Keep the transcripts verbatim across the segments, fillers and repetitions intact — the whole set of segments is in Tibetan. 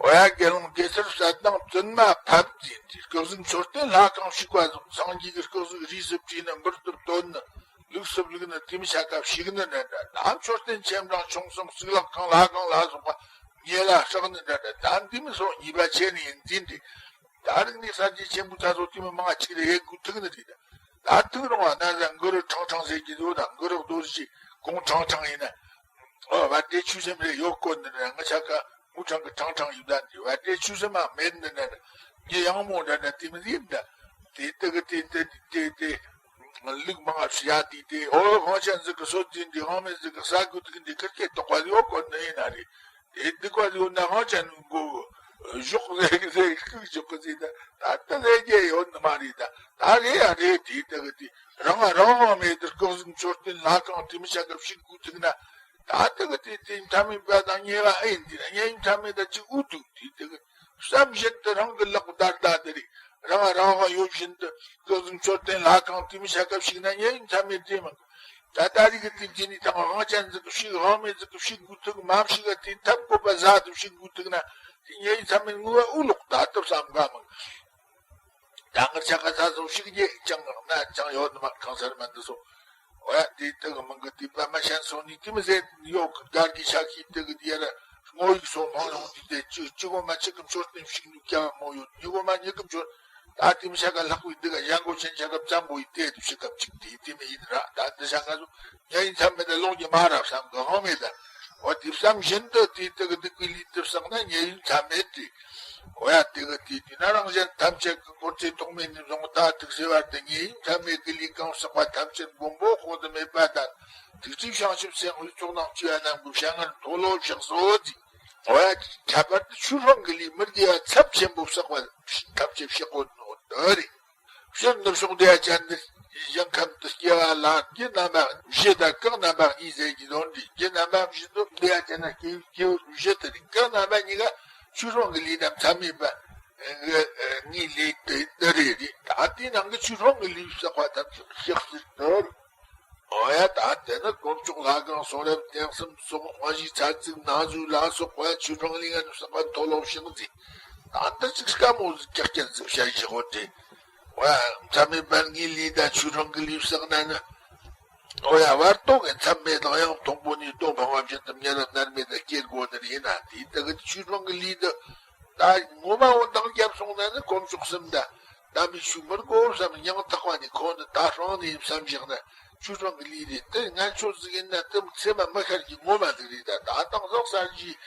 བ་ཡ་དགེ་སློང་དགེ་ཚུལ་གསལ་དང་བཙུན་མ་ཕབ་ཟིན་ཏེ། སྐུ་གཟུགས་མཆོད་རྟེན་ལྷ་ཁང་བཤིག་པ་བཟུང་། སངས་རྒྱས་ཀྱི་སྐུ་གཟུགས་རིས་སུ་བྲིས་ནི། འབུར་དུ་བཏོན་ནི། ལུགས་སུ་བླུགས་ནི། དེ་མི་ཆ་ག་བཤིག་ནི་འདྲ་འདྲ། ད་མཆོད་རྟེན་ཆེན་པོ་ཆུང་གསུམ། གཙུག་ལག་ཁང་ལྷ་ཁང་ལ་སོགས་པ་ཉེ་ལ་བསྲེགས་ནི་འདྲ་འདྲ། ད་འདི་མི་སོགས་ཉེས་པ་ཆེ་ནི་ཡིན་ཟིན་ཏེ། ད་རིག་གནས་གསར་བརྗེ་ཆེན་པོ་ད་སོགས་དེ་མི་མང་ཅིག་ལ་ཡེ་དགོས་ཐུག་ནི་རེད། ད་ཐུག་རུང་བ་ན་ཟ་གུ་རུ་ཁྲང་ཁྲང་ཟེར་གྱི་འདུག་ན། གུ་རུ་རྡོ་རྗེ་གུང་ཁྲང་ཁྲང་ཡིན་ན། ཨོ་བ་དེ་ཆོས་སེམས་རེ་ཡོད་གོ་ནི་རེད། ང་ཆ་ག་མུ་ཁྲང་གི་ཁྲང་ཁྲང་ཡིན་ད་འདི་བ་དེ་ཆོས་སེམས་མ་མེད་ནི་ན། ངས་ཡང་མོ་འདྲ་འདྲ་དེ་མི་ཡིན་ད། དེ་དེ་གི་དེ་དེ་དེ་དེ་ལུག་མང་ང་ཤི་ཡ་དེ་དེ། ཨོ་དབང་ཆེན་ཟིག་གི་སོ་དེ་འདི། དབང་མེད་ཟིག་གི་ས་གུ་དེ་འདི་ཁིར་ཁེ་དོག་པ་ཡོད་གོ་ནི་ཡིན་ན་རེད། དེ་འདི་ག་ཡོད་ན་ཧང་ཅན་མགོ་གཞོགས་ཟེར་གི་ཟེར་ཤུགས་གཞོགས་གི་ཟེར་ད། ད་ལྟ་ལས་རྒྱལ་ཡོད་ནི་མ་རེད་ད། ད་རེད་ཡ་རེད། དེ་ད་གི་དེ་རང་རང་དབང་མེད་དུ་སྐུ་གཟུགས་མཆོད་རྟེན་ལྷ་ཁང་དེ་མི་ཆ་ག་བཤིག་དགོས་ཐུག་ན། ད་ད་གི་དེ་དེ་མཐའ་མེད་པ་དང་ཉེ་བ་ཨེ་ཡིན། དེ་ན་ཉེ་བའི་མཐའ་མེད་ད་ཅིག་འུ་ཐུག་དེ་ད་གི་བསམ་བཞིན་དུ་རང་གི་ལག་བརྡར་ད་དེ་རེད། རང་རང་དབང་ཡོད་བཞིན་དུ་སྐུ་གཟུགས་མཆོད་རྟེན་ལྷ་ཁང་དེ་མི་ཆ་ག་བཤིག་ན་ཉེ་བའི་མཐའ་མེད་དེ་མང་། ད་ད་རེས་ཀྱི་དུས་ཀྱི་ནི་དང་དབང་ཅན་ཟིག་གི་བཤིག། དབང་མེད་ཟིག་གི་བཤིག་དགོས་ཐུག་མ་བཤིག་ག་དེ་ཐབས་བཀོད་པ་ཟ་དུ་བཤིག་དགོས་ཐུག་ན། དེ་ཉེ་བའི་མཐའ་མེད་ངུ་བ་ཨུ་ལོག་ད་ལྟ་བསམ་ག་མང་། ད་ངར་ཆ་ག་ས་སོ་བཤིག་རྒྱུ་ཅང་ན་ཅང་ཡོད་ནི་མ། གང་སར་མ་འདི་སོ། འོ་ཡ་དེ་དག་མང་གི་དེ་པ་མ་ཤན་སོ་ནི་དེ་མི་ཟད་ཡོད་གི། དགར་གི་ཤ་ཁི་དེ་གི་དེ་ཡ་ར་སྔོ་ཡིག་སོ་མང་ཡོང་དུས་དེ་ཅི་ཅི་གོ་མ་ཅི་གི་མཆོད་རྟེན་བཤིག་ནུས་ཀྱང་མོ་ཡོད། ཉི་གོ་མ་ཉི་གི་མཆོད། ད་དེ་མི་ཆ་ག་ལྷག་པའི་འདི་ག་ཡང་གོ་ཆེན་ཆ་ག་བཙན་པོ་ཡི་དེ་དུ་ཤི་སྐབས་ཅིག་དེ་དེ་མི་ཡིན་ར། ད་འདི་ཆ་ག་ཚོ་ཉ་ཡིན་མཚམས་མེད་ད་ལོག་རྒྱུ་མ་ར་བསམ་གི་དབང་མེད་ད། འོ་དེ་བསམ་བཞིན་དུ་དེ་དེ་གི་སྡིག་པའི་ལུས་དེ་བསགས་ན་ཉ་ཡིན་མཚམས་མེད་དེ། འོ་ཡ་དེ་གི་དེ་དེ་ན་རང་གཞན་ཐམས་ཅད་ཀྱི་འཁོར་ཚེ་ཐོག་མེད་ནས་བཟུང་ད་ཐུག་ཟེར་བ་འདི་ཉ་ཡིན་མཚམས་མེད་ཀྱི་ལུས་གང་བསགས་པ་ཐམས་ཅད་མགོན་པོ་དཔུང་དུ་མེད་པ་དང་། ཐུགས་རྗེ་བྱང་ཆུབ་སེམས་དཔའི་ཚོགས་རྣམས་སྤྱི་བ་རྣམས་ཀྱི་ཞལ་སྔར་མཐོལ་ལོ་བཤགས་སོ་ཟེར། འོ་ཡ། ཁྱད་པར་དུ་ཆོས་སྤང་གི་ལས་མི་དགེ་བ་ཚབས་ཆེན་པོ་བསགས་པ་ཐམས་ཅད་བཤགས་པོ་ནོ་དོ་རེད། སྤྱིར་ནུབ་ཕྱོགས་འདི་ཡ་ཅན་ནི་ཞིང་ཁམས་དུ་སྐྱེ་བ་ལ་རྒྱུ་རྣམ་པ་བཞི་དང་གང་རྣམ་པ་གཉིས་ཟེར་གྱི་ལོན་ཏེ། རྒྱུ་རྣམ་པ་བཞི་དུ་འདི་ཡ་ཅན་ན་སྐྱེ་སྐྱེ་བ་བཞི་དེ་རེད། གང་རྣམ་པ་གཉིས་ཀ་ཆོས་སྤང་གི་ལས་དང་མཚམས་མེད་པ་ངའི་ལས་དེ་འདི་རེད་རེད། ད་དེའི་ནང་གི་ཆོས་སྤང་གི་ལས་བསགས་པ་ཐམས་ཅད་བཤགས་ཟེར་དོ། འོ་ཡ། ད་དེ་ནི་དཀོན་མཆོག་ལྷ་ཁང་གསུང་རབ་རྟེན་གསུམ་སོགས་དབང་བཞིའི་ཚར་ཚིགས་ནང་གཟུགས་ལ་སོགས་པ་ཆོས་སྤང་ལས་ངན་བསགས་པ་མཐོལ་ལོ་བཤགས་ཟེར། ད་འདི་ཅིག་དཀའ་མོ་ཟིག་ཀྱག་ཀྱག་ཟིག་བཤད་བཞག་གོ་དེ། འོ་ཡ། མཚམས་མེད་པར་ངའི་ལས་དང་ཆོས་སྤང་གི་ལས་བསགས་ན་ནི། འོ་ཡ། བར་དོ་གི་མཚམས་མེད་དང་ཡང་དང་པོ་ནས་དོ་འཕང་བ་བཞིན་དུ་དམྱལ་བ་མནར་མེད་དུ་སྐྱེ་དགོས་ནི་ཡིན་ན། དེའི་དག་གི་ཆོས་སྤང་གི་ལས་དུ། ད་ངོ་མ་འོ་འདང་རྒྱབ་སོང་ན་ནི་དཀོན་མཆོག་གསུམ་དང་། དམ་པའི་ཆོས་མི་དགོས་བསམ། སྙིང་ཐག་པ་ནས་ཁོང་དུ་ད་སྲང་ནས་བསམ་བཞག་ན་ཆོས་སྤང་གི་ལས་རེད། དེ་ངན་ཆོས་ཟིག་ཡིན་ན་དེ་ཚེ་མ་མི་ཤར་གྱི་ངོ་མ་ཟིག་རེད། ད་ད་དང་སོགས་གསར་བརྗེའི་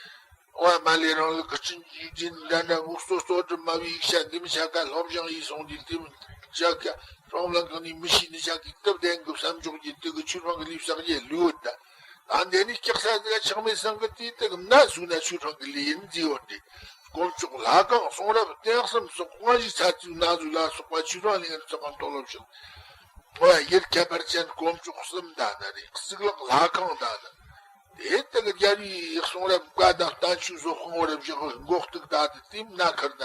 འོ་མ་ལས་རང་ལུགས་ཀྱི་ཆིན་ཇི་ཇིན་འདྲ་འདྲ་ངོ་སོ་སོ་དུ་མ་བའི་ཤ་འདི་མི་ཆ་ག་སློབ་སྦྱང་ཡིན་སོང་དུས་དེ་མི་ཆ་ག་སྲང་ལ་གང་ནས་མི་ཤེས་ནི་ཆ་གི་སྟབས་ལྡན་གི་བསམ་འཇོག་གི་དེ་གི་ཆོས་སྤང་གི་ལས་བསགས་རྒྱུ་ལུས་ཡོད་ད། ད་འདི་ནི་སྐྱག་ས་འདི་ལ་ཆགས་མེད་སང་གི་དེའི་སྟེང་ན་ཟུག་ན་ཆོས་སྤང་གི་ལས་ཡིན་ཟེར་བ་འདི། དཀོན་མཆོག་ལྷ་ཁང་གསུང་རབ་རྟེན་གསུམ་སོགས་དབང་བཞིའི་ཚར་ཚིགས་ནང་ཟུག་ལ་སོགས་པ་ཆོས་སྤང་ལས་ངན་བསགས་པ་མཐོལ་ལོ་བཤགས། འོ་ཡ། ཡུལ་ཁྱད་པར་ཅན་དཀོན་མཆོག་གསུམ་ད་ན་རེ། གཙུག་ལག་ལྷ་ཁང་ད་ན། དེ་ལྟ་གི་རྒྱལ་བའི་གསུང་རབ་བཀའ་དང་བསྟན་བཅོས་སོགས་དཔང་བོར་བཞག་མགོ་གཏུག་ད་དེ་དེ་མནའ་ཁུར་ན།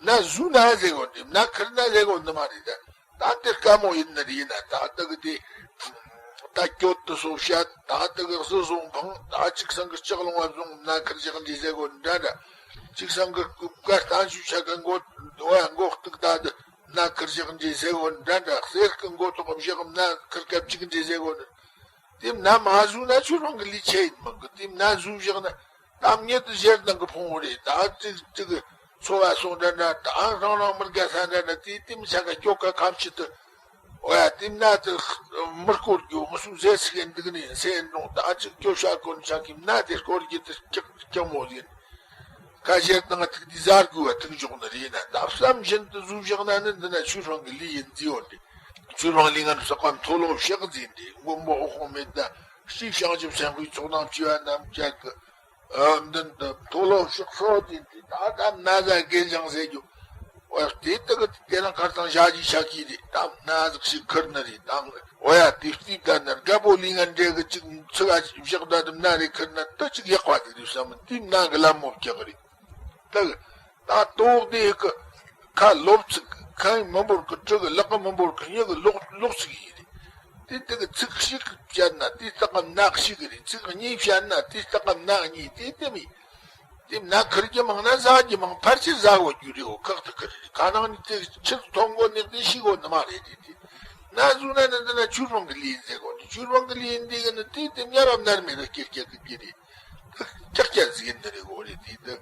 མནའ་ཟུག་ན་ཟེར་གོ་འདི་མནའ་ཁུར་ན་ཟེར་གོ་འདི་མ་རེད་ད། ད་དེ་དཀའ་མོ་ཡིན་ནི་རེད་ན། ད་ལྟ་གི་དེ་ད་སྐྱོད་དུ་སོ་བཤད། ད་ལྟ་གི་སོ་སོ་འཕང་། ད་ཅིག་སང་གི་ལྕགས་ལོང་བ་བཟུང་མནའ་ཁུར་བཞག་འདི་ཟེར་གོ་འདྲ་འདྲ། ཅིག་སང་གི་བཀའ་བསྟན་བཅོས་ཆ་ག་མགོ་འདོ་བ་མགོ་གཏུག་ད་དེ་མནའ་ཁུར་བཞག་འདི་ཟེར་གོ་འདྲ་འདྲ། གསེར་གི་མགོ་ཐོག་བཞག་མནའ་ཁུར་སྐབས་ཅིག་འདི་ཟེར་གོ་འདྲ། དེ་མནའ་མ་ཟུག་ན་ཆོས་སྤང་གི་ལས་ཆེ་ཡིན་མང་གི། དེ་མནའ་ཟུག་བཞག་ན་གཏམ་ཉིད་དུ་ཞེ་སྡང་གི་ཕུང་བོ་རེད། ད་ཅིག་ཅིག་འཚོ་བ་སོང་འདྲ་འདྲ། ད་རང་རང་མི་དགའ་ས་འདྲ་འདྲ། དེ་དེ་མི་ཆ་ག་སྐྱོ་ག་ཁམ་ཆུ་དུ། འོ་ཡ། དེ་མནའ་དེ་མི་སྐོར་རྒྱུ་ང་སུ་ཟས་སུ་གན་འདུག་ནས་སེ་འདྲོང་། ད་ཅིག་སྐྱོ་ཤ་གོན་ཆ་གི་མནའ་དེ་སྐོར་རྒྱུ་དེ་སྐྱག་སྐྱག་མོ་ཡིན། ཁ་ཤས་དང་ཐུག་དེ་ཟ་དགོས་པ་ཐུག་འཇོག་ནི་རེད་ན། ད་བསམ་བཞིན་དུ་ཟུག་བཞག་ན་ནི་འདི་ན་ཆོས་སྤང་གི་ལས་ཡིན་ཟེར་བ་འདི། ཆོས་སྤང་ལས་ངན་བསགས་པ་མཐོལ་ལོ་བཤགས་ཟེར་འདི། མགོན་པོ་འོད་དཔག་མེད་དང་སྤྱི་བྱང་ཆུབ་སེམས་དཔའི་ཚོགས་དང་བཅས་པ་རྣམས་ཀྱང་གི་ཨ་མདུན་དུ་མཐོལ་ལོ་བཤགས་སོ་ཟེར་འདི། ད་ད་མནའ་ཟ་དགེ་སྦྱང་ཟེར་རྒྱུ། འོ་ཡ། དེ་དག་གི་དེ་རིང་ཁར་དང་ཞག་གི་ཞག་གི་རེད། ད་མནའ་ཟིག་ཞིག་ཁུར་ནི་རེད། ད་འོ་ཡ། དེ་རྩིས་ད་ནི་རྒད་པོ་ལས་ངན་འདྲེ་གི་ཅིག་ཚིག་ཨ་བཞག་ད་དུ་མནའ་རེ་ཁུར་ན་དུ་ཅིག་ཡག་པ་ཟིག་རེད་བསམ། དེ་མནའ་གི་ལད་མོ་བཀྱག་རེད། ད་ད་ལྟོགས་དེ་གི་ཁ་ལོབ་ཚིག་ཁ་ཡིན་མི་འབོར་གི་གྲི་གི་ལག་གི་མི་འབོར་གི་སྙི་གི་ལོག་ལོག་ཚིག་ཡིན་རེད། དེ་དེ་གི་ཚིག་གཅིག་བཤད་ན་དེ་ལྟ་ག་མནའ་གཅིག་གི་རེད། ཚིག་གཉིས་བཤད་ན་དེ་ལྟ་ག་མནའ་གཉིས། དེ་དེ་མི། དེ་མནའ་ཁུར་རྒྱུ་མང་ན་ཟ་རྒྱུ་མང་། ཕལ་ཆེར་ཟ་དགོས་རྒྱུ་རེད། འོ་ཁག་ཏུ་ཁུར་རེད། ཁ་ནང་ནས་དེ་ཕྱིར་ཐོན་དགོས་ནི་དེ་ཤི་དགོས་ནི་མ་རེད། དེ་དེ་མནའ་ཟོས་ན་ནི་འདི་ན་ཆུ་སྦང་གི་ལས་ཡིན་ཟེར་གོ་ནི། ཆུ་སྦང་གི་ལས་ཡིན་དེ་གི་ནི་དེ་དེ་མྱ་རབས་མནར་མེད་ལ་སྐྱེ་སྐྱེ་གི་གི་རེད། ཀྱག་ཀྱག་ཟིག་ཡིན་ནི་རེད། འོ་རེད། དེ་དེ།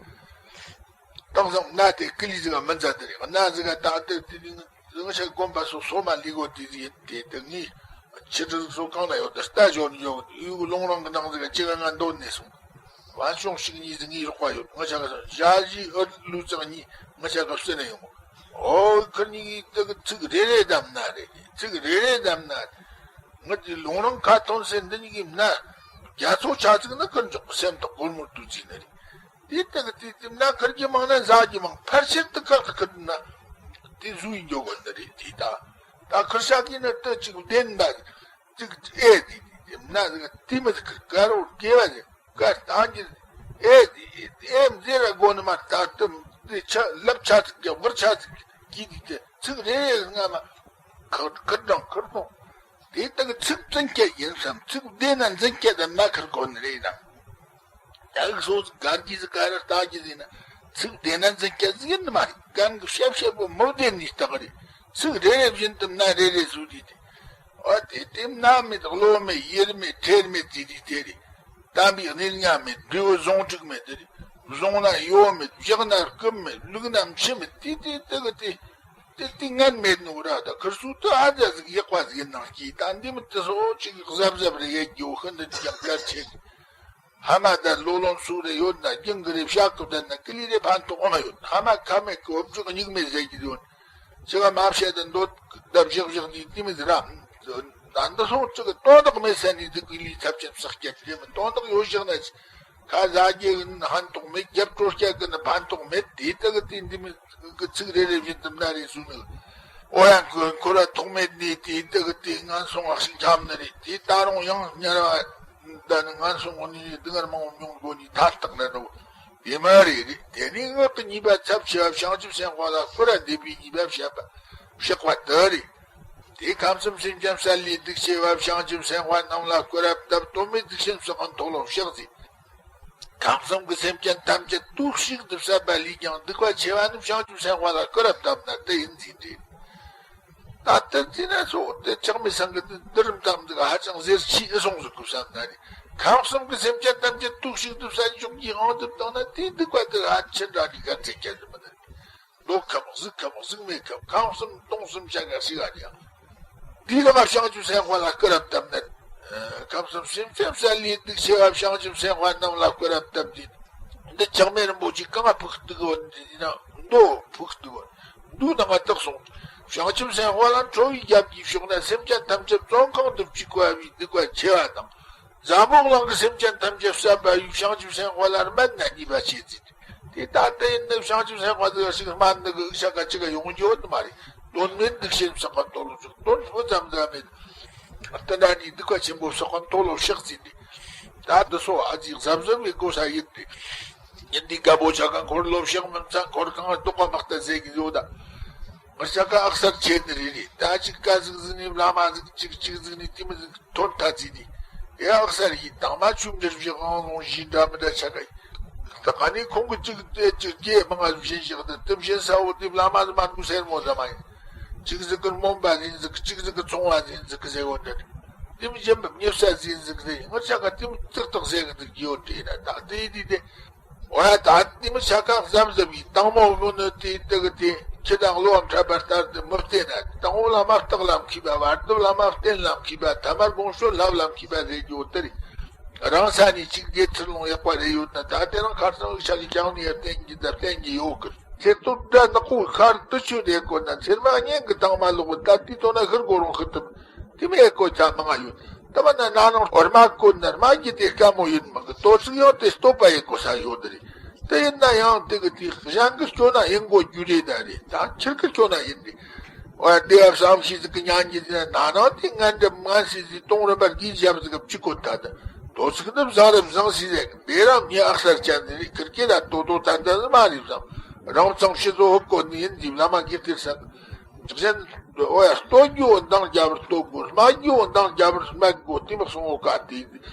དེང་སང་མནའ་དེ་ཀི་ལི་ཟིག་ག་མི་མཛད་དེ་རེད། མནའ་ཟིག་ག་ད་ལྟ་དེ་དེ་ནི་ང་ཆ་དགོན་པ་སོ་སོ་མ་ལི་གོ་དེ་ཟིག་ཡིན། དེ་དེ་ངའི་ཆི་ཏྲི་ཟིག་སོ་གང་ན་ཡོད། དེ་ལྟ་ཞོར་ནི་ཡོད། ཡུལ་ལུང་རང་གི་ནང་ཟིག་ག་ཅི་ག་ང་འདོན་ནས་སོང་། བན་ཆུང་ཞིག་གཉིས་ཟིག་ངའི་རོགས་པ་ཡོད། ང་ཆ་ག་སོང་ཞ་ཞི་ཨུ་ལུ་ཙང་གཉིས་ང་ཆ་ག་བསུ་ནས་ཡོང་། ཨོ་ཁུར་གཉིས་ཀྱིས་དེ་གི་ཚིག་རེ་རེ་བདམས་ན་རེད། ཚིག་རེ་རེ་བདམས་ན། ང་དེ་ལུང་རང་ཁ་ཐོན་སེ་འདི་གཉིས་ཀྱི་མནའ་རྒྱ་མཚོ་ཆ་ཚིག་ན་ཁུར་འཇོག་སེམས་དང་སྒོར་མོར་དུ་བརྩིས་ནི་རེད། དེ་ལྟ་གི་དེ་དེ་མནའ་ཁུར་གྱི་མང་ན་ཟ་གྱི་མང་། ཕལ་ཆེར་དུ་ཁག་ཏུ་ཁུར་ན་དེ་བཟོ་ཡི་འཇོག་གོ་ནི་རེད། དེ་ད་ད་ཁུར་ཤག་གི་ནི་དུ་གཅིག་བདེན་པ་གཅིག་ཨེ་དེ་དེ་མནའ་དེ་མི་དེ་ཁུར་དཀར་བོར་སྐྱེ་བ་དེ་དཀར་བཏང་གི་ཨེ་དེ་ཨེ་མཛེས་ར་དགོ་ནི་མ། ད་དུ་དེ་ཆ་ལབ་ཆ་ཚིག་གི་བུར་ཆ་ཚིག་གི་དེ་དེ་ཚིག་རེ་རེ་སྔ་མ་ཁུར་ཁུར་དང་ཁུར་དང་། དེ་ལྟ་གི་ཚིག་བཙན་སྐད་ཡིན་བསམ། ཚིག་བདེ་ན་འཛིན་སྐད་དུ་མནའ་ཁུར་དགོས་ནི་རེད་དམ། ད་གི་སོ་གར་གྱི་ཟིག་ག་ར་ལྟ་གྱི་ཟིག་ན་ཚིག་བདེ་ན་འཛིན་སྐད་ཟིག་ཡིན་ནི་མ་རེད། གང་གི་བཤད་བཤད་པོ་མི་བདེ་ནི་རྟགས་རེད། ཚིག་རེ་རེ་བཞིན་དུ་མནའ་རེ་རེ་བཟོས་དུས་དེ། ཨ་དེ་དེ་མནའ་མེད་བློ་མེད་ཡུལ་མེད་ཁྲེལ་མེད་དེ་དེ་དེ་རེད། དམ་པའི་གནས་ལྔ་མེད། འབྲས་བུ་གཟུངས་དྲུག་མེད་དེ་རེད། བཟུང་ན་ཡོ་མེད། བཞག་ན་རྐུབ་མེད། བླུགས་ན་མཆུ་མེད། དེ་དེ་དེ་གི་དེ། དེ་དེ་ངན་མེད་ནོ་ར། ད་ཁུར་སུ་དུ་ཨ་ཙ་ཟིག་ཡག་པ་ཟིག་ཡིན་ནང་སྐྱིད། ད་འདི་མི་དེ་སོ་ཅིག་གཟབ་གཟབ་རེ་ཡེད་རྒྱུ་ཤིན་ཏུ་ཀྱང་གལ་ཆེ་གི། ཧ་མ་ད་ལོ་ལོན་སུ་རེ་ཡོད་ན་རྒྱང་གི་རེ་བཤད་གི་བསྡད་ན་ཀི་ལི་རེ་ཕན་ཐོགས་མ་ཡོད། ཧ་མ་ཁ་མེད་གི་འུབ་ཅུག་སྙིགས་མེད་ཟེར་གྱི་ཡོད། ཅི་ག་མ་བཤད་ད་འདོད་ད་བཞག་བཞག་ནི་དེ་མི་ཟིག་ར། ད་འདི་སོང་ཅིག་གི་དོན་དག་མེད་ས་ནི་འདི་ཀི་ལི་ཐབས་ཆེན་བསགས་སྐྱེད་དེ་མི་དོན་དག་ཡོད་བཞག་ན་ཅི། ཁ་ཟ་རྒྱུ་ཡིན་ཧན་ཐོག་མེད། རྒྱབ་སྤྲོ་སྐྱ་གི་ནི་ཕན་ཐོགས་མེད། དེ་ལྟ་གི་དེ་འདི་མི་གི་ཚིག་རེ་རེ་བཞིན་དུ་མནའ་རེ་ཟུག་མེད། ཨོ་ཡང་ཁོ་ཁོ་ར་ཐོག་མེད་ནི་དེ་ལྟ་གི་དེ་ངན་སོང་ཨ་ཞིག་འཁྱམ་ནི་རེད། དེ་ད་རུང་ཡང་ཉར་བ་ད་ནི་ངན་སོང་ངོ་ནི་སྡུག་བསྔལ་མང་པོ་མྱོང་དགོས་ནི་ཐ་ཐག་ན་འགྲོ། དེ་མ་རེད་རེད། དེ་ནི་ངག་གི་ཉེས་པ་ཚབས་ཆེ་བ་བྱང་ཆུབ་སེམས་དཔའ་ལ་སྐུར་བ་འདེབས་པའི་ཉེས་པ་བཤད་པ་བཤགས་པ་དེ་རེད། དེ་ཁམས་གསུམ་སེམས་ཅན་བསལ་ལས་སྡིག་ཆེ་བ་བྱང་ཆུབ་སེམས་དཔའ་རྣམས་ལ་སྐུར་བ་བཏབ། དོན་མེད་སྡིག་ཆེན་བསགས་ཀུན་མཐོལ་ལོ་བཤགས་ཟེར། ཁམས་གསུམ་གྱི་སེམས་ཅན་ཐམས་ཅད་དུག་ཞིག་ཏུ་བསད་པ་ལས་ཀྱང་སྡིག་པ་ཆེ་བ་ནི་བྱང་ཆུབ་སེམས་དཔའ་ལ་སྐུར་བ་བཏབ་ན་དེ་ཡིན་ཟེར་ཏེ། ད་ལྟ་དེ་ན་སོ་དེ་ལྕགས་མི་སང་གི་འདི་རིམ་དང་འདི་ཧ་ཅང་ཟེར་ཆེ་ཨེ་སོང་ཟིག་གི་བསམ་ན་ནི། ཁམས་གསུམ་གྱི་སེམས་ཅན་ཐམས་ཅད་དུག་ཞིག་ཏུ་བསད་ཆོག་གི་ཨང་དུ་བཏང་ན་དེའི་སྡིག་པ་དེ་ཧ་ཆེ་འདྲ་གི་ག་ཚད་ཀྱང་ཟིག་མི་འདུག་མདོ་ཁམས་གཟུགས་ཁམས་གཟུགས་མེད་ཁམས་ཁམས་གསུམ་སྟོང་གསུམ་ཆ་ག་ཞིག་ཨ་ནི་ཡང་། དེའི་ལ་བྱང་ཆུབ་སེམས་དཔའ་ལ་སྐུར་བ་བཏབ་ནས། ཁམས་གསུམ་སེམས་ཅན་བསལ་ལས་སྡིག་ཆེ་བ་བྱང་ཆུབ་སེམས་དཔའ་རྣམས་ལ་སྐུར་བ་བཏབ་སྟེ། འདི་ལྕགས་མེ་རིན་པོ་ཆེ་གང་ཕུག་སྟེ་གོ་འདི་ན་མདོ་ཕུག་སྟེ་གོ། མདོ་ནང་ང་བཏགས་སོང་། བྱང་ཆུབ་སེམས་དཔའ་ལ་ཁྲོ་བོའི་རྒྱབ་ཀྱིས་ཕྱོགས་ན་སེམས་ཅན་ཐམས་ཅད་བཙོན་ཁང་དུ་བཅུག་པ་བའི་སྡིག་པ་ཆེ་བ་དང་། འཛམ་བུ་གླིང་གི་སེམས་ཅན་ཐམས་ཅད་བསད་པ་ཡི་བྱང་ཆུབ་སེམས་དཔའ་ལ་དམན་ན་ཉེས་པ་ཆེ་ཟེར། དེ་ལྟ་སྟེ་ཡིན་ན་བྱང་ཆུབ་སེམས་དཔའ་དེ་ཞིག་སྨན་ནི་གི་ཤ་ཁ་ཅི་ག་ཡོང་རྒྱུ་ཡོད་མ་རེད། དོན་མེད་སྡིག་ཆེན་བསགས་པ་མཐོལ་ལོ་བཤགས། དོན་སྤུ་ཙམ་ཙམ་མེད། དེ་འདྲ་ནི་སྡིག་པ་ཆེན་པོ་བསགས་པ་མཐོལ་ལོ་བཤགས་ཟེར་ཏེ། ད་འདི་སོ་ཨ་ཙི་གཟབ་གཟབ་བྱེད་དགོས་ས་ཡིན་ཏེ། ཡིན་དེ་རྒད་པོ་ཆ་ག་འཁོར་ལོ་བཤགས་མིན་ཚ་འཁོར་གང་ལ་ལྡོག་པ་མ་ལྟ་ཟེར་གི་ཡོད་ད། ང་ཆ་ག་ཨག་སར་ཆེ་ནི་རེད་རེད། ད་ཅིག་ཀ་ཟིག་ཟིག་ནི་བླ་མ་ཟིག་ཅིག་ཅིག་ཟིག་ནི་དེ་མི་ཟིག་ཐོན་ཐ་ཚིག་ནི། ཨེ་ཨག་སར་ཡིན་དང་མ་ཆུ་འབྲེལ་བཞི་ཨང་ལོང་བཞིན་འདྲ་མི་འདྲ་ཆ་ག་ཡིན། ད་ག་ནི་ཁོང་གི་ཅིག་དེ་ཅིག་སྐྱེས་མང་ང་བཞིན་བཞག་ད་དེ་བཞིན་ས་འོ་དེ་བླ་མ་ཟིག་མ་འདུག་སེར་མོ་ཟ་མ་ཡིན། ཅིག་ཟིག་གི་རྨོན་པ་ཡིན་ཟིག་ཅིག་ཟིག་གི་ཚོང་བ་ཡིན་ཟིག་ཟེར་འོ་འདྲ། དེ་མི་གཞན་པ་མྱི་བསད་ཟིན་ཟིག་ཟེར་ཡིན། ང་ཆ་ག་དེ་མི་ཏག་ཏག་ཟེར་གི་འདུག་ཡོད་དེ་ན་ད་དེ་དེ་དེ། འོ་ཡ་ད་དེ་མི་ཆ་ག་གཟབ་གཟབ་ཡིན། དང་མོ་གོ་ནི་དེ་དེ་གི་དེ་ཁྱི་དང་བློ་འཕྲད་པ་ལྟར་དུ་མི་བལྟས་ན། དང་བོ་བླ་མ་སྟག་ལམ་མཁས་པ། བར་དུ་བླ་མ་བསྟན་ལམ་མཁས་པ། ཐ་མར་དགོངས་ཞུ་ལྷབ་ལམ་མཁས་པ་རེད་ཡོད་དེ་རེད། རང་ས་ནས་ཅིག་དགེ་ཚུལ་སློང་ཡག་པ་རེ་ཡོད་ན་ད་དེ་རང་ཁར་སང་ཡིག་ཆ་གི་ཀྱང་ནི་ཡར་བསྟན་གྱི་ད་བསྟན་གྱི་ཡོད་གི། ཚེ་སྟོད་སྒྲ་ནག་པོའི་ཁར་དུ་ཆོས་དེ་བཀོད་ན་ཚེར་མ་གཉེན་གྱི་དྭངས་མ་ལོག་ད་དེ་ཐོག་ན་ཤི་དགོས་རུང་ཤི་ཐུབ། དེ་མི་ཡེ་བཀོད་ཆ་མང་ང་ཡོད། ད་མ་ན་ན་ནང་འོར་མ་བཀོད་ན་རྨ་རྒྱུ་དེ་དཀའ་མོ་ཡིན་མི་གི། དོ་ཚིག་ཡོད་དེ་སྟོད་པ་ཡེ་བཀོད་ས་ཡོད་དེ་རེད། དེ་ཡིན་ན་ཡང་དེ་གི་དེ་གཞན་གི་སྐྱོ་ན་ཡིན་དགོས་རྒྱུ་རེད་ད་རེད། ད་ཁྱེད་ཀི་སྐྱོ་ན་ཡིན་རེད། འོ་ཡ་དེ་ཡ་བསམ་ཤེས་ཟིག་གི་ཉན་གྱི་དེ་ན་ན་ནང་དེ་ངན་འདྲ་ངན་སྲིད་ཟིག་གཏོང་རིམ་པར་གིས་ཞབས་ཟིག་གི་བཅུ་བཀོད་ད་ད། དོ་ཚིག་ནི་བཟང་རེད་བཟང་སྲིད་ཟེར་གི་འདི་རང་མྱི་ཨག་སར་ཅན་ཟིག་རེད། ཁིར་ཀེ་ད་དོ་དོ་ད་ད་ཟིག་མ་རེད་བཟང་། རང་བཙང་ཤི་བཟོ་ཧུབ་གོ་ནི་ཡིན་འདི་བླ་མ་གིས་དེར་ས། གཞན་འོ་ཡ་སྟོད་རྒྱུ་འོ་མདངས་རྒྱབ་པར་སྟོད་དགོས། སྨད་རྒྱུ་འོ་མདངས་རྒྱབ་པར་སྨད་དགོས། དེ་མི་སོང་འོ་ཀ་དེ།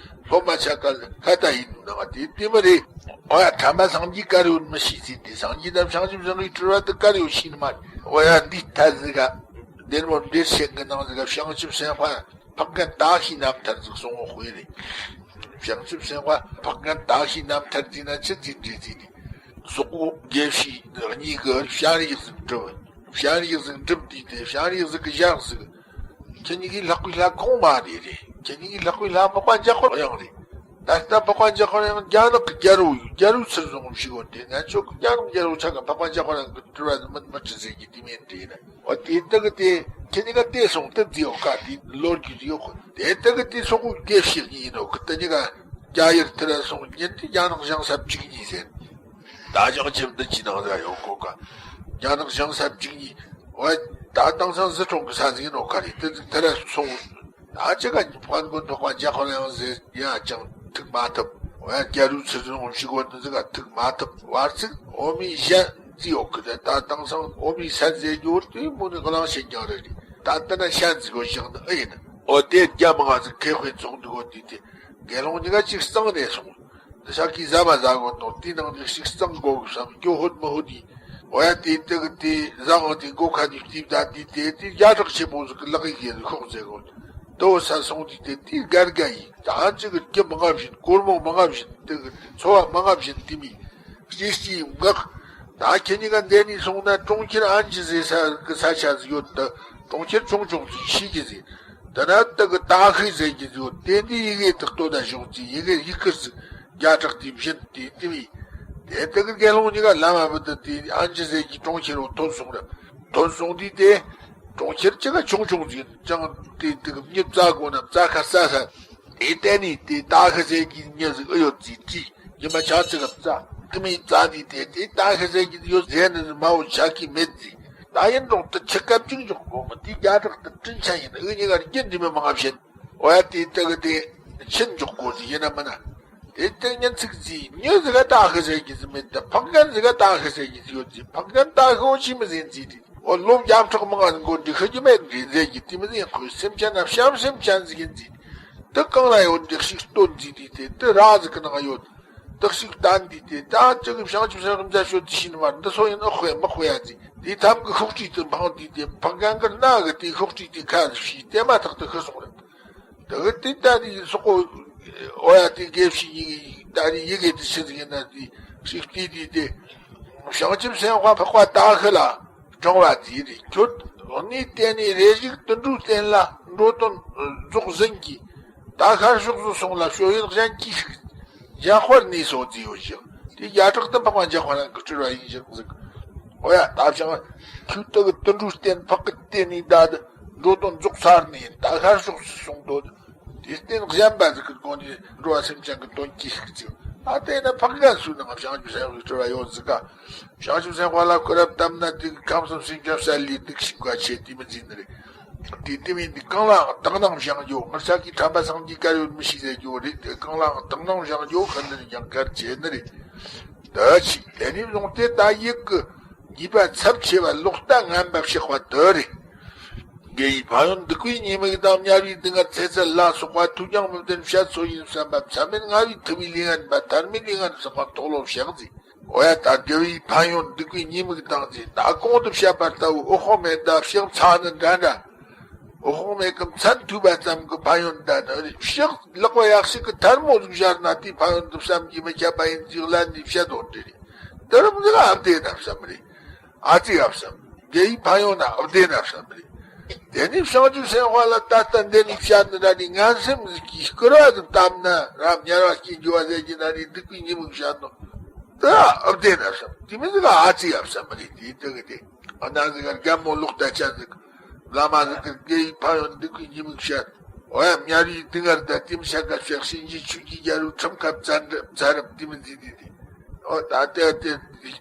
ཐོབ་མ་ཆགས་ག་ལ་ཁ་ཏ་ཡིན་ནོ་ན་དེ་དེ་མི་རེད། ཨོ་ཡ་ཁྲམ་པ་སངས་རྒྱས་གར་ཡོད་མི་ཤེས་ཟིན་དེ་སངས་རྒྱས་དང་བྱང་ཆུབ་སེམས་དཔའི་སྤྲུལ་པ་དེ་གར་ཡོད་ཤེས་ནི་མ་རེད། ཨོ་ཡ་འདི་ཐ་ཟིག་ག་འདིར་མོ་འདིར་ཤེས་གི་ནང་ཟིག་ག་བྱང་ཆུབ་སེམས་དཔའ་འཕགས་མགོན་དག་ཤེས་རྣམ་ཐར་ཟིག་སོང་བ་དཔེ་རེད། བྱང་ཆུབ་སེམས་དཔའ་འཕགས་མགོན་དག་ཤེས་རྣམ་ཐར་ཟིན་ན་ཆི་ཟིན་རེད་ཟིན་ནི། སོག་པོ་དགེ་བཤེས་གཉིས་ཀྱིས་བྱང་རིག་ཟིག་བསྒྲུབས། བྱང་རིག་ཟིག་འགྲུབ་དུས་དེ་བྱང་རིག་ཟིག་གི་ཞག་ཟིག་ཁྱེད་གཉིས་ཀྱི་ལྷག་པའི་ལྷ་གོང་མ་རེད་རེད། ཁྱེད་གཉིས་ཀྱི་ལྷག་པའི་ལྷ་འཕགས་པ་འཇམ་དཔལ་དབྱངས་རེད། ད་ལྟ་འཕགས་པ་འཇམ་དཔལ་དབྱངས་རྒྱ་ནག་གི་རྒྱལ་པོ་ཡོད། རྒྱལ་པོའི་ཚུལ་བཟུང་ཞིག་ཡོད་དེ་ང་ཆོ་གི་རྒྱ་ནག་རྒྱལ་པོ་ཆ་ག་འཕགས་པ་འཇམ་དཔལ་དབྱངས་ཀྱི་སྤྲུལ་པ་མི་མི་ཁྲི་ཟེར་གྱི་དེ་མིན་རེད་ན། འོ་དེ་དག་གི་དེ་ཁྱེད་གཉིས་ཀ་དེ་སོང་དེ་རྫི་ཡོད་ཀ་དེ་ལོར་གྱི་རྫི་ཡོད་ཁོ་དེ་དག་གི་དེ་སོག་པོ་དགེ་བཤེས་གཉིས་ཡིན་ནོ་གི་དེ་གཉིས་ཀ་རྒྱ་ཡུལ་དེ་ལ་སོང་ཉིན་དེ་རྒྱ་ནག་ཞང་ས་བཅུ་གཉིས་ཟེར། ད་ཞང་ཆེན་འདི་ཅི་ནང་ཟ་ཡོད་གོ་ཀ་རྒྱ་ནག་ཞང་ས་བཅུ་གཉིས། འོ་ད་དེང་སང་ཟི་གྲོང་གི་ས་ཟིག་ཡིན་ནོ་ཁ་རེད་དེ་ཟིག་དེ་ལ་སོང་། ད་ཅི་ག་ཉི་ཕན་གོ་འདོགས་པ་འཇའ་ཁོ་ཡང་ཟེར་ཡ་ཅང་ཐུག་མ་ཐུབ། འོ་ཡ་རྒྱ་རུ་ཚུར་སོང་ཞིག་གོ་འདི་ཟིག་ག་ཐུག་མ་ཐུབ་བར་ཚིག་འོ་མི་གཞན་ཟི་ཡོད་གི་དེ་ད་དེང་སང་འོ་མི་ས་ཟེར་རྒྱུ་དེ་མོ་ནི་གླང་ཆེན་རྐྱང་རེད། ད་ལྟ་ན་ཤན་ཟིག་གོ་བཞག་ནི་ཨེ་ཡིན། འོ་དེ་རྒྱ་མང་ང་ཟིག་ཁེ་དཔེ་ཚོགས་འདུག་གོ་དེ་དེ་དགེ་སློང་གཉིས་ཀ་ཅིག་གཙང་ནས་སོང་། འདི་ཤག་གིས་ཟ་མ་ཟ་གོ་ནོ་དེའི་ནང་ནས་ཞིག་གཙང་གོ་གི་བསམ་སྐྱོ་ཧོད་མི་ཧོད་ཡིན། འོ་ཡ་དེ་དེ་གི་དེ་ཟ་འོ་དེ་སྒོ་ཁ་ནས་བལྟས་ད་དེ་དེ་དེ་རྒྱ་གྲགས་ཆེ་པོ་ཟིག་གི་ལག་ཡིག་ཡེ་ཤོག་ཟེར་གོ། དོ་ས་སོང་དེ་དེ་དེ་དགའ་དགའ་ཡིན། ད་ཅི་གི་རྒྱུ་མང་ང་བཞིན་སྒོར་མོ་མང་ང་བཞིན་དེ་གི་འཚོ་བ་མང་ང་བཞིན་དེ་མི་ཅི་ཅི་ཡིན་འགག་ད་ཁྱེད་གཉིས་ཀ་འདས་ནས་སོང་ན་གྲོང་ཁྱེར་ཨན་ཅི་ཟེར་ས་གི་ས་ཆ་ཟིག་ཡོད་ད། གྲོང་ཁྱེར་ཆུང་ཆུང་ཟིག་ཤེས་ཀྱི་ཟིག་དེ་ན་དེ་གི་ཏ་ཧི་ཟེར་གྱི་ཟིག་ཡོད་དེ་འདི་ཡི་གེ་དག་ལྟོ་ད་ཞོག་ཅིག་ཡི་གེ་ཡི་གེ་ཟིག་རྒྱ་གྲགས་དེ་བཞིན་དེ་དེ་བི། དེ་དེ་གི་དགེ་སློང་གཉིས་ཀ་བླ་མ་བུ་དུ་དེ་ཨན་ཅི་ཟེར་གྱི་གྲོང་ཁྱེར་བོ་ཐོན་སོང་རབ། ཐོན་སོང་དུས་དེ་གྲོང་ཁྱེར་ཅི་ག་ཆུང་ཆུང་ཟིག་ཅང་དེ་དེ་གི་མྱི་བཙའ་དགོ་ན་བཙའ་ཁ་ས་ས། དེ་བལྟས་ནས་དེ་ཏ་ཧི་ཟེར་གྱི་མྱི་ཟིག་ཨེ་ཡོད་ཟིག་དྲིས། ཉི་མ་ཆ་ཙི་ག་བཙའ་དེ་མི་བཙའ་ནས་དེ་དེ་ཏ་ཧི་ཟེར་གྱི་ཡོད་ཟེར་ནི་མ་འོ་ཆ་གི་མེད་ཟིག་ད་ཡིན་རུང་དེ་ཆི་སྐབས་ཅིག་འཇོག་དགོ་མི་དེ་རྒྱ་གྲགས་དེ་དྲིན་ཆེན་ཡིན་ཨེ་གཉིས་ཀ་རྒྱུན་འདི་མི་མང་ང་བཤད། འོ་ཡ་དེ་དེ་གི་དེ་ཕྱིན་འཇོག་དགོ་ཟིག་ཡིན་ན་མིན་ན། དེ་དེ་ཉིན་ཚིག་ཟིག་མྱི་ཟིག་ག་ཏ་ཧི་ཟེར་གྱི་ཟིག་མེད་ད་ཕག་རྒན་ཟིག་ག་ཏ་ཧི་ཟེར་གྱི་ཟིག་ཡོད་ཟིག་ཕག་རྒན་ཏ་ཧི་འོ་ཆི་མི་ཟིན་ཟིག་དེ་འོ་ལོ་བརྒྱ་ཕྲག་མང་ང་འགོ་འདི་ཤི་རྒྱུ་མེད་འདི་ཟེར་གྱི་དེ་མི་ཟིན་ཁོའི་སེམས་ཅན་ན་བྱམས་སེམས་ཅན་ཟིག་ཡིན་ཟིག་དེ་གང་ལ་ཡོད་འདི་ཞིག་སྟོན་ཟིག་དེ་དེ་དེ་ར་ཟིག་གི་ནང་ཡོད། བདག་ཞིག་བསྟན་དུས་དེ་ད་ཅི་གི་བྱང་ཆུབ་སེམས་མཛད་ཤོད་དུ་ཕྱིན་བར་འདི་སོ་ཡིན་ཨ་ཁོས་མི་ཁོ་ཡ་ཟིག་དེ་ཐམ་གི་ཤོག་དྲིས་དུ་འཕངས་དུས་དེ་འཕགས་རྒན་གི་སྣ་གི་དེ་ཤོག་དྲིས་དེ་ཁ་ཟིག་ཤིས་དེ་མ་ཐག་ཏུ་ཤི་སོང་རེད། དེ་གི་དེ་ད་དེ་སོག་པོ་ཨོ་ཡ་དེ་དགེ་བཤེས་ཡིན་གི་ད་དེ་ཡི་གེ་དེ་ཕྱི་ཟིག་ཡིན་ན་དེ་ཞིག་དེ་དེ་དེ་བྱང་ཆུབ་སེམས་དཔའ་འཕགས་པ་དག་ཤི་ལ། སྐྱོང་བ་དེའི་རིགས་ཁྱོད་འོ་ནི་བརྟེན་ནས་རེ་ཞིག་དུད་འགྲོའི་རྟེན་ལ་འགྲོ་དོན་རྫོགས་ཟིན་གྱིས། ད་ཤར་ཕྱོགས་སུ་སོང་ལ་སྤྱོད་ཡོན་གཞན་གྱིས་ཤིག་འཇམ་དཔལ་ནས་སོ་བརྩི་ཡོད་ཞིང་དེ་རྒྱ་གྲགས་དུ་འཕགས་པ་འཇམ་དཔལ་རང་གི་སྤྲུལ་བ་ཡིན་ཞིང་གཟིགས། འོ་ཡ་ད་བྱང་ཁྱོད་དུ་གི་དུད་འགྲོའི་རྟེན་ཕག་གི་རྟེན་ནས་ད་དུ་འགྲོ་དོན་རྫོགས་ཚར་ནས་ད་ཤར་ཕྱོགས་སུ་སོང་དོ། དེ་རྟེན་གཞན་པ་ཟིག་གི་སྒོ་ནས་འགྲོ་བ་སེམས་ཅན་གྱི་དོན་གྱིས་ཤིག་ཅིག་ཨ་དེ་ན་འཕགས་རྒན་སུ་ནང་བྱང་ཆུབ་སེམས་དཔའི་སྤྲུལ་བ་ཡོད་ཟིག་ག་བྱང་ཆུབ་སེམས་དཔའ་ལ་གུས་རབ་བཏབ་ན་དེ་གི་ཁམས་གསུམ་སེམས་ཅན་བསལ་ལས་སྡིག་ཞིག་པ་ཆེ་དེ་མི་འཛིན་ནི་རེད། དེ་དེ་མིན་དེ་གང་ལའང་དག་སྣང་བཞེངས་རྒྱུ་ངར་ཆགས་ཀྱི་ཁྲམ་པ་སངས་རྒྱས་གར་ཡོད་མི་ཤེས་ཟེར་རྒྱུ་རེད་དེ་གང་ལའང་དག་སྣང་བཞེངས་རྒྱུ་ཁ་འདིར་ཡང་གར་བྱེད་ནི་རེད། ད་ཕྱིས་དེ་ནས་བཟུང་སྟེ་ད་ཡིག་གི་ཉེས་པ་ཚབས་ཆེ་བ་ལོག་ལྟ་ངན་པ་བཤགས་པ་དེ་རེད། དགེ་བའི་ཕན་ཡོན་སྡིག་པའི་ཉེས་དམིགས་དང་དམྱལ་བའི་སྡུག་བསྔལ་ཚེ་ཚད་ལ་སོགས་པ་ཐོས་ཀྱང་མི་བདེན་བཤད་སྲོལ་ཡིན་བསམ་པ་ཚད་མེད་ལྔ་བའི་ཐུབ་པའི་ལས་ངན་པ་ཐར་མེད་ལས་ངན་བསགས་པ་མཐོལ་ལོ་བཤགས་ཟིན། འོ་ཡ་ད་དགེ་བའི་ཕན་ཡོན་སྡིག་པའི་ཉེས་དམིགས་དང་ཟིན་ད་གོང་དུ་བཤད་པ་ལྟ་བུ་འོད་དཔག་མེད་ད་བཤགས་ཚར་ནི་འདྲ་འདྲ། འོད་དཔག་མེད་ཀྱི་མཚན་ཐོས་པ་ཙམ་གྱི་ཕན་ཡོན་ད་ནི་རེད་བཤགས་ལེགས་པ་ཡག་ཤོས་ཀྱི་ཐལ་མོ་ཟིག་བཞག་ན་དེའི་ཕན་ཡོན་དུ་བསམ་གྱིས་མི་ཁྱབ་པ་ཡིན་ཅིག་ལ་ནི་བཤད་དོ་འདྲ་རེད། དེ་རིམ་ཟིག་ཨ་བདེ་ན་བསམ་རེད། ཨ་ཙི་ཨ་བསམ། དགེ་བའི་ཕན་ཡོན་ན་ཨ་བདེ་ན་བསམ་རེད། དེ་ནས་བྱང་ཆུབ་སེམས་དཔའ་ལ་ད་ལྟ་འདི་ནས་བཤད་ནི་ར་ནི་ངན་སེམས་ཀྱི་སྐུར་བ་དུ་བཏབ་ན་ར་དམྱལ་བ་སྐྱེ་འགྱུར་བ་ཟེར་གྱི་ན་ནི་སྡིག་པའི་ཉེས་དམིགས་བཤད་ནོ། དེ་ཨ་བདེ་ན་བསམ་དེ་མི་ཟིག་ཨ་ཙི་ཨ་བསམ་རེད་དེ་དེ་གི་དེ། ཨ་ན་ཟིག་རྒན་མོ་ལོག་ལྟ་ཅན་ཟིག་བླ་མ་ཟིག་གི་དགེ་བའི་ཕན་ཡོན་སྡིག་པའི་ཉེས་དམིགས་བཤད། འོ་ཡ་དམྱལ་བའི་སྡུག་བསྔལ་དང་དེ་མི་བཤད་ག་བཤད་གཤིན་རྗེ་ཆོས་ཀྱི་རྒྱལ་པོའི་ཁྲིམས་ཁ་བཙན་རབ་བཙན་རབ་དེ་མི་འཛིན་དེ་དེ། འོ་ད་ལྟ་དེ་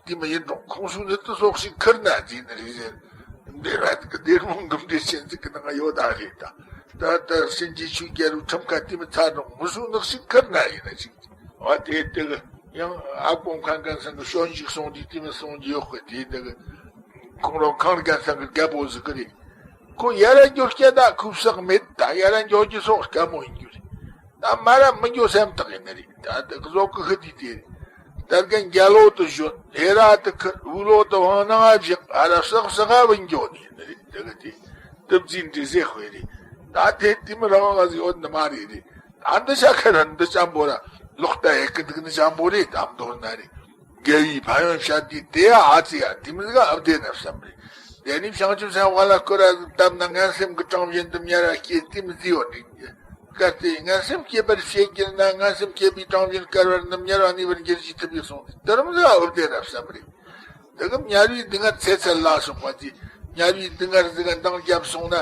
དེ་མི་ཡིན་རུང་ཁོང་ཚོ་ནི་དུ་སོགས་ཤིག་ཁུར་ན་འཛིན་ནི་རེད་ཟེར། འདི་ར་དེ་གི་སྡེར་མོ་འགུམ་འདྲེ་ཆེན་ཟིག་གི་ནང་ཡོད་ད་རེད་ད། ད་ལྟ་གཤིན་རྗེ་ཆོས་རྒྱལ་པོའི་ཁྲིམས་ཁ་དེ་མི་ཚར་རུང་མི་སུ་ནག་ཞིག་ཁུར་ན་ཡིན་ན་ཞིག་འོ་དེ་དེ་གི་ཡང་ཨ་ཀོང་ཁང་གན་སང་གི་ཤོན་ཞིག་སོང་དེ་དེ་མི་སོང་རྒྱུ་ཡོད་གི་དེ་དེ་གི་ཁོང་རང་ཁང་གན་སང་གི་རྒད་པོ་ཟིག་གི་རེད། ཁོ་ཡ་ར་འགྱོ་སྐྱ་ད་ཁུ་བསགས་མེད་ད་ཡ་ར་འགྱོ་རྒྱུ་སོགས་དཀའ་མོ་ཡིན་རྒྱུ་རེད། ད་མ་ར་མི་འགྱོ་སེམས་ཐག་ཡིན་ནི་རེད། ད་དེ་བཟོ་གི་ཤི་དུས་དེ་རེད། ད་གན་རྒྱ་ལོ་དུ་ཞོན། ཧེ་ར་དུ་ཁུར། འུ་ལོ་དུ་བང་ནང་ང་བཞག་ཨ་ར་བསག་བསག་ག་བུ་འགྱོ་ནི་ཡིན་ནི་རེད། དེ་གི་དེ་དུ་བརྩིས་འདྲི་ཟེ་ཧོས་རེད། ད་དེ་དེ་མི་རང་ང་ཟིག་ཡོད་ནི་མ་རེད་རེད། ད་འདི་ཤ་ཁ་ར་འདི་ཅམ་པོ་ར་ལོག་ལྟ་ཡེ་གི་འདུག་ནི་ཅམ་པོ་རེད། དམ་དོར་ན་རེད། རྒྱལ་བའི་ཕན་ཡོན་བཤད་དུས་དེ་ཡ་ཨ་ཙི་ཡ་དེ་མི་ཟིག་ཨ་བདེ་ན་བསམ་རེད། དེ་ནི་བྱང་ཆུབ་སེམས་དབང་ལ་བསྐུར་ར་ཟིག་བཏབ་ན་ངན་སེམས་ཀྱི་གྲངས་བཞིན་དུ་ཉར་ར་སྐྱེ་དེ་མི་ཟིག་ཡོད་རེད། སྐར་དེ་ངན་སེམས་སྐྱེད་པར་བྱེད་གྱུར་ན་ངན་སེམས་སྐྱེད་པའི་གྲངས་བཞིན་དཀར་བར་ནམ་ཉར་བ་ནུས་པར་འགྱུར་ཞེས་ཐུབ་པས་གསུངས་ཏེ་དེ་རིམ་ཟིག་ཨ་བདེ་ན་བསམ་རེད། དེ་གམ་ཉར་བའི་སྡུག་བསྔལ་ཚེ་ཚད་ལ་སོགས་པ་དེ་ཉར་བའི་སྡུག་བསྔལ་ཟིག་འདང་བརྒྱབ་སོང་ན།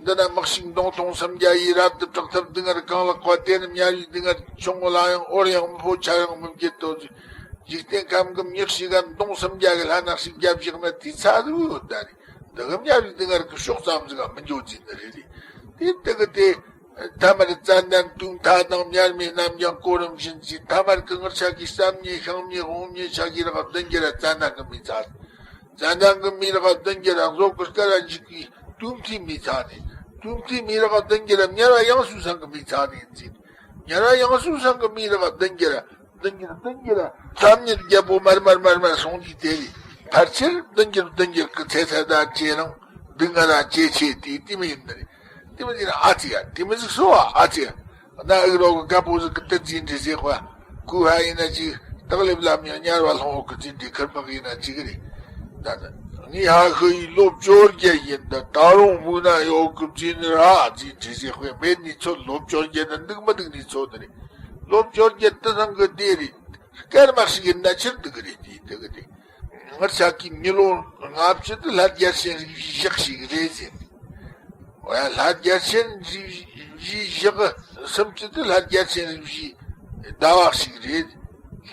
འདི་ན་མི་ཤིགས་མདུང་ཐུང་སུམ་བརྒྱ་ཡིས་རབ་ཏུ་དྲག་ཐབས་སྡུག་བསྔལ་གང་ལགས་པ། དེ་ནི་ཉར་བའི་སྡུག་བསྔལ་ཆུང་ངུ་ལ་ཡང་འོར་ཡང་མི་ཕོད་ཆར་ཡང་མི་འབྱེད་དོ། འཇིག་རྟེན་ཁམས་ཀྱི་མྱི་ཞིག་གམ་མདུང་སུམ་བརྒྱ་གི་ལྷ་ནག་ཞིག་བརྒྱབ་བཞག་ན་དེའི་ཚ་ཟིག་ཡོད་ད་རེད། འདི་གམ་ཉར་བའི་སྡུག་བསྔལ་གི་ཕྱོགས་ཙམ་ཟིག་གམ་མི་འགྱོ་ཅིག་ནི་རེད་རེད། དེ་དེ་གི་དེ། ཐ་མར་ཙན་དན་དུག་མཐའ་དང་། ཉར་མེད་རྣམ་རྒྱང་གོ་རིམ་བཞིན་གྱིས། ཐ་མར་ཀི་ངར་ཆ་གི་བསམ་ཉེས་ཤིང་ཉེས་དབང་ཉེས་ཆ་གི་རག་བདུན་གྱི་ར་ཙན་དན་གི་མི་ཚ། ཙན་དན་གི་མི་རག་བདུན་གྱི་ར་བཟོ་གི་སྐར་ར་འཇིག་གི་དུག་མཐའི་མི་ཚ་ནི། དུག་མཐའི་མི་རག་བདུན་གྱི་ར་ཉར་བ་ཡང་སུ་སང་གི་མི་ཚ་ནི་ཡིན་ཚེ། ཉར་བ་ཡང་སུ་སང་གི་མི་རག་བདུན་གྱི་ར་བདུན་གྱི་ར་བདུན་གྱི་ར་བསམ་ཉེས་རྒྱལ་པོ་མར་མར་མར་མར་སོང་གི་དེ་རེད། ཕལ་ཆེར་བདུན་གྱི་ར་བདུན་གྱི་ར་གི་ཚེ་ཚད་ད་ཆེ་རང་སྡུག་བསྔལ་ར་ཇེ་ཆེ་དེ་དེ་མི་ཡིན་ནི་རེད། དེ་མི་ཟིག་ཨ་ཙི་ཡ། དེ་མི་ཟིག་སོ་ཨ་ཙི་ཡ། ན་ཨི་རོ་གི་རྒད་པོ་ཟིག་གི་དེ་འཛིན་འདྲི་ཟེར་བ། ཁོ་ཧ་ཡིན་ན་ཅིག་སྟག་ལེབ་ལམ་ཡང་ཉར་བ་ལྷུང་འོག་གི་འཛིན་འདྲི་ཁུར་མག་ཡིན་ན་ཅིག་རེད། ད་ད་ངའི་ཧ་ཤི་ཡི་ལོ་བཅོ་བརྒྱད་ཡིན། ད་ད་རུང་བུ་ན་ཡོད་གི་འཛིན་ར་འཛིན་འདྲི་ཟེར་བ། མེད་ནི་ཚོད་ལོ་བཅོ་བརྒྱད་ན་འདུག་མི་འདུག་ནི་ཚོད་ནི་རེད། ལོ་བཅོ་བརྒྱད་དེ་ཚང་གི་དེ་རེད། སྐར་མ་ཞིག་ཡིན་ན་ཕྱིར་འདུག་གི་རེད། དེ་དེ་གི་དེ། ངར་ཆ་གི་མི་ལོ་ལྔ་བཅུ་དེ་ལྷ་རྒྱལ་ཆེན་རིགས་བཞི་ཞག་ཞིག་རེད་ཟེར། འོ་ཡ། ལྷ་རྒྱལ་ཆེན་རིགས་བཞི་ཞག་སུམ་ཅུ་དེ་ལྷ་རྒྱལ་ཆེན་རིགས་བཞིའི་ཟླ་བ་ཞིག་རེད།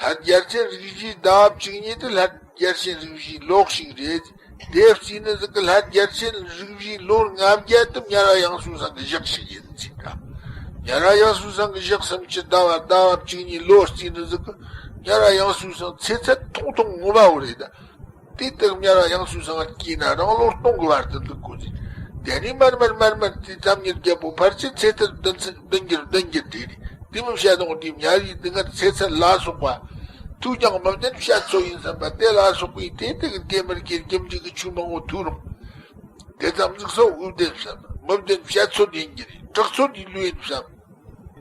ལྷ་རྒྱལ་ཆེན་རིགས་བཞིའི་ཟླ་བ་བཅུ་གཉིས་དེ་ལྷ་རྒྱལ་ཆེན་རིགས་བཞིའི་ལོ་ཞིག་རེད། དེ་བརྩིས་ནི་ཟིག་གི་ལྷ་རྒྱལ་ཆེན་རིགས་བཞིའི་ལོ་ལྔ་བརྒྱ་དེ་ཉར་བ་ཡང་སུ་སང་གི་ཞག་ཞིག་ཡིན་ཟེར་ད། ཉར་བ་ཡང་སུ་སང་གི་ཞག་སུམ་ཅུ་ཟླ་བ་ཟླ་བ་བཅུ་གཉིས་ལོ་བརྩིས་ནི་ཟིག་གི་ཉར་བ་ཡང་སུ་སང་ཚེ་ཚད་ཐུང་ཐུང་ངོ་མ་བོ་རེད་ད། དེ་ལྟར་ཉར་བ་ཡང་སུ་སང་སྐྱེས་ན་རང་ལོ་སྟོང་གི་བར་དུ་འདུག་དགོས་ཟེར། དེ་ནས་མར་མར་མར་མར་དེ་ཙམ་ཉིད་རྒྱལ་པོ་ཕལ་ཆེར་ཚེ་ཐར་བདུན་ཚེ་བདུན་འགྱུར་བདུན་འགྱུར་དེ་རེད། དེ་མི་བཤད་དང་དེ་ཉར་བའི་སྡུག་བསྔལ་ཚེ་ཚད་ལ་སོགས་པ། ཐུགས་ཀྱང་མི་བདེན་བཤད་ཚོད་ཡིན་བསམ་པ་དེ་ལ་སོགས་པའི་དེ་དེ་གི་དེ་མར་གྱི་རྒྱུ་འབྲས་ཀྱི་ཆོས་མང་བོ་ཐུག་རུང་། དེ་ཙམ་ཟིག་སོགས་འུ་བདེན་བསམ། མི་བདེན་བཤད་ཚོད་ཡིན་གྱི་རེད། དྲག་ཚོད་ཡིན་ལུས་ཡིན་བསམ།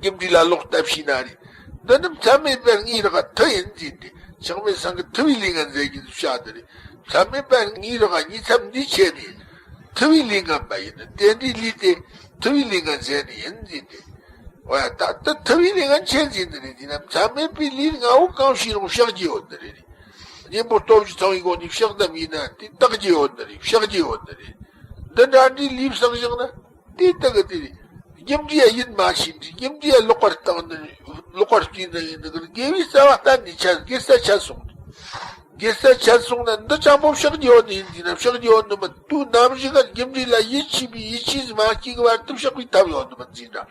རྒྱུ་འབྲས་ལ་ལོག་ལྟ་བྱས་ན་རེད། འདི་ནི་མཚམས་མེད་པའི་ངའི་རག་མཐུ་ཡིན་ཟེར་ཏེ། ཆགས་མེད་སེང་གེ་ཐུ་བའི་ལས་ངན་ཟེར་གྱི་བཤད་དེ་རེད། མཚམས་མེད་པའི་ངའི་རག་གཉིས་མཚམས་འདི་ཆད་ནས། ཐུ་བའི་ལས་ངན་པ་ཡིན། དེ་འདྲའི་ལས་དེ་ཐུ་བའི་ལས་ངན་ཟེར་ནི་ཡིན་ཟེར་ཏེ། འོ་ཡ། ད་ལྟ་ཐུ་བའི་ལས་ངན་ཆད་ཟེར་ནི་རེད། དེ་ན་མཚམས་མེད་པའི་ལས་ལྔ་བོ་གང་བྱས་རུང་བཤགས་རྒྱུ་ཡོད་ནི་རེད། གཉེན་པོ་སྟོབས་བཞི་ཚང་བའི་སྒོ་ནས་བཤགས་དམ་ཡིན་ན་དེ་དག་རྒྱུ་ཡོད་ནི་རེད། བཤགས་རྒྱུ་ཡོད་ནི་རེད། འདི་འདྲ་འདྲའི་ལས་བསགས་བཞག་ན། དེ་ལྟ་གི་དེ་རེད། རྒྱུ་འབྲས་ཡིན་མ་ཤེས་འདྲི། རྒྱུ་འབྲས་ལོག་པར་བཏང་ནི། ལོག་པར་བརྩིས་ནི་ཡིན་ནི་གི་དགེ་བའི་རྩ་བ་གཏན་ནས་ཆད། དགེ་རྩ་ཆད་སོང་། དགེ་རྩ་ཆད་སོང་ན་འདི་ཅང་པོ་བཤགས་རྒྱུ་ཡོད་ནི་ཡིན་ཟེར་ན་བཤགས་རྒྱུ་ཡོད་ནི་མིན། དུས་ནམ་ཞིག་ག་རྒྱུ་འབྲས་ལ་ཡིད་ཆེས་པའི་ཡིད་ཆེས་མ་སྐྱེས་གི་བར་དུ་བཤགས་པའི་ཐབས་ཡོད་ནི་མིན་ཟེར་འདྲ།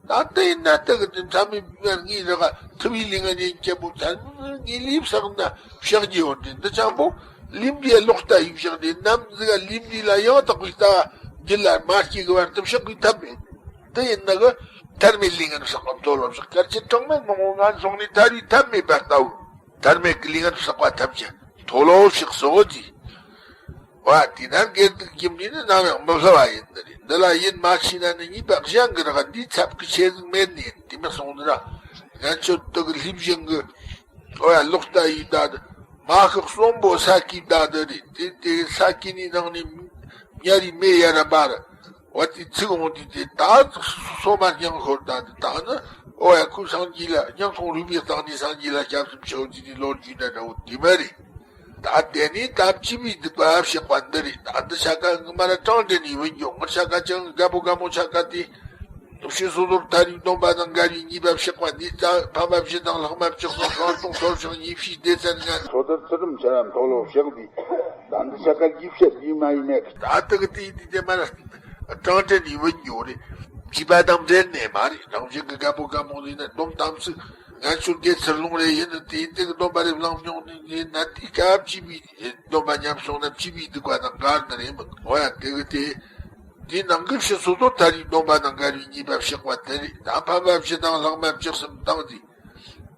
ད་ལྟ་ཡིན་ན་ལྟ་གི་དེ་མཚམས་མེད་པའི་ངའི་རག་ཐུ་བའི་ལས་ངན་ཡིན་སྐྱེ་བོ་ཚང་མས་ལས་བསགས་ན་བཤགས་རྒྱུ་ཡོད་དེ། འདི་ཅང་པོ་ལས་འབྲས་ལོག་ལྟ་ཡིས་བཤགས་ཏེ། ནམ་ཟིག་ག་ལས་འབྲས་ལ་ཡང་དག་པའི་ལྟ་བ་རྒྱུད་ལ་མ་སྐྱེས་གི་བར་དུ་བཤགས་པའི་ཐབས་མེད། འདི་ཡིན་ན་གི་ཐར་མེད་ལས་ངན་བསགས་པ་མཐོལ་ལོ་བཤགས། སྐར་ཆེན་གྲངས་མེད་མང་བོ་ངན་སོང་ནས་ཐར་བའི་ཐབས་མེད་པ་ལྟ་བུ། ཐར་མེད་ཀྱི་ལས་ངན་བསགས་པ་ཐམས་ཅད་མཐོལ་ལོ་བཤགས་སོ་ཅི། བ་དེ་ན་དགེ་སྡིག་རྒྱུ་འབྲས་ནི་ནམ་ཡང་མི་བསླུ་བ་ཡིན་ནི་རེད། འདི་ལ་ཡིད་མ་ཆེས་ན་ནི་ཉེས་པ་གཞན་གྱི་རག་འདིའི་ཚབ་ཀྱི་ཆེ་ཟིག་མེད་ནི་ཡིན། དེ་མི་སོང་ནི་ར། ངན་སྤྱོད་དུ་གི་ལྷས་བྱིན་གི་འོ་ཡ་ལོག་ལྟ་ཡི་ད་དུ་མ་ཤག་གསོན་པོ་ས་ཀྱི་ད་དུ་རེད། དེ་དེ་ས་ཀྱི་ནི་ནང་ནས་ཉ་རི་མེ་ཡ་ར་འབར། འོ་དེ་ཚིག་འོང་དུས་དེ་ད་སོ་མ་སྙིང་ཤོར། ད་དེ་དག་ནི་འོ་ཡ་ཁོའི་སངས་རྒྱས་ལ་སྙིང་ཁོང་རུས་པའི་གཏིང་ནས་སངས་རྒྱས་ལ་སྐྱབས་སུ་མཆིའོ་ཟེར་ནས་ལོ་རྒྱུས་ན་འདྲ་བོ་དེ་མ་རེད། ད་དེ་ནས་ད་བཅུ་པའི་སྡིག་པ་བཤགས་པ་འདི་རེད། ད་འདི་ཆ་ག་ངི་མ་ལ་གྲངས་འདྲེན་ནས་བུད་འགྱོ། ངི་ཆ་ག་ཅང་རྒད་པོ་རྒད་མོ་ཆ་ག་དེ་ཕྱི་སོ་སོར་ཐར་བའི་སྡོམ་པ་དང་འགལ་བའི་ཉེས་པ་བཤགས་པ་འདི་ད་ཕ་མ་བཞི་དང་ལྷག་མ་བཅུ་གསུམ་གང་སྟོང་སོར་བཤགས་ཉེས་བྱས་སྡེ་ཚན་ལྔ། སོ་ཐར་ཚུལ་ཁྲིམས་ཆ་ར་མཐོལ་ལོ་བཤགས་འདི། ད་འདི་ཆ་ག་དགེ་བཤེས་ཡིན་མ་ཡིན་མེད་གི། ད་དེ་གི་དེ་ཡིན་དུས་དེ་མ་ར་གྲངས་འདྲེན་ནས་བུད་འགྱོ་རེད། བྱིས་པ་དང་འབྲེལ་ནས་མ་རེད། རང་བཞིན་གི་རྒད་པོ་རྒད་མོ་ཡིན་ན་སྡོམ་དམ་ཚིག་ངན་སྤྱོད་དགེ་ཚུལ་སློང་རེ་ཡིན་ན་དེ་ཡིན་དེ་གི་སྡོམ་པ་རེ་བླངས་མྱོང་ནི་ཡིན་ན་དེ་སྐབས་བཅུ་པའི་སྡོམ་པ་ཉམས་སོང་ན་བཅུ་པའི་སྡིག་པ་དང་འགལ་ནི་རེད་མོད། འོ་ཡ་དེ་གི་དེ། དེའི་ནང་གི་ཕྱི་སོ་སོར་ཐར་པའི་སྡོམ་པ་དང་འགལ་བའི་ཉེས་པ་བཤགས་པ་དེ་རེད། ད་ཕན་པ་བཞི་དང་ལྷག་མ་བཅུ་གསུམ་དང་དེ།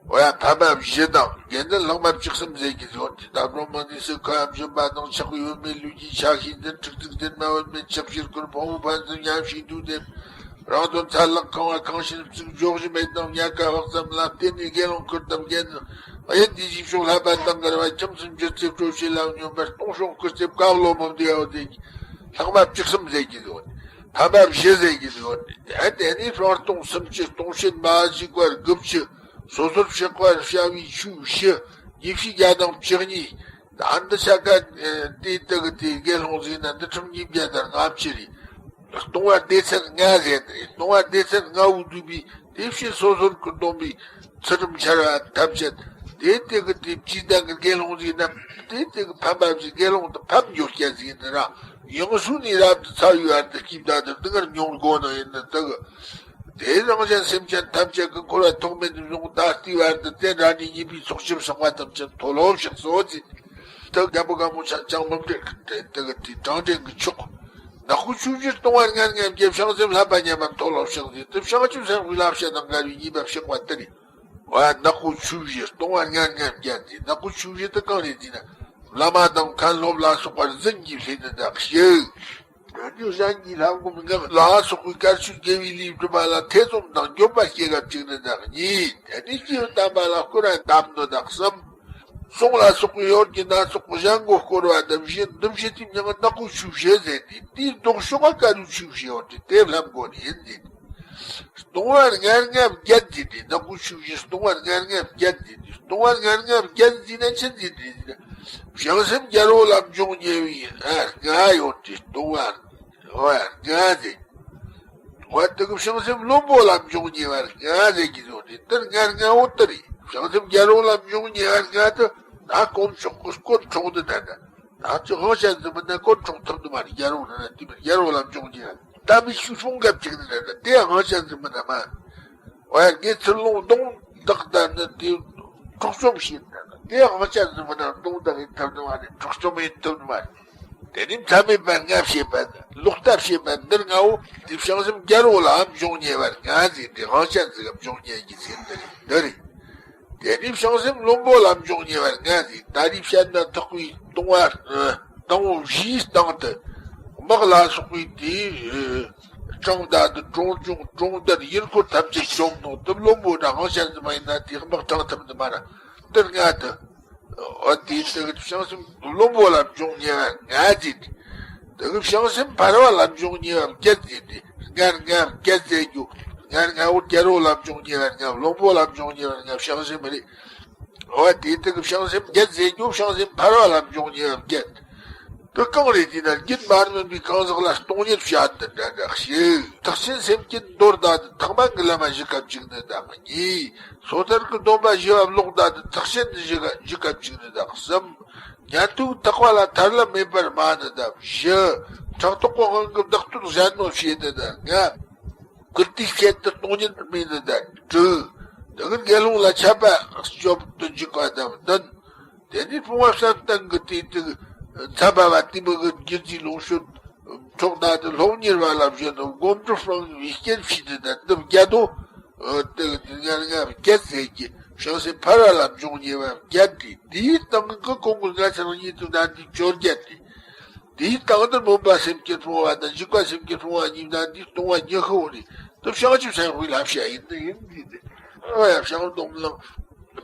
འོ་ཡ། ཕན་པ་བཞི་དང་དགེ་འདུན་ལྷག་མ་བཅུ་གསུམ་ཟེར་གྱི་ཡོད་དེ། ད་ལོ་མང་དུས་སུ་ཁོ་ཡང་སྦྱིན་པ་དང་ཆགས་པའི་འོས་མེད་ལུས་ཀྱི་ཆ་ཤས་འཛིན། འཁྲུག་རྩུབ་འཛིན། མ་འོས་མེད་ཆགས་ཕྱིར་ཁུར། ཕུང་པོ་ཕན་ཚུན་མཉམ་ཞིང་འདུས་ཏེ། རང་དོན་ཚ་ལག་ཁང་བ་ཁང་ཕྱིར་བཙུགས། འཇོག་གཞི་མེད་དང་ཉ་ཀ་བག་ཙམ་ལ་བརྟེན་ནས་དགེ་སློང་ཁུར་དང་རྒྱན་དང་གཡས་འདི་བཞི་ཕྱོགས་ལྷ་པ་དང་འགལ་བ། ཁྱིམ་སུ་འགྱུར་ཚེ་སྤྲོ་བྱེད་ལ་སྙོམས་པར་སྟོང་ཕྱོགས་ཁུར་ཚེ་བཀའ་སློབ་མོ་འདི་ཡང་ཟེར་གྱི་ལྷག་མ་བཅུ་གསུམ་ཟེར་གྱི་ཡོད། ཕན་པ་བཞི་ཟེར་གྱི་ཡོད། དེ་ནས་སྤང་སྟོང་སུམ་ཅུ། སྟོང་བཤད་མ་བཤད་པ་དགུ་བཅུ། སོ་སོར་བཤགས་པ་བྱ་བའི་ཆོས་བཞི། ཉེས་བྱས་བརྒྱ་དང་བཅུ་གཉིས། ད་འདི་ཆ་ག་དེ་དག་གི་དེ་དགེ་སློང་ཟིག་ན་འདི་ཁྲིམས་ཉིས་བརྒྱ་དང་ལྔ་བཅུ་རེད། སྟོང་པ་སྡེ་ཚན་ལྔ་ཟེར་ཏེ། སྟོང་པ་སྡེ་ཚན་ལྔ་བོ་བསྡུས་པའི་དེ་བཞིན་སོ་སོར་ཀུན་སྡོམ་པའི་ཚུལ་ཁྲིམས་འཆལ་བ་ཐམས་ཅད་དེ་དེ་གི་དེ་བཅུའི་གདན་གི་དགེ་སློང་ཟིག་ན་དེ་དེ་གི་ཕན་པ་བཞི། དགེ་སློང་དུ་ཕམ་འགྱོ་སྐྱ་ཟིག་ནི་ར། ཡང་སོ་ནས་རབ་ཏུ་ཚ་བའི་བར་དུ་སྐྱིད་བདག་ཏུ་སྡུག་བསྔལ་མྱོང་དགོས་ནི་ཡིན་ནི་དེ་གི། དེ་རང་གཞན་སེམས་ཅན་ཐམས་ཅད་ཀྱི་འཁོར་བ་ཐོག་མེད་དུ་བཟུང་ད་ལྟའི་བར་དུ་དེ་འདྲ་ནི་ཉེས་པའི་ཚོགས་བཅུ་བསགས་པ་ཐམས་ཅད་མཐོལ་ལོ་བཤགས་སོ་ཟེར། དེ་རྒྱལ་པོ་གང་མོ་ཆ་ཅང་མི་འདྲེན་གི་དེ་དེ་གི་དེ་དྲང་དྲན་གི་མཆོག་ནག་པོ་ཆོས་བཞི་སྟོང་པ་ལྔ་ལྔ་བརྒྱད། བྱང་སེམས་ལྷ་པ་མཉམ་པར་མཐོལ་ལོ་བཤགས་ཟེར། དེ་བྱང་ཆུབ་སེམས་དཔའི་བསླབ་བྱ་དང་འགལ་བའི་ཉེས་པ་བཤགས་པ་དེ་རེད། བ། ནག་པོ་ཆོས་བཞི་སྟོང་པ་ལྔ་ལྔ་བརྒྱད་དེ། ནག་པོ་ཆོས་བཞི་དེ་གང་རེད་ཟེར་ན། བླ་མ་དང་མཁན་སློབ་ལ་སོགས་པར་རྫུན་གྱིས་བསླུས་ནི་དག་བཞི། གཞན་གྱི་ལྷ་སྒོམ་སྔགས་ལ་སོགས་པའི་དཀར་ཆོས་དགེ་བའི་ལས་སྒྲུབ་པ་ལ་ཐེ་ཚོམ་དང་འགྱོད་པ་སྐྱེ་ག་བཅུག་ནི་དག་གཉིས། དེ་ནས་སྐྱེས་བུ་དམ་པ་ལ་སྐུར་བ་བཏབ་ནི་དག་གསུམ། སྲུང་ལ་སོགས་པའི་ཡུལ་གྱི་སྣ་ཚོགས་གཞན་མགོ་བསྐོར་བ་དང་བཞི། འདི་བཞི་དེའི་མིང་ནག་པོ་ཆོས་བཞི་ཟེར་ཏེ། དེའི་ལྡོག་ཕྱོགས་ཀ་དཀར་པོའི་ཆོས་བཞི་ཡོད་དེ་དེ་བསླབ་དགོས་ནི་ཡིན་ཟེར། སྟོང་པ་ལྔ་ལྔ་བརྒྱད་ཟེར་ཏེ། ནག་པོ་ཆོས་བཞི་སྟོང་པ་ལྔ་ལྔ་བརྒྱད་ཟེར་ཏེ། སྟོང་པ་ལྔ་ལྔ་བརྒྱད་ཟེར་ན་ཆི་ཟེར་ཏེ་ཟེར་ན། བྱང་སེམས་རྒྱལ་པོ་ལ་འབྱུང་ཉེ་བའི་ལྔ་ཡོད་དེ། སྟོང་པ་ལྔ་ཟེར། འོ་དེ་གི་བྱང་སེམས་བློན་པོ་ལ་འབྱུང་ཉེ་བ་ལྔ་ཟེར་གྱི་ཡོད་དེ། དེ་ལྔ་ལྔ་བོ་དེ་རེད། བྱང་སེམས་རྒྱལ་པོ་ལ་འབྱུང་ཉེ་བ་ལྔ་དེ་ད་དཀོན་མཆོག་གི་དཀོན་མཆོག་དེ་ད་ད། ད་ཅི་དབང་ཅན་ཟིན་མི་ན་དཀོན་མཆོག་ཐུབ་ནི་མ་རེད། རྒྱལ་པོ་ན་ན་དེ་མིན་རྒྱལ་པོ་ལ་འབྱུང་རྒྱུ་ཡང་ད་མི་ཤུགས་སོང་སྐབས་ཅིག་ནི་རེད། ད་དེ་དབང་ཅན་ཟིན་མི་ན་མ། འོ་ཡ་དགེ་ཚུལ་སློང་གདོང་བདག་ད་ནི་དེ་འཕྲོག་བཅོམ་བྱེད་ན་དེ་དབང་ཅན་ཟིན་མི་ན་གདོང་བདག་ཡིན་ཐུབ་ནི་མ་རེད། འཕྲོག་བཅོམ་ཡིན་ཐུབ་ནི་མ་རེད། དེ་ནི་མཚམས་མེད་པ་ལྔ་བྱེད་པ་ནི་ལོག་ལྟ་བྱེད་པ་འདིར་ལྔ་བོ་དེ་བྱང་སེམས་རྒྱལ་པོ་ལའང་འབྱུང་ཉེ་བ་ལྔ་ཟིན་ཏེ། དབང་ཅན་ཟིན་འབྱུང་ཉེ་གི་ཚེ་འདི་རེད། འདི་རེད། དེ་ནས་བྱང་སེམས་བློན་པོ་ལ་འབྱུང་ཉེ་བ་ལྔ་ཟིན། ད་རེས་བཤད་ན་ཐེག་པའི་སྟོང་པ། ཨ། དང་པོ་བཞིའི་སྟེང་དུ་དམག་ལ་སོགས་པའི་དེའི་གྲངས་ད་དུ་གྲོང་ཆུང་གྲོང་རྡལ་ཡུལ་འཁོར་ཐམས་ཅད་བཅོམ་ནོ་དུ་བློན་པོ་དང་དབང་ཅན་དུ་མ་ཡིན་ན་དེའི་དམག་གྲངས་ཐམས་དུ་མ་ར་འདི་ལྔ་དུ། འོ་དེའི་དེ་གི་བྱང་སེམས་བློན་པོ་ལ་འབྱུང་ཉེ་བ་ལྔ་ཟིན། དེ་གི་བྱང་སེམས་ཕལ་པ་ལ་འབྱུང་ཉེ་བ་བརྒྱད་ཟིན་ཏེ། ལྔ་ལྔ་བརྒྱད་ཟེར་རྒྱུ། ལྔ་ལྔ་བོ་རྒྱལ་པོ་ལ་འབྱུང་ཉེ་བ་ལྔ། བློན་པོ་ལ་འབྱུང་ཉེ་བ་ལྔ་བྱང་སེམས་རེད། འོ་དེའི་དེ་གི་བྱང་སེམས་བརྒྱད་ཟེར་རྒྱུ་བྱང་སེམས་ཕལ་པ་ལ་འབྱུང་ཉེ་བ་བརྒྱད། དེ་གང་རེད་ཟེར་ན། རྒྱུད་མར་མེ་པའི་གང་ཟག་ལ་སྟོང་ཉིད་བཤད་འདི་འདྲ་འདྲ་ཞིག་ཐེག་ཆེན་སེམས་བསྐྱེད་མདོར་བསྡུས་ཏེ་ཐེག་པ་དངུལ་ལམ་བཞི་ཀ་བཅུག་ནི་དག་གཉིས། སོ་ཐར་གྱི་སྡོམ་པ་བཞི་པ་ལོག་ལྟ་དེ་ཐེག་ཆེན་བཞི་ཀ་བཅུག་ནི་དག་གསུམ། ཉན་ཐོས་ཐེག་པ་ལ་ཐར་ལམ་མེད་པར་སྨྲ་ནི་དག་བཞི། ཕྲག་དོག་གི་དབང་གིས་བདག་བསྟོད་གཞན་ནོ་བྱེད་ནི་དག་ལྔ། བཀུར་སྟིའི་སྐད་དུ་སྟོང་ཉིད་སྨྲས་ནི་དག་དྲུག། དེ་གི་དགེ་སློང་ལ་ཆད་པ་གཅོད་དུ་འཇུག་པ་དག་བདུན། དེ་ནས་སྤོང་བ་བསམ་གཏན་གྱི་དེ་དག་མཚམས་པ་བ་དེ་མི་གི་རྒྱུད་ཀྱི་ལོངས་སྤྱོད་འཕྲོག་ན་དེ་སློབ་གཉེར་བ་ལ་བཞིན་དུ་སྒོམ་སྒྲུབ་སྤང་བའི་སྐྱེད་ཕྱིས་ཏེ་ད་འདི་བརྒྱད་དོ། དེ་ལྔ་ལྔ་བརྒྱད་ཟེར་གྱི་བྱང་སེམས་ཕལ་པ་ལ་འབྱུང་ཉེ་བ་བརྒྱད་དེ། དེའི་སྟེང་གི་གོང་གི་ལྔ་ཆ་རང་ཉིད་དུ་ན་འདི་བཅོ་བརྒྱད་དེ། དེའི་སྟེང་དུ་སྨོན་པ་སེམས་བསྐྱེད་སྤོང་བ་དང་འཇུག་པ་སེམས་བསྐྱེད་སྤོང་བ་གཉིས་ན་འདི་སྟོང་བ་ཉི་ཤུ་བོ་རེད། དེ་བྱང་ཆུབ་སེམས་དཔའི་བསླབ་བྱ་ཡིན་ནི་ཡིན་འདི་དེ། ཨ་ཡ་བྱང་སྡོམ་ལམ།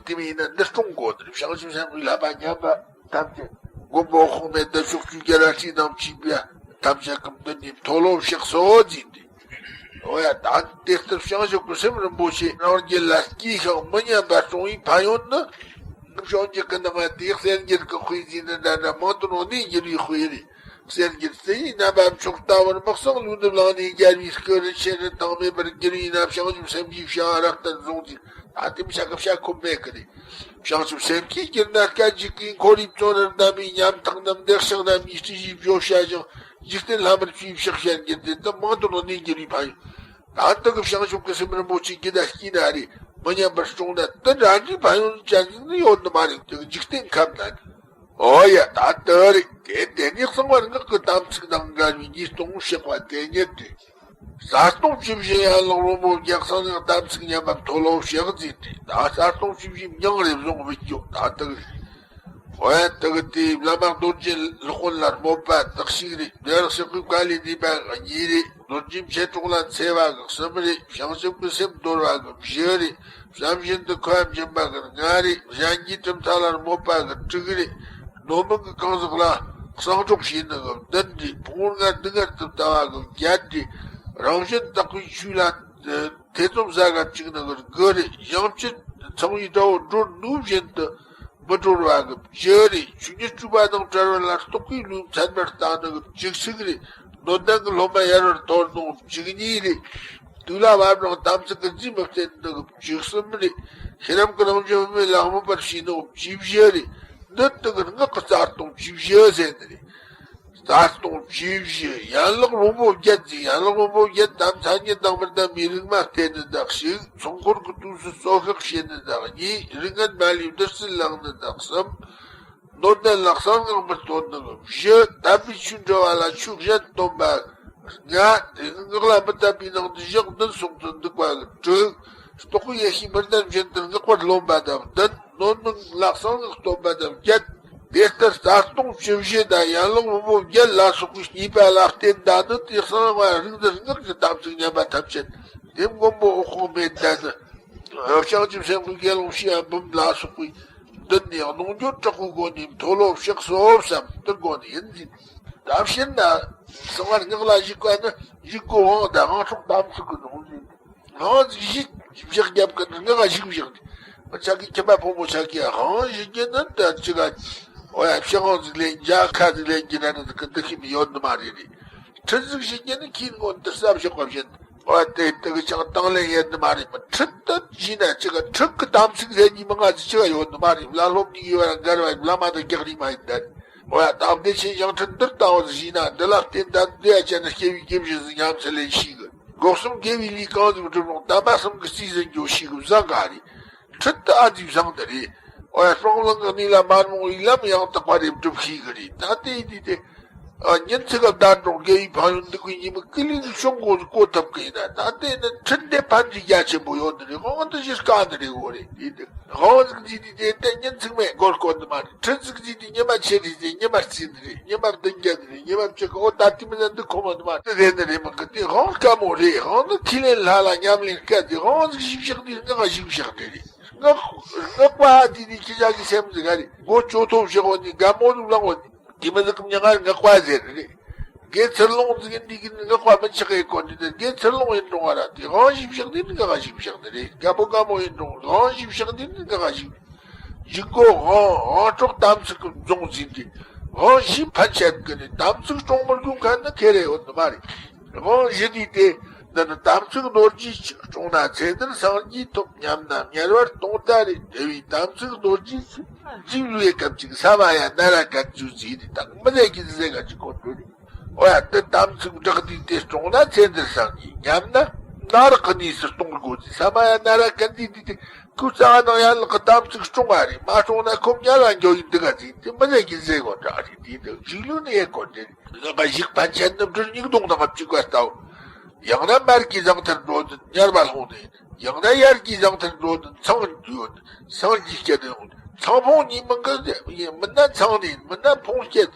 དེ་མིན་ན་འདི་སྲུང་དགོས་ནི་རེད། བྱང་ཆུབ་སེམས་དཔའི་བསླབ་པ་ཉམས་པ་ཐམས་ཅད་མགོན་པོ་འོད་དཔག་མེད་བདུད་ཕྱོགས་བཅུའི་རྒྱལ་བ་སྲས་དང་བཅས་པ་ཐམས་ཅད་ཀྱི་མདུན་ནས་མཐོལ་ལོ་བཤགས་སོ་ཟེར་ཏེ། འོ་ཡ། ད་དེ་ལྟར་བྱང་ཆུབ་ཀྱི་སེམས་རིན་པོ་ཆེ་རང་རྒྱུད་ལ་སྐྱེས་ཤིང་མི་ཉམས་པར་སྲུང་བའི་ཕན་ཡོན་ནི། བྱང་ཆུབ་ཀྱི་ནང་ང་དེའི་གསེར་འགྱུར་གྱི་དཔེ་ཟེར་ནི་འདྲ་འདྲ་མང་དུ་ནོ་ནི་འགྱུར་བའི་དཔེ་རེད། གསེར་འགྱུར་རྩི་ཡི་རྣམ་པ་མཆོག་ལྟ་བུར་མི་གཙང་ལུས་ནི་བླངས་ནས་རྒྱལ་བའི་སྐུ་རུ་ཆེ་རུ་ཐང་མེད་པར་གྱུར་པས་ན། བྱང་ཆུབ་སེམས་ཀྱི་བྱ་བ་རབ་ཏུ་བཟུང་ཅིང་། ད་དེ་མི་བྱ་གི་བྱ་ཁོམ་མེད་གི་རེད། བྱང་ཆུབ་སེམས་ཀྱིས་གྱུར་ན་སྐད་ཅིག་གིས་འཁོར་བའི་བཙོན་རར་བསྡམས་པའི་ཉམ་ཐག་རྣམས་བརྡེག་ཤིང་རྣམ་གཉིས་སྲིད་ཞིའི་བྱོ་བྱ་ཞིང་། འཇིག་རྟེན་ལྷ་མིར་བྱིའུའི་ཕྱག་བྱར་འགྱུར་ཏེ། དེ་མང་དུ་ནོ་ནི་འགྱུར་བའི་ཕན་ཡོན། ད་ལྟ་གི་བྱང་ཆུབ་ཀྱི་སེམས་རིན་པོ་ཆེ་རྒྱུད་ལ་སྐྱེས་ན་རེད། མི་ཉམས་པར་སྲུང་ན་དེ་འདྲ་འདྲའི་ཕན་ཡོན་ཅན་ཞིག་ནི་ཡོད་ནི་མ་རེད། དེ་གི་འཇིག་རྟེན་ཁམས་ན། ཨོ་ཡ། ད་ལྟ་རེད། དེ་དེ་ནས་གསང་བ་སྔགས་ཀྱི་དམ་ཚིག་དང་འགལ་བའི་ཉེས་ལྟུང་བཤགས་པ་དེ་ཉིད་དེ། གསལ་སྟོང་བཅུ་བཞི་ཡན་ལག་རོལ་མོ་བརྒྱད། གསང་སྔགས་དམ་ཚིག་ཉམས་པ་མཐོལ་ལོ་བཤགས་ཟེར་ཏེ། ད་གསལ་སྟོང་བཅུ་བཞིའི་མྱིང་རེ་བཟུང་བུད་རྒྱུ་ད་ལྟ་རེད། ཨོ་ཡ། དེ་གི་དེའི་བླ་མ་རྡོ་རྗེ་སློབ་དཔོན་ལ་སྨོད་པ་དག་ཞིག་རེད། བདེ་བར་གཤེགས་པའི་བཀའ་ལས་འདས་པ་གི་གཉིས་རེད། རྡོ་རྗེ་མཆེད་གྲོགས་ལ་འཚེ་བ་གི་གསུམ་རེད། བྱང་ཆུབ་ཀྱི་སེམས་དོར་བ་གི་བཞི་རེད། བྱམས་བཞིན་དུ་ཁོ་འབྱིན་པ་གི་ལྔ་རེད། གཞན་གྱི་གྲུབ་མཐའ་ལ་སྨོད་པ་གི་དྲུག་རེད། སྣོད་མིན་གྱི་གང་ཟག་ལ་གསང་སྒྲོག་བྱས་ནི་གི་བདུན་རེད། ཕུང་པོ་ལྔ་སྡུག་བསྔལ་དུ་ལྟ་བ་གི་བརྒྱད་རེད། རང་བཞིན་དག་པའི་ཆོས་ལ་ཐེ་ཚོམ་ཟ་ག་བཅུག་ནི་གི་དགུ་རེད། ཡང་ཅིན་ཚངས་པའི་དགྲ་བོ་སྒྲོལ་ནུས་བཞིན་དུ་མི་སྒྲོལ་བ་གི་བཅུ་རེད། ཆོས་ཉིད་སྤྲོས་པ་དང་བྲལ་བ་ལ་རྟོག་པའི་ལུས་མཚན་མར་བལྟ་ནི་གི་བཅུ་གཅིག་རེད། སྣོད་ལྡན་གྱི་སློབ་མ་ཡལ་བར་དོར་ནོ་བཅུ་གཉིས་རེད། དུག་ལ་བབས་རུང་དམ་ཚིག་གི་རྫས་མི་བརྟེན་ནོ་བཅུ་གསུམ་རེད། ཤེས་རབ་ཀྱི་རང་བཞིན་དབུ་མའི་ལྷ་སྨོད་པར་བྱས་ནོ་བཅུ་བཞི་རེད། འདི་དག་གི་སྔགས་ཀྱི་རྩ་ལྟུང་བཅུ་བཞི་ཟེར་ནི་རེད། རྩ་ལྟུང་བཅུ་བཞི། ཡན་ལག་རོལ་མོ་བརྒྱད་ཟེར། ཡན་ལག་རོལ་མོ་བརྒྱད་དམ་མཚན་ཉིད་དང་མི་ལྡན་པའི་རིག་མ་བསྟེན་ནི་དག་ཞིག་ཚོགས་འཁོར་གྱི་དུས་སུ་གསོག་བཤགས་བྱེད་ནི་དག་གཉིས། རིག་ངན་མ་ལུས་བདུད་རྩི་བླང་ནི་དག་གསུམ། སྣོད་ལྡན་ལ་གསང་སྔགས་མི་བསྟོད་ནི་བཞི། དམ་པའི་ཆོས་འདྲི་བ་ལ་ཆོས་གཞན་སྟོན་པ་ལྔ། དེ་སྔགས་ལ་མི་དད་པའི་ནང་དུ་བཞག་བདུན་སོང་དུ་འདུག་པ་དྲུག་རྟོག་པའི་ཡེ་ཤེས་མི་ལྡན་བཞིན་དུ་སྔགས་པར་རློམ་པ་དང་བདུན། སྣོད་མིན་ལ་གསང་སྔགས་སྟོན་པ་དང་བརྒྱད། དེ་ལྟར་རྩ་ལྟུང་བཅུ་བཞི་དང་ཡན་ལག་རོལ་མོ་བརྒྱད་ལ་སོགས་པའི་ཉེས་པ་ལ་བརྟེན་ད་ནི་དེ་གསང་བ་རིག་འཛིན་སྔགས་ཀྱི་དམ་ཚིག་ཉམས་པ་ཐམས་ཅད་དེ་མགོན་པོ་འོད་དཔག་མེད་ད་ནི། བྱང་ཆུབ་སེམས་དཔའི་དགེ་སློང་བྱེ་བ་འབུམ་ལ་སོགས་པའི་མདུན་ནས་གནོང་འགྱོད་དྲག་པོའི་སྒོ་ནས་མཐོལ་ལོ་བཤགས་སོ་བསམ་དུ་དགོངས་ནས་ཡིན་ཟིན། ད་ཕྱིར་ན་གསང་བ་སྔགས་ལ་ཞུགས་པ་ནི་ཡིད་ཀྱི་དབང་དང་དབང་ཕྱུག་དམ་ཚིག་གི་ནང་ཟིན། དབང་ཞུས་བཞག་རྒྱབ་ཀྱི་སྔགས་ཞུགས་བཞག་ནས་མི་ཆ་གི་ཁྱིམ་པ་ཕོ་མོ་ཆ་གི་དབང་ཞུ་རྒྱུ་ནི་ད་ཅི་ག་ཨོ་ཡ་ཕྱི་དབང་ཟིག་ལེན་རྒྱ་ཁ་ཟིག་ལེན་གྱི་ན་ནི་ཟིག་གི་འདུ་ཤེས་མི་ཡོད་ནི་མ་རེད་རེད། ཁྲིད་ཟིག་ཞུ་རྒྱུ་ནི་ཁྱིའི་སྔོན་དུ་ས་བཞག་པ་བཞིན། ཨོ་དེ་དེ་གི་ཆང་དང་ལེན་ཡེད་ནི་མ་རེད། མི་ཁྲིད་དུ་བྱས་ན་ཅི་ག་ཁྲིད་ཀྱི་དམ་ཚིག་ཟེར་གྱི་མི་ང་ཟིག་ཅི་ག་ཡོད་ནི་མ་རེད། བླ་སློབ་གཉིས་ཡོད་ར་འགལ་བ་བླ་མ་དང་རྒྱག་རིགས་མ་ཡིན་ད། ཨོ་ཡ་ད་བདེ་ཆེན་ཞང་ཁྲིད་འདིར་ལྟ་བུ་ཟིག་ཞུས་ན་འདི་ལ་བརྟེན་ད་འདི་ཡ་བྱས་ན་སྐྱེ་བའི་སྐྱེ་བཞི་ཟིག་ཉམས་ཚུལ་ལེན་ཤེས་གི་སྒོ་གསུམ་དགེ་བའི་ལས་གང་ཟིག་སྒྲུབ་རུང་དམ་པ་གསུམ་གྱི་རྩིས་ཟིན་འགྱོ་ཤེས་གི་བཟང་ག་རེད། ཁྲིད་དུ་ཨ་ཙི་བཟང་དུ་རེད། ཨོ་ཡ་སྤང་བླང་གི་གནས་ལ་མ་རུངས་པའི་ལམ་ཡང་དག་པ་རེ་སྒྲུབ་ཤེས་གི་རེད། ད་ལྟའི་དུས་དེ། ཨ་ཉིན་ཚིག་ག་བདག་འགྲོ་དགེ་བའི་ཕན་ཡོན་འདུག་པའི་ཉིན་མོ་ཀི་ལི་ལི་ཤོང་གོ་གོ་ཐུབ་གི་ཡིན་ན་ད་ལྟའི་ནི་ཁྲིད་འདི་ཕན་གྱི་རྒྱ་ཆེན་པོ་ཡོད་ནི་རེད། དབང་དུ་ཞིག་དཀའ་ནི་རེད་འོ་རེད་དེ་དུ། དབང་ཟིག་བརྩིས་ཏེ་དེ་ལྟ་ཉིན་ཚིག་མེད་སྒོར་སྐོར་ནི་མ་རེད། ཁྲིད་ཟིག་བརྩིས་ཏེ་ཉི་མ་ཆེ་རེད་ཟེར་ཉི་མ་རྩིས་ནི་རེད། ཉི་མ་བདུན་བརྒྱ་ནི་རེད། ཉི་མ་བཅུ་གི་ཨོ་ད་ལྟའི་མི་ནི་འདུག་ཁོ་མ་ནི་མ་རེད་ཟེར་ནི་རེད། མི་གི་དེ་དབང་དཀའ་མོ་རེད། དབང་ནི་ཁས་ལེན་ལྷ་ལ་ཉམས་ལེན་དཀའ་དེ་དབང་ཟིག་ཞིག་བཞག་དེ་ང་ཞིག་བཞག་དེ་རེད། ངག་ངག་པ་དེ་ནི་ཁྱེད་ཅག་གི་སེམས་ཟིག་ག་རེད། མགོ་ཅོ་ཐོ་བཞག་འོ་ནི་དགའ་མོ་ཟིག་བླངས་འོ་ནི། དེ་མི་ཟིག་གམ་ཉག་ང་ངག་པ་ཟེར་རེད། དགེ་ཚུལ་སློང་ཟིག་འདི་གི་ངག་པ་མི་ཆགས་ཡེ་གོ་འདི་དེ་དགེ་ཚུལ་སློང་ཡིན་རུང་བ་ར་དེ་དབང་ཞིག་བཞག་འདི་ནི་ངག་ཞིག་བཞག་འདི་རེད། རྒྱ་པོ་དགའ་མོ་ཡིན་རུང་དབང་ཞིག་བཞག་འདི་ནི་ངག་ཞིག་ཡིན་གོ། དབང་དབང་གྲོགས་དམ་ཚིག་གི་འཛོང་ཟིན་འདི་དབང་ཞིག་ཕན་ཆད་གི་ནི་དམ་ཚིག་སྲུང་མི་དགོས་མཁན་ནི་ཁེ་རེ་ཡོད་ནི་མ་རེད། དབང་ཞི་དུས་དེ། འདི་ནི་དམ་ཚིག་རྡོ་རྗེ་ཆུ་སྲུང་ན་ཚེ་འདིར་སངས་རྒྱས་ཐོབ། ཉམས་ན་དམྱལ་བར་ལྟུང་ལྟ་རེ་བྲལ་བའི་དམ་ཚིག་རྡོ་རྗེ་ཆུ་འཇིག་ལུས་སྐབས་ཅིག་ས་མ་ཡ་ན་ར་གན་ཅུ་ཟིག་ནི་དང་མི་ལས་ཀྱི་ཟེ་ག་ཅིག་གོ་འགྲོ་རེད། ཨོ་ཡ་འདི་དམ་ཚིག་བསྒྲགས་དུས་དེ་སྲུང་ན་ཚེ་འདིར་སངས་རྒྱས། ཉམས་ན་ནག་རག་གི་གནས་སུ་ལྟུང་དགོས་ཟིག་ས་མ་ཡ་ན་ར་གན་དུས་དེ་དེ་ཁོ་རྩ་བ་ནང་ཡན་ལག་གི་དམ་ཚིག་སྲུང་བ་རེད། མ་སྲུང་ན་ཁོ་དམྱལ་བ་འགྱོ་ཡིན་འདི་ག་ཟིག་དེ་མི་ལས་ཀྱི་ཟེ་གོ་འདྲ་རེད། དེ་འདི་འཇིག་ལུས་ནི་ཡེ་གོ་འདྲ་རེད། ང་གཞུག་ཕན་ཆད་ནི་འབྲུ་སྙིགས་དུང་དང་བཅུག་པ་ལྟ་བུ། ཡང་ན་མར་གྱི་ཟངས་ཐལ་འགྲོ་དུས་དམྱལ་བ་ལྷུང་ནས། ཡང་ན་ཡར་གྱི་ཟངས་ཐལ་འགྲོ་དུས་ཚངས་ཡོད། སངས་རྒྱས་སྐྱེ་དུས་ཡོང་། ཚངས་ཕུང་གཉིས་མིན་གི་མིན་ན་ཚངས་ནས་མིན་ན་ཕུང་སྐྱེ།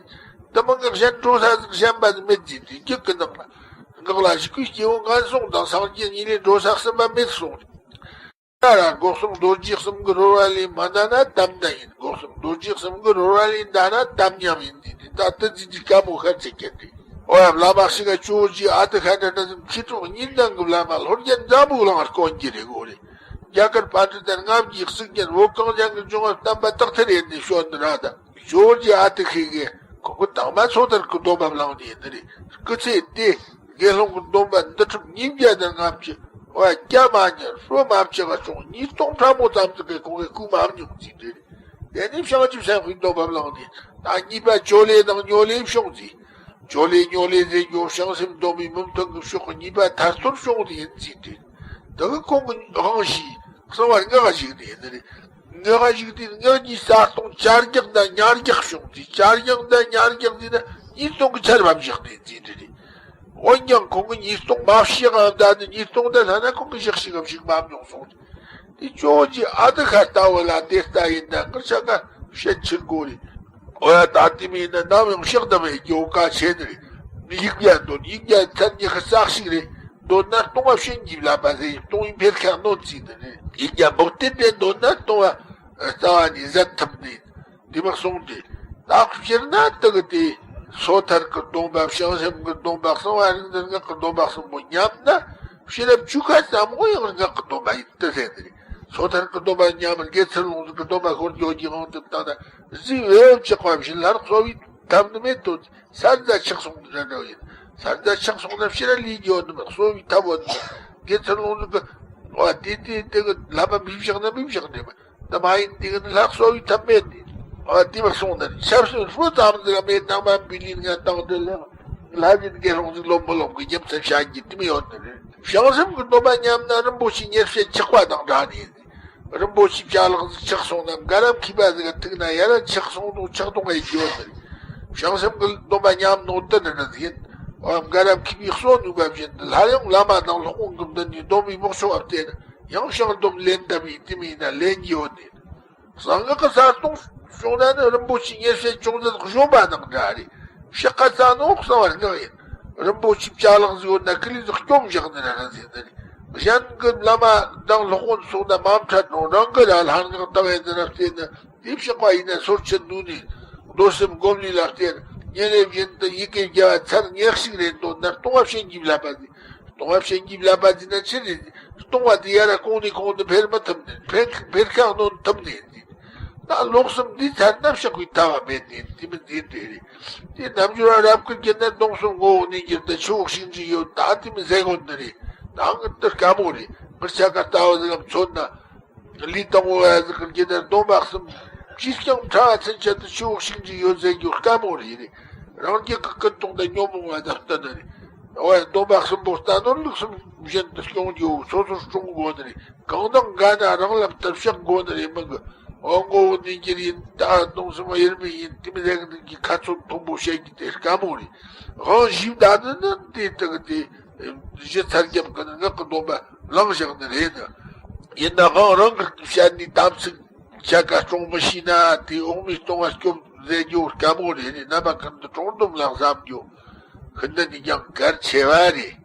དུ་མིན་གི་གཞན་འགྲོ་ས་ཟིག་གཞན་པ་ཟིག་མེད་ཟིན་དུས་རྒྱུད་ཀྱི་ནང་ལ། ངག་ལ་ཞུགས་པའི་སྐྱེ་བོ་ངན་སོང་དང་སངས་རྒྱས་གཉིས་ལས་འགྲོ་ས་གསུམ་པ་མེད་སོང་། ད་ར་སྒོ་གསུམ་རྡོ་རྗེ་གསུམ་གྱི་རོལ་བ་ལས་མ་འདའ་ན་དམ་ལྡན་ཡིན། སྒོ་གསུམ་རྡོ་རྗེ་གསུམ་གྱི་རོལ་བ་ལས་འདའ་ན་དམ་ཉམས་ཡིན། འདི་འདི་ད་ལྟ་འཛིན་གྱི་དཀའ་མོ་ཤར་ཚེ་སྐད་འདི། ཨོ་ཡ་བླ་མ་ཞིག་ག་ཇོ་བོ་རྗེ་ཨ་ཏི་ཤ་ཏ་འདྲ་ཟིག་མཁས་གྲུབ་གཉིས་ལྡན་གྱི་བླ་མ་ལྷོ་རྒྱལ་འཛམ་བུ་གླིང་དཀོན་གྱི་རེད་གོ་རེད། རྒྱ་གར་པཎྜི་ཏ་ལྔ་བརྒྱའི་གཙུག་རྒྱན་བོད་གངས་ཅན་གྱི་ལྗོངས་ལ་བསྟན་པ་དག་ཐེར་ཡེད་ནས་བྱོན་འདི་ར་ད། ཇོ་བོ་རྗེ་ཨ་ཏི་ཤའི་གི་ཁོང་གི་དང་མ་སོ་ཐར་གྱི་སྡོམ་པ་བླངས་ནས་ཡིན་ནི་རེད། སྐུ་ཚེ་དེ་དགེ་སློང་གི་སྡོམ་པ་འདུལ་ཁྲིམས་ཉིས་བརྒྱ་དང་ལྔ་བཅུ། ཨོ་ཡ་སྐྱ་མ་ཉར་སོ་མ་བཅག་ག་སོང་ཉིས་སྟོང་ཕྲ་མོ་ཙམ་ཟིག་གི་ཁོང་གི་སྐུ་མ་མྱོང་ཟིན་ནི་རེད། དེ་ནས་བྱང་ཆུབ་སེམས་དཔའི་སྡོམ་པ་བླངས་ནས་ད་གཉིས་པ་ཇོ་ལེ་དང་ཉོ་ལེ་བྱུང་ཟིན། ཇོ་ལེ་ཉོ་ལེ་ཟེར་རྒྱུ་བྱང་སེམས་སྡོམ་པའི་མུ་མཐུད་ཀྱི་ཕྱོགས་ཀྱི་གཉིས་པ་ཐར་ཐོར་བྱུང་ནི་ཡིན་ཟིན་ཏེ། དེ་གི་ཁོང་གི་དབང་ཞུས་གསང་བ་ལྔ་ག་ཞིག་ནི་ཡིན་ནི་རེད། ངག་ག་ཞིག་དེ་ངག་གཉིས་ས་སྟོང་ཆར་རྒྱག་དང་ཉར་རྒྱག་བྱུང་དེ། ཆར་རྒྱག་དང་ཉར་རྒྱག་དེ་ན་ཉིས་སྟོང་གི་ཆར་བབ་བཞག་དེ་རྩིས་འདྲི་རེད། འོན་ཀྱང་ཁོང་གི་ཉིས་སྟོང་མ་ཕྱེ་གང་ད་ནི་ཉིས་སྟོང་དེ་ལྷ་ན་ཁོང་གི་ཞག་ཞིག་གམ་ཞིག་མ་མྱོང་སོང་དེ། ཅོ་ཅི་ཨ་ཏི་ཁ་ལྟ་བུ་ལ་དེ་ལྟ་ཡིན་ན་ངར་ཆ་ག་བཤད་ཕྱིར་དགོས་རེད། འོ་ཡ་ད་དེ་མིན་ན་ནམ་ཡང་ཕྱག་དམ་མེད་རྒྱུ་ཀ་ཆེ་ནི་རེད། ཡིག་བརྒྱ་འདོན་ཡིག་བརྒྱ་མཚན་ཉི་ཤུ་རྩ་གཅིག་རེད། འདོན་ན་སྟོང་བ་བྱིན་གྱིས་བརླབས་པ་ཟེར་སྟོང་ཡིན་ཕེར་ཁ་གནོན་རྩིས་ནི་རེད། ཡིག་བརྒྱ་འབོག་སྟེ་དེ་འདོན་ན་སྟོང་བ་རྩ་བ་ནས་ཟད་ཐུབ་ནི། དེ་མ་གསུངས་ཏེ། ད་སྤྱིར་ན་དེ་གི་དེ་སོ་ཐར་གི་སྡོམ་པ་བྱང་སེམས་གི་སྡོམ་པ་གསང་བ་རིག་འཛིན་སྔགས་གི་སྡོམ་པ་གསུམ་པོ་ཉམས་ན་ཕྱི་རབས་བཅུ་ཁ་ཙམ་པོ་ཡང་སྔགས་གི་སྡོམ་པ་ཡིན་དུ་ཟེར་ནི་རེད། སོ་ཐར་གི་སྡོམ་པ་ཉམས་དགེ་ཚུལ་སློང་གི་སྡོམ་པ་ཤོར་འགྱོ་གི་དབང་དུ་བཏང་ན་གཟི་འོད་ཆགས་པ་བཞིན་ལྷར་གསོ་བའི་ཐབས་ནི་མེད་དོ། ས་རྫ་ཆགས་སོང་འདྲ་འདྲ་ཡིན། ས་རྫ་ཆགས་སོང་ན་ཕྱི་ར་ལུས་འགྱོ་ནི་མེད། གསོ་བའི་ཐབས་བོ་ནི་དགེ་ཚུལ་སློང་གི་བ་དེ་དེ་དེ་གི་ལྷ་པ་མི་བཞག་ན་མི་བཞག་ནི་མེད། དེ་མ་ཡིན་དེ་གི་ནི་ལྷག་གསོ་བའི་ཐབས་མེད་དེ། ཨ་དེ་བ་སོང་ན་ཆབ་སྲིད་ཧྲུལ་ཙམ་ཟིག་མེད་ནང་མ་བི་ལིན་ང་བཏང་འདྲ་ལེ། ལྷ་བཞིན་དགེ་སློང་ཟིག་ལོ་མི་ལོ་གི་རྒྱབ་ཚད་བྱ་རྒྱུ་དེ་མི་ཡོད་ནི་རེད། བྱང་སེམས་ཀྱི་སྡོམ་པ་ཉམས་ན་རིན་པོ་ཆེ་ཉེར་སྤྱད་ཆགས་པ་དང་འདྲ་ནི་ཡིན། རིན་པོ་ཆེ་བྱ་ལག་ཟིག་ཆགས་སོང་ན་དགའ་རབ་མཁས་པ་ཟིག་ག་ཐུག་ན་ཡ་ར་ཆགས་སོང་དང་ཆགས་སོང་ངེ་འགྱོ་ནི་རེད། བྱང་སེམས་ཀྱི་སྡོམ་པ་ཉམས་ནོ་དེ་ནི་རེད་ཡིན། འོ་དགའ་རབ་མཁས་པའི་གསོ་ནུས་པ་བཞིན་དུ་སླར་ཡང་བླ་མ་དང་སློབ་དཔོན་གྱི་མདུན་ནས་སྡོམ་པའི་མོ་ཆུང་བ་བལྟས་ན། ཡང་བྱང་སྡོམ་ལེན་ཐབས་ཡིན་དེ་མིན་ན་ལེན་རྒྱུ་ཡོད་ནི། གསང་སྔགས་ཀྱི་ས་སྟོང་བྱུང་ན་ནི་རིན་པོ་ཆེ་ཉེར་སྤྱད་ཅུང་ཟད་གཞོམ་པ་དང་འདྲ་རེད། ཕྱི་ཁ་ས་ནོ་གསང་བ་སྔགས་ཡིན། རིན་པོ་ཆེ་བྱ་ལག་ཟིག་ཡོད་ན་ཀི་ལི་ཟིག་སྐྱོམ་བཞག་ནི་ར་ཟེར་ནི་རེད། གཞན་གྱི་བླ་མ་དང་སློབ་དཔོན་སོགས་ན་མ་འཕྲད་ནོ་རང་གི་ར་ལྷ་སྔགས་བཏང་ཡས་ནི་ར་བལྟས་ན། དེ་བཤགས་པ་ཡིན་ན་སོར་ཆུད་ནུས་ནས་རྡོར་སེམས་སྒོམ་ལས་ལ་བརྟེན་ཉིན་རེ་བཞིན་དུ་ཡི་གེ་བརྒྱ་བ་ཚར་ཉེར་གཅིག་རེ་འདོན་ན་སྟོང་བ་བྱིན་གྱིས་བརླབས་པ་ཟིན། སྟོང་བ་བྱིན་གྱིས་བརླབས་པ་ཟིན་ན་ཕྱིར་རེ་སྟོང་བ་དེ་ཡ་ར་གོང་ནས་གོང་དུ་འཕེལ་མི་ཐུབ་ནས་འཕེལ་འཕེལ་ཁ་གནོན་ཐུབ་ནས་ཟིན། ད་ལོག་སེམས་འདི་ཚར་ན་བཤགས་པའི་ཐབས་བ་མེད་ནས་དེ་མི་འཛིན་དེ་རེད། དེ་རྣལ་འབྱོར་བ་རབ་ཀྱི་རྒྱུད་ན་སྡོམ་གསུམ་ངོ་བོ་གནས་འགྱུར་དུ་ཆུ་བོ་ཤིང་འབྲས་ཡོད་ད་དེ་མི་ཟེར་དགོས་ནི་རེད། ད་ངི་དེ་དཀའ་མོ་རེད། ངི་ཆ་ག་ལྟ་བ་ཟིག་ལ་མཚོན་ན། ལུས་དང་པོ་བ་ཟིག་གི་རྒྱུད་ན་སྡོམ་པ་གསུམ། ཅིས་ཀྱང་ཕྲ་བ་ཚུན་ཆད་དུ་ཆུ་བོ་ཤིང་འབྲས་ཡོད་ཟེར་རྒྱུ་དཀའ་མོ་རེད་རེད། རང་རྒྱུད་ཀྱི་ཀུན་རྟོག་དང་ཉོན་མོངས་པ་དང་བསྟུན་ནི་རེད། འོ་ཡ་སྡོམ་པ་གསུམ་པོ་རྟ་ནོར་ལུག་གསུམ་བཞིན་དུ་སྐྱོང་རྒྱུ་སོ་སོར་སྲུང་དགོས་ནི་རེད། གང་དང་འགལ་ན་རང་ལམ་དུ་བཤགས་དགོས་ནི་རེད་མིན་གི། འོ་མགོ་བོ་ནས་འགྱུར་ཡིན་ད་སྡོམ་གསུམ་དབྱེར་མེད་ཡིན་དེ་མི་ཟེར་གི་འདུག་གི་ཁ་ཚོན་མཐོན་པོ་བཤད་རྒྱུ་དེ་དཀའ་མོ་རེད། དབང་བཞི་བདག་ནི་ནི་དེ་དག་དེ། གཞི་ཚར་རྒྱབ་ཀྱི་ནི་ངག་གི་སྡོམ་པ་བླངས་བཞག་ནི་རེད་ནི། ཡིན་ནའང་རང་གི་བཤད་ནི་དམ་ཚིག་ཆ་ག་སྲུང་མི་ཤེས་ན་དེ་འོག་མའི་སྟོང་བ་སྐྱོབ་ཟེར་རྒྱུ་དཀའ་མོ་རེད་ནི། རྣམ་པ་ཀུན་ཏུ་དཀྲོག་སྡོམ་ལ་བསམ་རྒྱུ་ཤིན་ཏུ་ནས་ཀྱང་གལ་ཆེ་བ་རེད།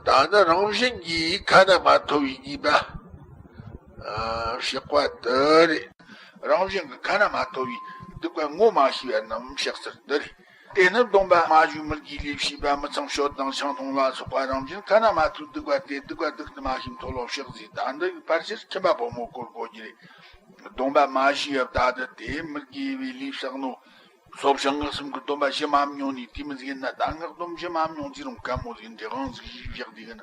ད་ནི་རང་བཞིན་གྱིས་ཁ་ན་མ་ཐོ་བའི་ཉེས་པ་ཨ་བཤགས་པ་དེ་རེད། རང་བཞིན་གྱིས་ཁ་ན་མ་ཐོ་བའི་སྡིག་པ་ངོ་མ་ཤེས་པ་རྣམས་བཤགས་ཚུལ་འདི་རེད། དེ་ནི་སྡོམ་པ་མ་ཞུས་མི་དགེའི་ལས་བྱས་པ་མི་ཚངས་སྤྱོད་དང་ཆང་འཐུང་ལ་སོགས་པ་རང་བཞིན་ཁ་ན་མ་ཐོའི་སྡིག་པ་སྟེ། སྡིག་པ་སྡིག་ཏུ་མ་ཤེས་མཐོལ་ལོ་བཤགས་ཟེར། ད་འདི་ཡི་ཕལ་ཆེར་ཁྱིམ་པ་ཕོ་མོ་སྐོར་དགོས་ཀྱི་རེད། སྡོམ་པ་མ་ཞུས་པ་ད་དུ་དེ་མི་དགེ་བའི་ལས་བསགས་ནོ། སོ་བྱང་སྔགས་གསུམ་གྱི་སྡོམ་པ་ཞུ་མ་མྱོང་ནས་དེ་མི་ཟིན་ན། ད་སྔགས་སྡོམ་ཞུ་མ་མྱོང་ཟེར་རུང་དཀའ་མོ་ཟིག་འདྲེ་དབང་ཟིག་ཞུས་བཞག་དེ་གི་ན།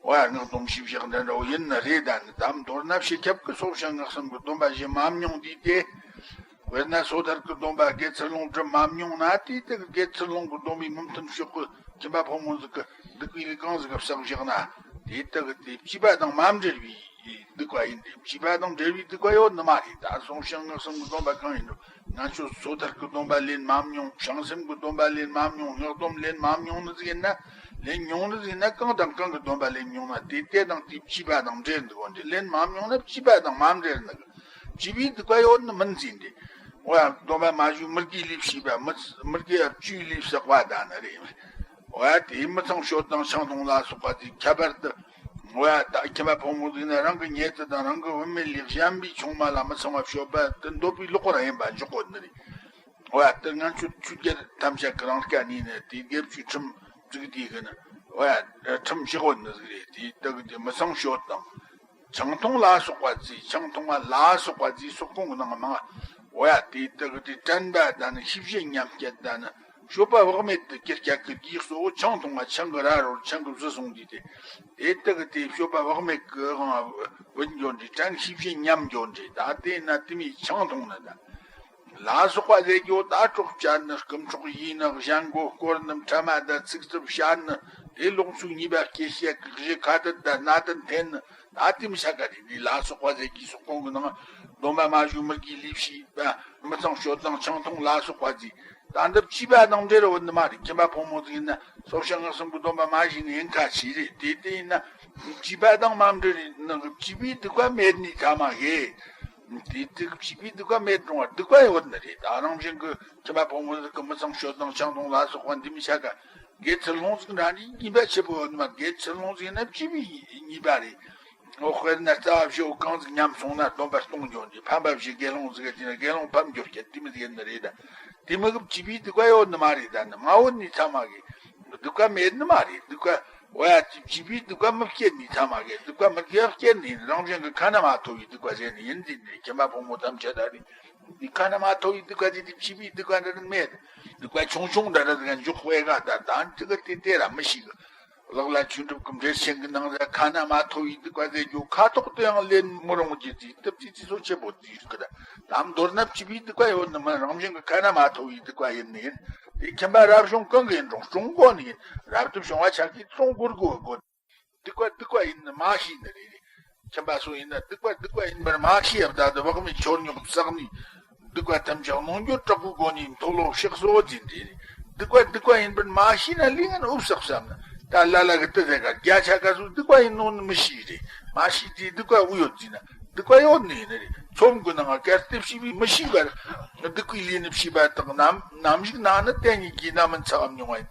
འོ་ཡ་སྔགས་སྡོམ་ཞུས་བཞག་འདྲ་འདྲ་བོ་ཡིན་ན་རེད། ད་ནི་དམ་མདོར་ན་ཕྱི་ཁྱབ་ཀྱི་སོ་བྱང་སྔགས་གསུམ་གྱི་སྡོམ་པ་ཞུ་མ་མྱོང་དུས་དེ། དཔེར་ན་སོ་ཐར་གྱི་སྡོམ་པ་དགེ་ཚུལ་སློང་སྒྲུབ་མ་མྱོང་ན་དེའི་སྟེང་གི་དགེ་ཚུལ་སློང་གི་སྡོམ་པའི་མི་མཐུན་ཕྱོགས་ཀྱི་ཁྱིམ་པ་ཕོ་མོ་ཟིག་གི་སྡིག་པའི་ལས་གང་ཟིག་ག་བསགས་བཞག་ན་དེའི་སྟེང་གི་དེ་བཅས་པ་དང་མ་འབྲེལ་བའི་སྡིག་པ་ཡིན་ཏེ། བཅས་པ་དང་འབྲེལ་བའི་སྡིག་པ་ཡོད་ནི་མ་རེད། ད་སོ་བྱང་སྔགས་གསུམ་གྱི་སྡོམ་པ་གང་ཡིན་རུང་ང་ཚོ་སོ་ཐར་གྱི་སྡོམ་པ་ལེན་མ་མྱོང་། བྱང་སེམས་ཀྱི་སྡོམ་པ་ལེན་མ་མྱོང་། སྔགས་སྡོམ་ལེན་མ་མྱོང་ནི་ཟིག་ཡིན་ན། ལེན་མྱོང་ནི་ཟིག་ཡིན་ན། གང་དང་གང་གི་སྡོམ་པ་ལེན་མྱོང་ན་དེ་དེ་དང་དེ་བཅས་པ་དང་འབྲེལ་འདུག་གོ། འདི་ལེན་མ་མྱོང་ན་བཅས་པ་དང་མ་འབྲེལ་ནི་གི། བཅས་པའི་སྡིག་པ་ཡོད་ནི་མིན་ཟེར་འདི། འོ་ཡ་སྡོམ་པ་མ་ཞུས་མི་དགེའི་ལས་བྱས་པ། མི་མི་དགེ་བ་བཅུའི་ལས་བསགས་པ་ད་ནི་རེད། འོ་ཡ་དེ་མི་ཚངས་སྤྱོད་དང་ཆང་འཐུང་ལ་སོགས་པ་དེ་ཁྱད་པར་དུ། འོ་ཡ་ད་ཁྱིམ་པ་ཕོ་མོ་ཟིག་ན་རང་གི་ཉེ་དུ་དང་རང་གི་བུད་མེད་ལས་གཞན་པའི་ཆུང་མ་ལ་མི་ཚངས་པ་སྤྱོད་པ་དེ་འདོད་པའི་ལོག་པར་ཡིན་པ་འཇོག་དགོས་ནི་རེད། འོ་ཡ་དེ་ང་ཚོ་ཆོས་རྒྱལ་ཐམས་ཅད་ཀྱི་རང་དཀའ་ནི་ནི་དེ་དགེ་བཅུའི་ཁྲིམས་བཙུགས་དེ་གི་ནི། འོ་ཡ་ཁྲིམས་བཞག་དགོས་ནི་ཟིག་རེད། དེ་ད་གི་དེ་མི་ཚངས་སྤྱོད་དང་། ཆང་འཐུང་ལ་སོགས་པ་ཅེས། ཆང་འཐུང་བ་ལ་སོགས་པ་ཅེས་སོགས་གོང་གི་ནང་མང་། འོ་ཡ་དེ་ད་གི་དེ་དྲན་པ་ད་ནི་ཤེས་བཞིན་ཉམས་བཅད་ད་ནི་སྤྱོད་པ་བག་མེད་དུ་གྱུར་སྐྱ་གི་དགེ་གཙོ་བོ་ཆང་འཐུང་བ་ཆང་གི་ར་རོར་ཆང་གི་བཟི་སོང་དུས་དེ། དེ་ད་གི་དེ་སྤྱོད་པ་བག་མེད་ཀྱི་དབང་བུད་འགྱོ་འདྲི་དྲན་ཤེས་བཞིན་ཉམས་འགྱོ་འདྲི། ད་དེ་ན་དེ་མིའི་ཆང་འཐུང་ནི་ད། ལ་སོགས་པ་ཟེར་རྒྱུ་ད་སྲོག་བཅད་ནི། རྐུ་འཕྲོག་ཡས་ནི། གཞན་མགོ་བསྐོར་ནི། ཕྲ་མ་དང་ཚིག་རྩུབ་བཤད་ནི། དེ་ལོག་ཚུལ་ཉེས་པ་སྐྱེ་བྱེད་ཀྱི་གཞི་ཁ་དད་དང་གནད་དོན་འཐེན་ནི། ད་དེ་མི་ཆ་ག་རེད། འདི་ལ་སོགས་པ་ཟེར་གྱི་སོག་པོ་གི་ནང་སྡོམ་པ་མ་ཞུས་མི་དགེའི་ལས་བྱས་པ། མི་ཚངས་སྤྱོད་དང་ཆང་འཐུང་ལ་སོགས་པ་ཟེར། ད་འདི་བཅས་པ་དང་འབྲེལ་ཡོད་ནི་མ་རེད། ཁྱིམ་པ་ཕོ་མོ་ཟིག་ཡིན་ན་སོ་བྱང་སྔགས་གསུམ་གྱི་སྡོམ་པ་མ་ཞུས་ནི་ཡིན་ཁ་ཆེ་རེད། དེ་དེ་ཡིན་ན་བཅས་པ་དང་མ་འབྲེལ་ནི་བཅས་པའི་སྡིག་པ་མེད་ནི་ཐ་མ་གི། དེ་དེ་བཅས་པའི་སྡིག་པ་མེད་རུང་བ་སྡིག་པ་ཡོད་ནི་རེད། ད་རང་བཞིན་གྱི་ཁྱིམ་པ་ཕོ་མོ་ཟིག་གི་མི་ཚངས་སྤྱོད་དང་ཆང་འཐུང་ལ་སོགས་པ་འདི་མི་ཆ་ག། དགེ་ཚུལ་སློང་ཟིག་འདྲ་འདྲའི་ཉེས་པ་ཆེ་པོ་ཡོད་ནི་མ། དགེ་ཚུལ་སློང་ཟིག་ཡིན་ན་བཅས་པའི་ཉེས་པ་རེད། འོ་དཔེར་ན་རྩ་བ་བཞི་བོ་གང་ཟིག་ཉམས་སོང་ན་སྡོམ་པ་གཏོང་འགྱོ་འདི། ཕམ་པ་བཞི་དགེ་སློང་ཟིག་གི་དེ་ན་དགེ་སློང་ཕམ་འགྱོ་སྐྱེ་དེ་མི་ཟིག་ཡིན་ནི་རེད། དེ་མི་གི་བཅས་པའི་སྡིག་པ་ཡོད་ནི་མ་རེད། ད་ནི་མ་ཡོད་ནི་ཚ་མ་གི། སྡིག་པ་མེད་ནི་མ་རེད། སྡིག་པ། འོ་ཡ་དེ་བཅས་པའི་སྡིག་པ་མི་སྐྱེ་ནི་ཚ་མ་གི། སྡིག་པ་མི་དགེ་བ་སྐྱེ་ནི་ཡིན། རང་བཞིན་གི་ཁ་ན་མ་ཐོ་བའི་སྡིག་པ་ཟེར་ནི་ཡིན། དེ་ནི་ཁྱིམ་པ་ཕོ་མོ་ཐམས་ཅད་ད་རེད། འདི་ཁ་ན་མ་ཐོ་བའི་སྡིག་པ་དེ་དེ་བཅས་པའི་སྡིག་པ་འདྲ་མེད། སྡིག་པ་ཆུང་ཆུང་འདྲ་འདྲ་ཟིག་འཇོག་དཔེ་ག་ད་དང་ཅི་གི་དེ་དེ་ར་མི་ཤེས་གི། ལག་ལ་ཆོས་སྒྲུབ་ཀྱི་འགྲེལ་ཆེན་གྱི་ནང་ལ་ཁ་ན་མ་ཐོ་བའི་སྡིག་པ་ཟེར་རྒྱུ་ཁ་ཐོག་ཏུ་ཡང་ལེན་མི་རུང་རྒྱུ་དེ་སྟབས་ཅིག་ཅིག་སོ་ཆེ་པོ་དེ་ཡོད་གི། ད་དམ་མདོར་ན་བཅས་པའི་སྡིག་པ་ཡོད་ནི་མིན། རང་བཞིན་གྱི་ཁ་ན་མ་ཐོ་བའི་སྡིག་པ་ཡིན་ནི་ཡིན། དེ་ཁྱིམ་པ་རབ་བྱུང་གང་གི་ཡིན་རུང་སྲུང་དགོས་ནི་ཡིན། རབ་ཏུ་བྱུང་བ་ཆ་གིས་སྲུང་དགོས་དགོས་དགོས། སྡིག་པ་སྡིག་པ་ཡིན་ནི་མ་ཤེས་ནི་རེད། ཁྱིམ་པ་སུ་ཡིན་ན་སྡིག་པ་སྡིག་པ་ཡིན་པར་མ་ཤེས་པ་ད་དུ་བག་མེད་ཆོར་ཉོག་བསགས་ནས། སྡིག་པ་ཐམས་ཅད་གནོང་འགྱོད་དྲག་པོའི་སྒོ་ནས་མཐོལ་ལོ་བཤགས་སོ་ཟིན་རེད། སྡིག་པ་སྡིག་པ་ཡིན་པར་མ་ཤེས་ན་ལས་ངན་འུབ་བསགས་བསམ་ན། ད་ལ་ལ་གི་དུ་ཟེར་ག་བརྒྱ་ཆ་ག་སུ་སྡིག་པ་ཡིན་ནོ་ནི་མི་ཤེས་རེད། མ་ཤེས་དེ་སྡིག་པ་འུ་ཡོད་ཟིན་ན་སྡིག་པ་ཡོད་ནི་ཡིན་རེད། ཚོམ་གི་ནང་གལ་ཏེ་བྱས་པས་མི་ཤེས་པར། སྡིག་པའི་ལས་ནི་བྱས་པ་དག་རྣམས། ནམ་ཞིག་ན་ནི་དེ་ཉིད་ཀྱིས་རྣམ་སྨིན་ཚ་བའམ་མྱོང་བ་ཡིན།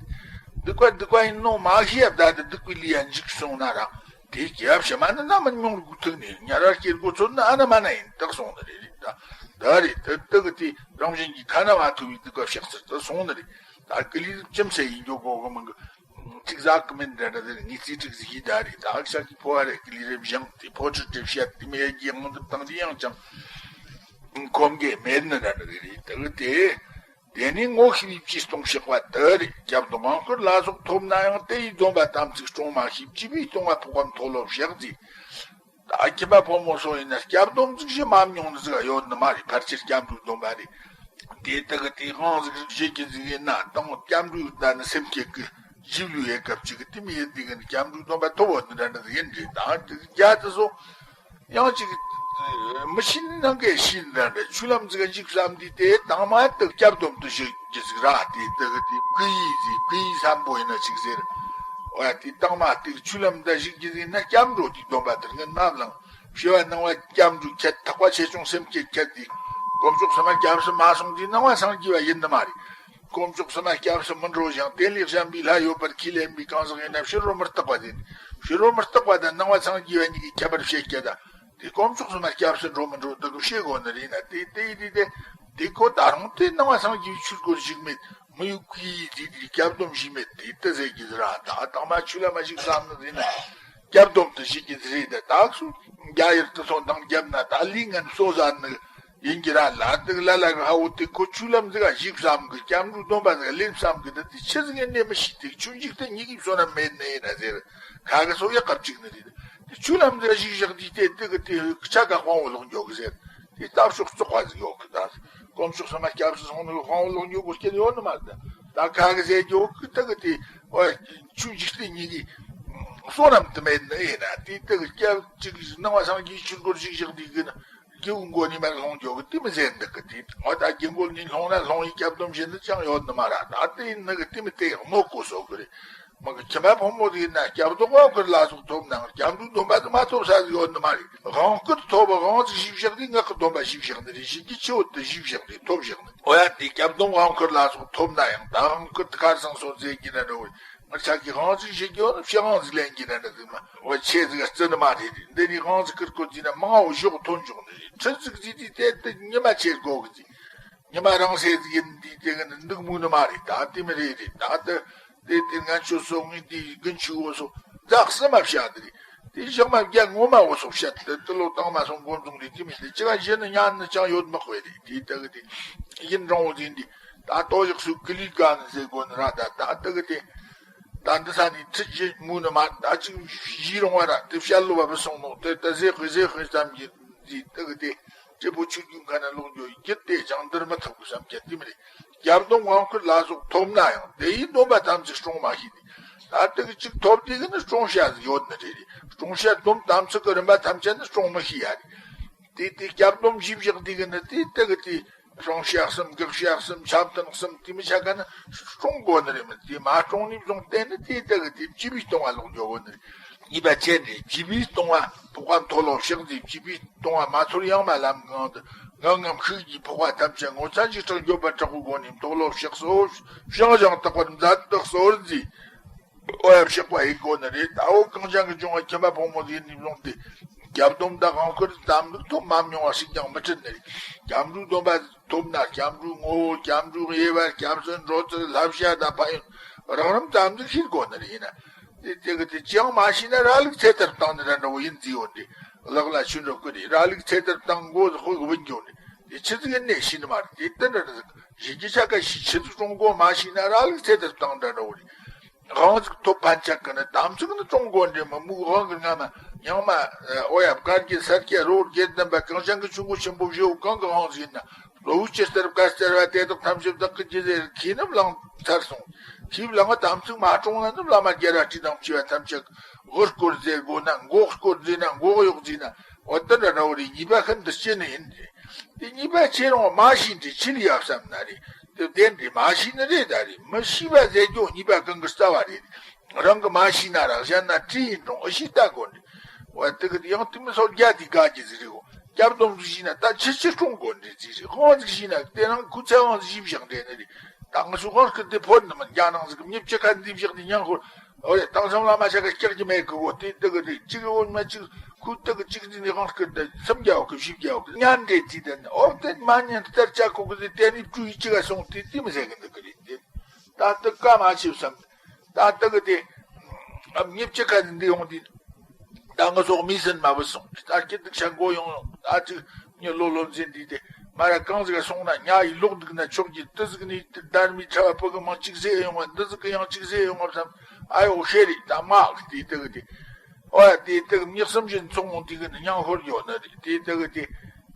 སྡིག་པ་སྡིག་པ་ཡིན་ནོ་མ་ཤེས་པ་ད་དུ་སྡིག་པའི་ལས་ཡང་འཇིག་སོང་ན་རང་། དེ་སྐྱེ་བ་ཕྱི་མ་ནི་རྣམ་སྨིན་མྱོང་རྒྱུ་ཐུག་ནས་དམྱལ་བར་སྐྱེ་དགོས་ཚོད་ནི་ཨ་ན་མ་ན་ཡིན་དག་སོང་ནི་རེད། རེད་ད། ད་རེད་ད་དེ་གི་དེ་རང་བཞིན་གྱིས་ཁ་ན་མ་ཐོ་བའི་སྡིག་པ་བཤགས་ཚུལ་དུ་སོང་ནི་རེད། ད་ཀི་ལི་ལུགས་ཅི་མ་ཟད་ཡིན་རྒྱུ་གོ་གི་མི་འགི། ཚིག་ཟ་གི་མིན་འདྲ་འདྲ་དེ་ངས་རྩིས་དྲུག་ཟིག་ཡིན་ད་རེད། ད་ཨག་ཤ་གི་ཕོ་བ་རེད། ཀི་ལི་རེ་བཞེངས་ཏེ་ཕོ་ཁྲི་དྲི་བཤད་དེ་མི་ཡ་གི་དབང་དུ་བཏང་དེ་ཡང་ཅང་ཁོམ་གི་མེད་ནི་འདྲ་འདྲ་དེ་རེད། ད་གི་དེ། དེ་ནས་ངོ་ཤེས་པའི་བཅོས་སྟོང་བཤགས་པ་དེ་རེད། སྐྱབས་སྡོམ་དབང་བསྐུར་ལ་སོགས་ཐོབ་ན་ཡང་དེ་ཡི་སྡོམ་པ་དམ་ཚིག་སྲུང་མ་ཤེས་བཅས་པས་སྟོང་པ་ཕོག་པ་མཐོལ་ལོ་བཤགས་ཟིན། ད་ཁྱིམ་པ་ཕོ་མོ་སོགས་ཡིན་ན་སྐྱབས་སྡོམ་ཚིག་བཞི་མ་མྱོང་ནི་ཟིག་ཡོད་ནི་མ་རེད། ཕལ་ཆེར་སྐྱབས་འགྲོའི་སྡོམ་པ་རེད། དེ་དག་གི་དེའི་དབང་ཟིག་བཞེས་ཀྱི་ཟིག་ཡིན་ན་དང་སྐྱབས་འགྲོའི་ཟླ་ནི་སེམས་བསྐྱེད་ཀྱི་ཞིབ་ལུས་ཡེ་སྐབས་ཅིག་གི་དེ་མི་ཡེ་དེ་གི་ནི་སྐྱབས་འགྲོའི་སྡོམ་པ་ཐོབ་བོ་ནི་འདྲ་འདྲ་ཟིག་ཡིན་རེད། ད་དེ་རྒྱ་དེ་སོ་ཡང་ཅིག་མི་ཤེས་ནི་ནང་གི་ཤེས་ནི་འདྲ་འདྲ་ཆུ་ལམ་ཟིག་ག་འཇིག་བསམ་དུས་དེ་དང་མ་དེ་སྐྱབས་སྡོམ་དུ་བཞེས་ཀྱི་ཟིག་ར། དེ་དག་གི་དེ་བསྐུལ་ཡིག་ཟིག་བསྐུལ་ཡིག་སམ་པོ་ཡིན་ན་ཅིག་ཟེར། འོ་ཡ་དེ་དང་མ་དེ་ཆུ་ལམ་ད་བཞེས་ཀྱི་ཟིག་ན་སྐྱབས་འགྲོ་དེའི་སྡོམ་པ་དེར་ངན་མ་བླངས། བྱེ་བ་སྣང་བ་སྐྱབས་འགྲོའི་ཁྱད་ཐེག་པ་ཆེ་ཆུང་སེམས་བསྐྱེད་ཁྱད་དེ། དཀོན་མཆོག་གསུམ་མ་སྐྱབས་སུ་མ་སོང་དུས་སྣང་བ་སངས་རྒྱས་པ་ཡིན་ནི་མ་རེད། དཀོན་མཆོག་གསུམ་མ་སྐྱབས་སུ་མི་འགྲོ་ཞིང་དེ་ལས་གཞན་པའི་ལྷ་ཡོད་པར་ཁས་ལེན་པའི་གང་ཟག་ཡིན་ན་ཕྱི་རོལ་མུ་སྟེགས་པ་དེ། ཕྱི་རོལ་མུ་སྟེགས་པ་དང་སྣང་བ་སངས་རྒྱས་པ་གཉིས་ཀྱི་ཁྱད་པར་བཤད་ཀྱི་ད། དེ་དཀོན་མཆོག་གསུམ་མ་སྐྱབས་སུ་འགྲོ་མི་འགྲོ་དེ་གི་བཤད་དགོས་ནི་རེད་ན། དེ་དེ་ཡི་དེ་དེ་དེ་ཁོ་ད་རུང་དེ་སྣང་བ་སངས་རྒྱས་པའི་ཆོས་སྐོར་ཞིག་མེད། མི་ཡུལ་གྱི་དེ་དེ་སྐྱབས་སྡོམ་ཞིག་མེད། དེ་ལྟ་ཟེར་གྱི་ཟེར་ར། ད་དང་མ་ཆུ་ལ་མ་ཞིག་བསམ་ནི་རེད་ན། སྐྱབས་སྡོམ་དུ་བྱེད་ཀྱི་ཟེར་རེད། ད་དག་སུ་རྒྱ་ཡུལ་དུ་སོང་དང་རྒྱབ་ན་ད་ལུས་ངན་གསོ་ཟ་ནི་ཡིན་གྱི་ར། ལ་དུག་ལ་ལ་གི་ཧ་བོ་དེ་ཁོ་ཆུ་ལམ་ཟིག་ག་ཞིག་བསམ་གི། སྐྱབས་འགྲོའི་སྡོམ་པ་ཟིག་ལེན་བསམ་གི། ད་དེ་ཆི་ཟིག་ཡིན་ནས་མི་ཤེས། དེ་ཆུ་འཇིག་རྟེན་གཉིས་ཀྱི་བསོད་ནམས་མེད་ནི་ཡིན་ན་ཟེར། ཁ་གི་སོ་ཡག་གབ་ཅིག་ནི་རེད། དེ་ཆུ་ལམ་ཟིག་ག་ཞིག་བཞག་དུས་དེ་དུག་གི་དེ་ཆ་ག་དཔང་བོ་ལོག་འགྱོ་གི་ཟེར། དེ་ལྟ་ཕྱོགས་བཙོག་པ་ཟིག་ཡོད་གི། ད་དཀོན་མཆོག་གསུམ་མ་སྐྱབས་སུ་སོང་ནི་དཔང་བོ་ལོག་འགྱོ་དགོས་རྐྱེན་ཡོད་ནི་མ་རེད། ད་ཁ་གི་ཟེར་རྒྱུ་གི་དུག་གི་དེ་ཨོ་ཆུ་འཇིག་རྟེན་གཉིས་ཀྱི་བསོད་ནམས་དེ་མེད་ནི་ཡིན་ན། དེ་དུག་གི་སྐྱབས་ཅིག་སྣང་བ་སངས་རྒྱས་ཆོས་སྐོར་ཞིག་བཞག་དུས་གི་ན། རྒྱུ་མགོ་ནས་མར་ལྷུང་འགྱོ་གི་དེ་མི་ཟེར་འདུག་གི། དེ་ཨོ་ད་རྒྱུ་མགོ་ནས་ལྷུང་ན་ལྷུང་ཡི་སྐྱབས་སྡོམ་བྱེད་ནི་ཅང་ཡོད་ནི་མ་རེད། ད་དེ་ཡིན་ནི་གི་དེ་མི་དེ་ཡག་མོ་གོ་སོ་གི་རེད། མི་གི་ཁྱིམ་པ་ཕོ་མོ་དེ་ཡིན་ན་སྐྱབས་སྡོམ་དབང་བསྐུར་ལ་སོགས་ཐོབ་ནའང་སྐྱབས་འགྲོའི་སྡོམ་པ་དེ་མ་ཐོབ་ས་ཡོད་ནི་མ་རེད། དབང་བསྐུར་ཐོབ་དབང་ཟིག་ཞིག་བཞག་དུས་ངག་གི་སྡོམ་པ་ཞིག་བཞག་ནི་རེད། ཞིག་གི་ཆེ་བོ་དེ་ཞིག་བཞག་དུས་ཐོབ་བཞག་ནི། ཨོ་ཡ་དེ་སྐྱབས་སྡོམ་དབང་བསྐུར་ལ་སོགས་ཐོབ་ན་ཡང་ད་དབང་བསྐུར་དེ་ཁར་སང་སོར་རྫས་ཀྱི་ན་འགྲོ་བའི། ང་ཅག་གིས་དབང་ཟིག་བྱེད་རྒྱུ་ནི་ཕྱི་དབང་ཟིག་ལེན་གྱི་ན་འདྲ་ཟིག་མ། འོ་ཆེ་ཟིག་བརྩི་ནི་མ་རེད། འདི་ནི་དབང་ཟིག་ཁུར་ཁུར་ཟིག་ན་མང་བོ་ཞོག་ཐོན་ཆོག་ནི་རེད། ཁྲི་ཟིག་ཟིག་དུས་དེ་དེ་ཉི་མ་ཆེར་དགོ་གི་ཟིག་ཉི་མ་རང་སེ་ཟིག་ཡིན་དུས་དེ་གི་ནི་འདུག་མུ་ནི་མ་རེད། ད་དེ་མི་རེད་རེད། ད་དེ་དེ་དེ་ང་ཆོ་སོ་ངའི་དེ་དགུན་ཆུ་བོ་སོ་འཛག་སི་མ་བྱ་དེ་རེད། དེ་ཞག་མ་བརྒྱ་ངོ་མ་བོ་སོ་བྱ་དེ་དེ་ལོ་དང་མ་སོང་དགོན་རྫོང་རེད། དེ་མི་དེ་ཅི་ག་གཞི་ནི་ཉན་ནི་ཅང་ཡོད་མི་དཔེ་རེད། དེ་དེ་གི་དེ་ཡིན་རང་བོ་ཟིན་དུས། ད་ལྟོ་ཡག་སུ་ཀི་ལི་ག་ནི་ཟེར་དགོས་ནི་ར། ད་ད་ལྟ་གི་དེ། ད་འདི་ས་ནས་ཁྲི་བཞི་མུ་ནི་མ་ད་ཅིག་བཞི་རུང་བ་ར། དེ་བཤད་ལོ་བ་བུ་སོང་ནོ་དེ་ད་ཟེར་ཁོས་ཟེར་ཁོས་ཙམ་གྱི་དེ་ལྟ་གི་དེ། སྐྱེ་བོ་ཆོས་བརྒྱུད་ཁ་ན་ལོག་འགྱོ་ཡི་རྒྱུ་དེ་སྦྱང་བརྡར་མི་ཐུབ་གི་བསམ་གྱི་དེ་མི་རེད། རྒྱབ་སྡོམ་དབང་བསྐུར་ལ་སོགས་ཐོབ་ན་ཡང་དེ་ཡི་སྡོམ་པ་ཐམས་ཅད་སྲུང་མ་ཤེས་ནས། ད་ལྟ་གི་གཅིག་ཐོབ་དུས་ཀྱི་ནི་སྲུང་བྱ་ཟིག་ཡོད་ནི་རེད། སྲུང་བྱ་སྡོམ་དམ་ཚིག་གི་རིམ་པ་ཐམས་ཅད་ནི་སྲུང་མི་ཤེས་ཡ་རེད། དེ་དེ་སྐྱབས་སྡོམ་བཞེས་བཞག་དུས་ཀྱི་ནི་དེ་ལྟ་གི་དེ་སྲུང་བྱ་གསུམ་དགག་བྱ་གསུམ་འཆབ་ཐུན་གསུམ་དེ་མི་ཆ་ག་ནི་སྲུང་དགོས་ནི་རེད། མི་དེ་མ་སྲུང་ནས་བཟུང་སྟེ་ནི་དེ་ལྟ་གི་དེ་བཅུ་པའི་སྡོམ་པ་ལོག་འགྱོ་དགོས་ནི་རེད། གཉིས་པ་ཅན་རེད། བཅུ་པའི་སྡོམ་པ་འཕགས་པ་མཐོལ་ལོ་བཤགས་ཟེར། བཅུ་པའི་སྡོམ་པ་མ་འཚོལ་ཡང་མ་ལམ་གང་དུ་ངང་ངམ་ཤུགས་ཀྱིས་འཕགས་པ་ཐམས་ཅད་ངོ་ཚ་འཇིགས་སྐྲག་འགྱོད་པ་དྲག་པོའི་སྒོ་ནས་མཐོལ་ལོ་བཤགས་སོ། བཤགས་ཀྱང་དག་པར་མཛད་དུ་གསོལ་ཟེར། ཨོ་ཡ་བཤགས་པ་ཡི་སྒོ་ནས་རེད། ད་འོ་གངས་ཅན་གྱི་ལྗོངས་ལ་ཁྱིམ་པ་ཕོ་མོ་ཡིན་ནས་བཟུང་སྟེ་སྐྱབས་སྡོམ་དང་དབང་བསྐུར་དམ་ལུགས་ཐོབ་མ་མྱོང་བ་ཞིག་ཀྱང་མི་འཕྲད་ནི་རེད། སྐྱབས་འགྲོའི་སྡོམ་པ་ཐོབ་ན་སྐྱབས་འགྲོའི་ངོ་བོ་སྐྱབས་འགྲོའི་དབྱེ་བ་སྐྱབས་སུ་འགྲོ་ཚུལ་བསླབ་བྱ་དང་ཕན་ཡོན་རགས་རིམ་ཙམ་ཟིག་ཤེས་དགོས་ནི་རེད། ཡིན་ན། དེ་དེ་གི་དེ་ཅི་ཡང་མ་ཤེས་ན་ར་ལུག་ཚེ་ཐར་བཏང་ནི་ར་འདྲ་བོ་ཡིན་ཟེར་ཡོད་འདི། ལག་ལ་ཆུ་འགྲོ་ཀི་རེད། ར་ལུག་ཚེ་ཐར་བཏང་མགོ་ཟིག་ཧོལ་གི་བུད་འགྱོ་ནི། དེ་ཆི་ཟིག་ཡིན་ནས་ཤེས་ནི་མ་རེད། དེ་ལྟ་འདྲ་རེད་ཟིག་གཞན་གྱི་ཆ་ག་ཤི་ཆི་ཟིག་གྲོང་མགོ་མ་ཤེས་ན་ར་ལུག་ཚེ་ཐར་བཏང་འདྲ་འདྲ་བོ་རེད། དབང་ཟིག་ཐོབ་ཕན་ཆད་གི་ནི་དམ་ཚིག་ནི་གྲོང་མགོ་འདྲེ་མི་མུག་དབང་གི་རྔ་མ་ཡང་མ། ཨོ་ཡ་བཀའ་བརྒྱད་ས་སྐྱ་རོ་བརྒྱད་ལྡན་པ་གངས་ཅན་གི་ཆུ་འགོ་ཆེན་པོ་བཞི་བོ་གང་གི་དབང་ཟིག་ཡིན་ན། གློ་བུར་ཇི་ལྟར་བཀའ་སྩལ་བ་དེ་དག་ཐམས་ཅད་བདག་གིས་ཇི་ཟེར་ཁས་ནི་བླངས་ཚར་སོང་། ཁས་བླངས་པ་དམ་ཚིག་མ་སྲུང་ན་ནི་བླ་མ་རྒྱལ་བ་ཁྲི་དང་བཅས་པ་ཐམས་ཅད་དབུ་སྐོར་མཛད་དགོས་ན་མགོ་སྐོར་མཛད་ན་མགོ་གཡོག་མཛད་ན་འོ་དེ་འདྲ་འདྲ་བོ་རེད། ཉེས་པ་ཤིན་ཏུ་ཆེ་ནི་ཡིན་ཏེ། དེ་ཉེས་པ་ཆེ་རུང་མ་ཤེས་འདྲི་ཆི་ལ་ཡ་བསམ་ན་རེད། དེ་བདེན་རེད། མ་ཤེས་ནི་རེད། ད་རེད། མི་ཤེས་པ་ཟེར་རྒྱུ་ཉེས་པ་གང་གི་རྩ་བ་རེད། རང་གི་མ་ཤེས་ན་ར་གཞན་ན་དྲིས་ཡིན་རུང་ཨེ་ཤེས་ལྟ་དགོས་ནི། འོ་དེ་གི་ཡང་དེ་མི་སོགས་རྒྱ་དེ་དགའ་གི་ཟིག་རེད་གོ། སྐྱབས་སྡོམ་ཟིག་བྱས་ན་ད་ཆི་ཆི་སྲུང་དགོས་འདྲི་ཟིག་རེད། དབང་ཟིག་བྱས་ན་དེ་རང་ཁུ་ཚེ་དབང་ཟིག་བཞག་འདྲེ་ནི་རེད། ད་ང་ཚོ་དབང་བསྐུར་དེ་ཕོད་ནི་མིན། རྒྱ་ནང་ཟིག་གི་མྱི་བཅུ་ཁ་འདི་བཞག་ནི་མྱང་ཁོ། འོ་རེད། དེང་སང་བླ་མ་ཆ་ག་སྐྱག་གི་མེད་གི་གོ། དེ་དེ་གི་རེད། གཅིག་འོ་མ་གཅིག་ཁུ་དེ་གི་གཅིག་འདི་ནི་དབང་བསྐུར་དེ་སུམ་བརྒྱ་འོ་གི་བཞི་བརྒྱ་འོ་གི་ཉན་འདྲེ་དེ་དེ་ནི་འོ་དེ་མ་ཉན་སྟར་ཆ་ཁོ་གི་དེ་དེ་ནི་བཅུ་ཡི་གཅིག་ག་སོང་དེ་དེ་མི་ཟེར་གི་འདུག་གི་རེད། དེ་ད་དེ་ཀ་མ་ཆེ་བསམ། ད་ལྟ་གི་དེ། ཨ་མྱི་བཅུ་ཁ་ནས་འདི་ཡོང་དུས། ད་ང་ཚོ་མི་སེམས་མ་བུད་སོང་། ད་སྐྱིད་སྡུག་ཆ་མགོ་ཡོང་ཡོང་། ད་ཅིག་མྱི་ལོ་ལོ་འཛིན་དུས་དེ། མ་ར་གང་ཟིག་ག་སོང་ན་ཉ་ཡི་ལོག་འདུག་ན་ཆོག་གི། དེ་ཟིག་ནི་དེ་སྡར་མའི་ཁྲ་བ་ཕུ་གི་མང་གཅིག་ཟེ་ཡོང་བ། འདི་ཟིག་གི་ཡང་གཅིག་ཟེ་ཡོང་བ་བསམ། ཨ་ཡོ་ཤེ་རེད། ད་མ་གི་དེ་ལྟ་གི་དེ། ཨོ་ཡ་དེ་ལྟ་གི་མྱི་གསུམ་བཞི་ཚོང་འོང་དུས་གི་ནི་མྱང་ཤོར་ཡོད་ནི་རེད། དེ་ལྟ་གི་དེ།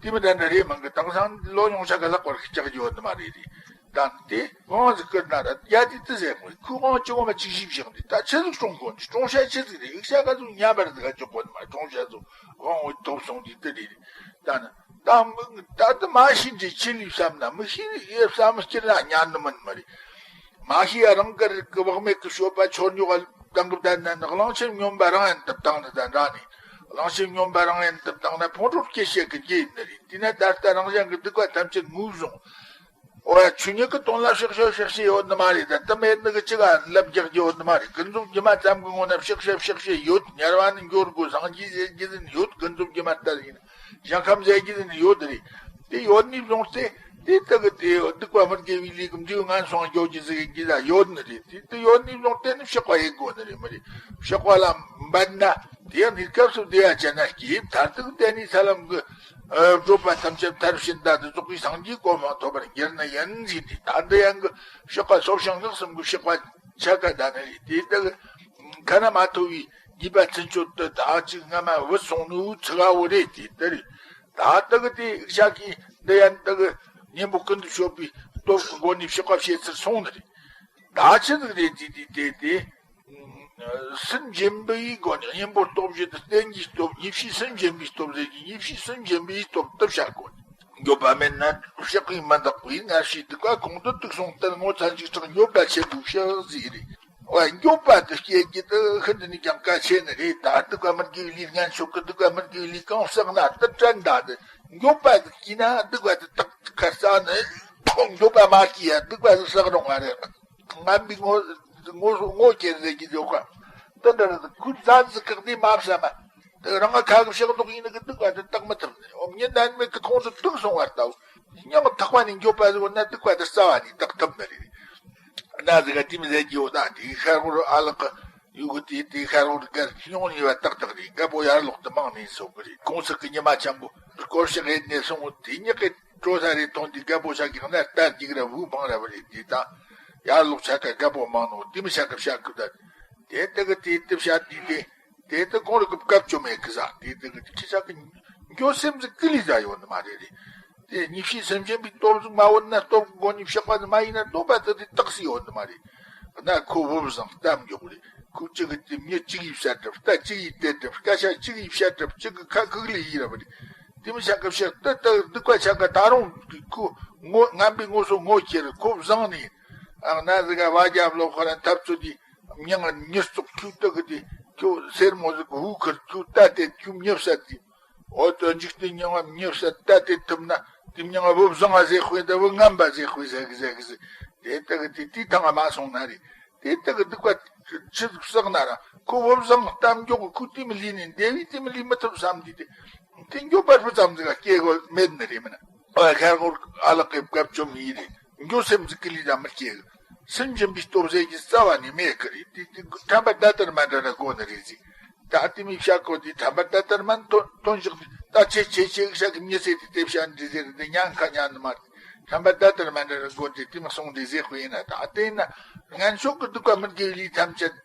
དེ་མི་འདྲ་འདྲ་རེད་མང་གི། དེང་སང་ལོ་ཉུང་ཤ་ག་ལྷག་པར་སྐྱག་ཡོད་ནི་མ་རེད་རེད། ད་དེ་དབང་ཟིག་བསྐུར་ན་ར་ཡ་དེ་དེ་ཟེར་མོ། ཁོས་དབང་ཅི་གོ་མ་གཅིག་ཞིབ་བཞག་འདི་ད་ཆི་ཟིག་སྲུང་དགོས་འདི། སྲུང་བྱ་ཆི་ཟིག་རེད། ཡིག་ཆ་ག་ཚོད་ཉམས་པར་འདི་ག་འཇོག་དགོས་ནི་མ། སྲུང་བྱ་ཚོ་དབང་འོད་ཐོབ་སོང་འདི་དེ་རེད། ད་ནི་ད་མི་ད་དེ་མ་ཤེས་འདི་ཆི་ལི་བསམ་ན་མི་ཤེས་ཡེ་བསམ་སྐྱིད་ན་ཉན་ནི་མིན་མ་རེད། མ་ཤེས་ཡ་རང་གི་རིགས་ཀྱི་བག་མེད་ཀྱི་སྤྱོད་པ་འཆོར་ཉོག་ག་བཏང་གི་བསྡད་ན་ནི་གླང་ཆེན་སྨྱོན་པ་རང་ཡན་དུ་བཏང་ནི་དང་འདྲ་ནི། གླང་ཆེན་སྨྱོན་པ་རང་ཡན་དུ་བཏང་ན་ཕུང་དཀྲོལ་སྐྱེ་བྱེད་ཀྱི་རྒྱུ་ཡིན་ནི་རེད། དེས་ན་ད་ལྟ་རང་གཞན་གྱི་སྡིག་པ་ཐམས་ཅད་ངོས་བཟུང་། ཨོ་ཡ་ཆོས་ཉིད་ཀྱི་དོན་ལ་བཤགས་བཤད་བཤགས་བཤད་ཡོད་ནི་མ་རེད། ད་དེ་མེད་ནི་གི་ཅི་ག་ལབ་རྒྱག་རྒྱུ་ཡོད་ནི་མ་རེད། ཀུན་རྫོབ་སྒྱུ་མ་ཙམ་གྱི་ངོ་ན་བཤགས་བཤད་བཤགས་བཤད་ཡོད། དམྱལ་བ་ནི་འགྱོ་དགོས། སངས་རྒྱས་ཟེར་རྒྱུ་ཟིན་ཡོད། ཀུན་རྫོབ་སྒྱུ་མ་ལྟར་ཡིན། ཞིང་ཁམས་ཟེར་རྒྱུ་ཟིན་ཡོད་རེད། དེ་ཡོད་ནི་བཟུང་སྟེ་དེ་ལྟ་གི་དེ་སྡིག་པ་མི་དགེ་བའི་ལས་ཀྱི་འབྲས་བུ་ངན་སོང་འགྱོ་རྒྱུ་ཟིག་གི་ཟ་ཡོད་ནི་རེད། དེ་དེ་ཡོད་ནི་བཟུང་སྟེ་ནི་བཤགས་པ་ཡེད་དགོས་ནི་རེད་མི་རེད། བཤགས་པ་ལ་འབད་ན་དེ་ཡང་ནི་སྐབས་སུ་བདེ་བ་ཅན་ན་སྐྱེས། མཐར་ཐུག་དེ་ནི་ས་ལམ་གྱི་ཨ་བགྲོད་པ་ཐམས་ཅད་མཐར་ཕྱིན་མཐའ་དུ་རྫོགས་པའི་སངས་རྒྱས་གོ་འཕང་ཐོབ་པར་འགྱུར་ནི་ཡིན་ཟེར་ཏེ། ད་འདི་ཡང་གི་བཤགས་པ་སོ་བྱང་སྔགས་གསུམ་གྱི་བཤགས་པ་ཆ་ག་ད་ནི་རེད། དེ་ལྟ་གི་ཁ་ན་མ་ཐོ་བའི་ཉེས་པ་ཚུན་ཆོད་དུ་ད་ཅིག་སྔ་མ་བུད་སོང་ནོའི་ཚིག་ག་བོ་རེད། དེ་ལྟ་རེད། ད་ལྟ་གི་དེ་ཤ་ཀི་འདི་ཡང་ལྟ་གི་གཉེན་པོ་ཀུན་ཏུ་སྤྱོད་པའི་སྟོབས་ཀྱི་སྒོ་ནས་བཤགས་པ་བྱེད་ཚུལ་སོང་ནི་རེད། ད་ཆི་ཟིག་རེད་དེ་དེ་དེ་དེ། སེམས་བྱིན་པའི་སྒོ་ནས་གཉེན་པོ་སྟོབས་བཞི་དང་རྟེན་གྱི་སྟོབས། ཉེས་བྱས་སེམས་བྱིན་པའི་སྟོབས་ཟེར་གྱི། ཉེས་བྱས་སེམས་བྱིན་པའི་སྟོབས་དེ་བཤགས་དགོས། འགྱོད་པ་མེད་ན་བཤགས་པས་མི་འདག་པས། སྔར་བྱས་སྡིག་པ་གོང་དུ་དུག་སོང་སྟེ། ངོ་ཚ་འཇིགས་སྐྲག་འགྱོད་པ་ཆེན་པོས་བཤགས་ཟེར་རེད། འོ་འགྱོད་པ་དེ་སྐྱེ་རྒྱུ་དེ་ཤིན་ཏུ་ནས་ཀྱང་གལ་ཆེ་ནི་རེད། ད་སྡིག་པ་མི་དགེ་བའི་ལས་ངན་ཕྱོགས་ཀྱི་སྡིག་པ་མི་དགེ་བའི་ལས་གང་བསགས་ན་དེ་དྲན་ད་དེ། འགྱོད་པ་དེ་སྐྱེས་ན་སྡིག་པ་དེ་དག་ཁ་རྩ་ནས། འགྱོད་པ་མ་སྐྱེས་ཡ་སྡིག་པ་དེ་བསགས་རུང་བ་རེད། ངན་པའི་ངོ་ངོ་ངོ་སྐྱེ་ཟེར་གྱི་འགྱོད་པ། དེ་འདྲ་རེད། ཁོས་ཛ་ཟིག་བཀག་ནས་མ་བསམ་མ། དེ་རང་ང་ཁ་གི་ཕྱག་རྡོག་ཡིན་ནི་གི་སྡིག་པ་དེ་དག་མི་ཐུབ་ནས། འོ་མྱི་ནན་མེད་ཀི་ཁོང་དུ་དུག་སོང་བར་ལྟ་བུ། སྙིང་ཐག་པ་ནས་འགྱོད་པ་ཟིག་འོ་ན་སྡིག་པ་དེ་རྩ་བ་ནས་དག་ཐུབ་ནི་རེད། ན་ཟིག་ག་དེ་མི་ཟེར་གྱི་འོ་ད་དེ་ཤར་ཧོར་ཨ་ལགས་ཀྱི་ཡུལ་གི་དེ་དེ་ཤར་ཧོར་གར་སྙུང་ནས་བ་ཏག་ཏག་རེད། རྒད་པོ་ཡར་ལོག་ཏུ་མང་ནས་སོ་གི་རེད། གོང་ས་གི་ཉི་མ་ཆེན་པོ་སྐོར་ཞག་ཡེད་ནས་སོང་འོ་དེ་ཉག་གི་གྲོ་ས་རེ་ཐོན་དུས་རྒད་པོ་ཤ་གི་གནའ་རྟ་རྒྱུག་ར་བུ་འཕང་ར་བ་རེད། དེ་ད་ཡར་ལོག་ཆ་ག་རྒད་པོ་མང་ནོ་དེ་མི་ཤ་གི་བཤད་གི་ད། དེ་ལྟ་གི་དེ་དེ་བཤད་དུས་དེ་དེ་ལྟ་གོང་རི་གི་སྐབས་བཅོ་མེད་གི་ཟ། དེ་ལྟ་གི་དེ་ཁྱི་ཤ་གི་ ཁྱོད་སེམས་ཟིག་ཀི་ལི་ཟ་ཡོད་ནི་མ་རེད་རེད། དེ་ཉི་ཤུའི་སེམས་ཅན་པའི་སྟོབས་ཟིག་མ་བོར་ན་སྟོབས་ཀྱི་སྒོ་ནས་བཤགས་པ་ཟིག་མ་ཡིན་ན་སྟོབས་པ་དེ་དེ་རྟགས་སུ་ཡོད་ནི་མ་རེད། ན་ཁོ་བུབ་བཟང་གཏམ་མགྱོགས་རེད། ཁོ་གཅིག་གི་དེ་མྱི་གཅིག་གིས་བཤད་གྲབས། རྟ་གཅིག་གིས་དེད་གྲབས། སྐད་ཆ་གཅིག་གིས་བཤད་གྲབས། གཅིག་གི་ཁ་ཁུག་ལ་ཡིས་ར་བ་རེད། དེ་མི་ཆ་གི་བཤད་ད་ད་སྡིག་པ་ཆ་ག་ད་རུང་ཁོ་ངོ་ངན་པའི་ངོ་སོ་ངོ་ཁྱེར་ཁོ་བཟང་ནི་ཡིན། ཨ་ན་ཟིག་ག་བ་རྒྱབ་ལོ་ཁོ་ར་འཐབ་རྩོད་དེ་མྱི་ང་མྱི་བཙོག་ཁྱོད་ད་གི་དེ་ཁྱོད་སེར་མོ་ཟིག་གི་ཧུ་ཁར་ཁྱོད་ད་དེ་ཁྱོད་མྱི་བསད་དེ། འོ་དོ་འཇིག་རྟེན་མྱི་ང་མྱི་བསད་ད་དེ་ཐུབ་ན་དེ་མྱི་ང་བུ་བཟང་ང་ཟེ་དཔེ་ད་བུ་ངན་པ་ཟེ་དཔེ་ཟེ་གི་ཟེ་གི་ཟེ། དེ་ད་གི་དེ་དེ་ཐང་ང་མ་སོང་ན་རེད། དེ་ལྟ་གི་སྡིག་པ་ཆི་ཟིག་བསགས་ན་ར་ཁོ་བུ་བཟང་གཏམ་མགྱོགས་གི་ཁོ་དེ་མི་ལུས་ནས་འདས་པའི་དེ་མི་ལུས་མི་ཐུབ་བསམ་དུས་དེ། དེ་འགྱོད་པ་སྤུ་ཙམ་ཟིག་ག་སྐྱེ་དགོས་མེད་ནི་རེད་མིན། ཨོ་ཁ་སྐོར་ཨ་ལགས་ཀྱི་སྐབས་བཅོམ་ཡིན་རེད། འགྱོད་སེམས་ཟིག་གི་ལུས་ད་མི་སྐྱེ་གི། སེམས་སྦྱིན་པའི་སྟོབས་ཟད་ཀྱི་རྩ་བ་ནས་མེད་གི་རེད། དེ་དེ་ཁྲམ་པ་ད་ལྟར་མ་འདྲ་ན་དགོས་ནི་རེད་ཟིག་ད་ལྟ་མི་བཤད་གོ་དེ་ཁྲམ་པ་ད་ལྟར་མ་ཐོན་ཐོན་བཞག་ད་ཆེ་ཆེ་ཆེ་བཤད་གི་མྱི་ཟེར་དེ་དེ་བཤད་འདི་ཟེར་དེ་ཉན་ཁ་ཉན་ནི་མ། ཁྲམ་པ་ད་ལྟར་མ་འདྲ་རུ་དགོན་དེ་དེ་མི་སོང་དེ་ཟེར་དཔེ་ཡིན་ན་ད་དེ་ན་ངན་ཕྱོགས་ཀྱི་སྡིག་པ་མི་དགེ་བའི་ལས་ཐམས་ཅད།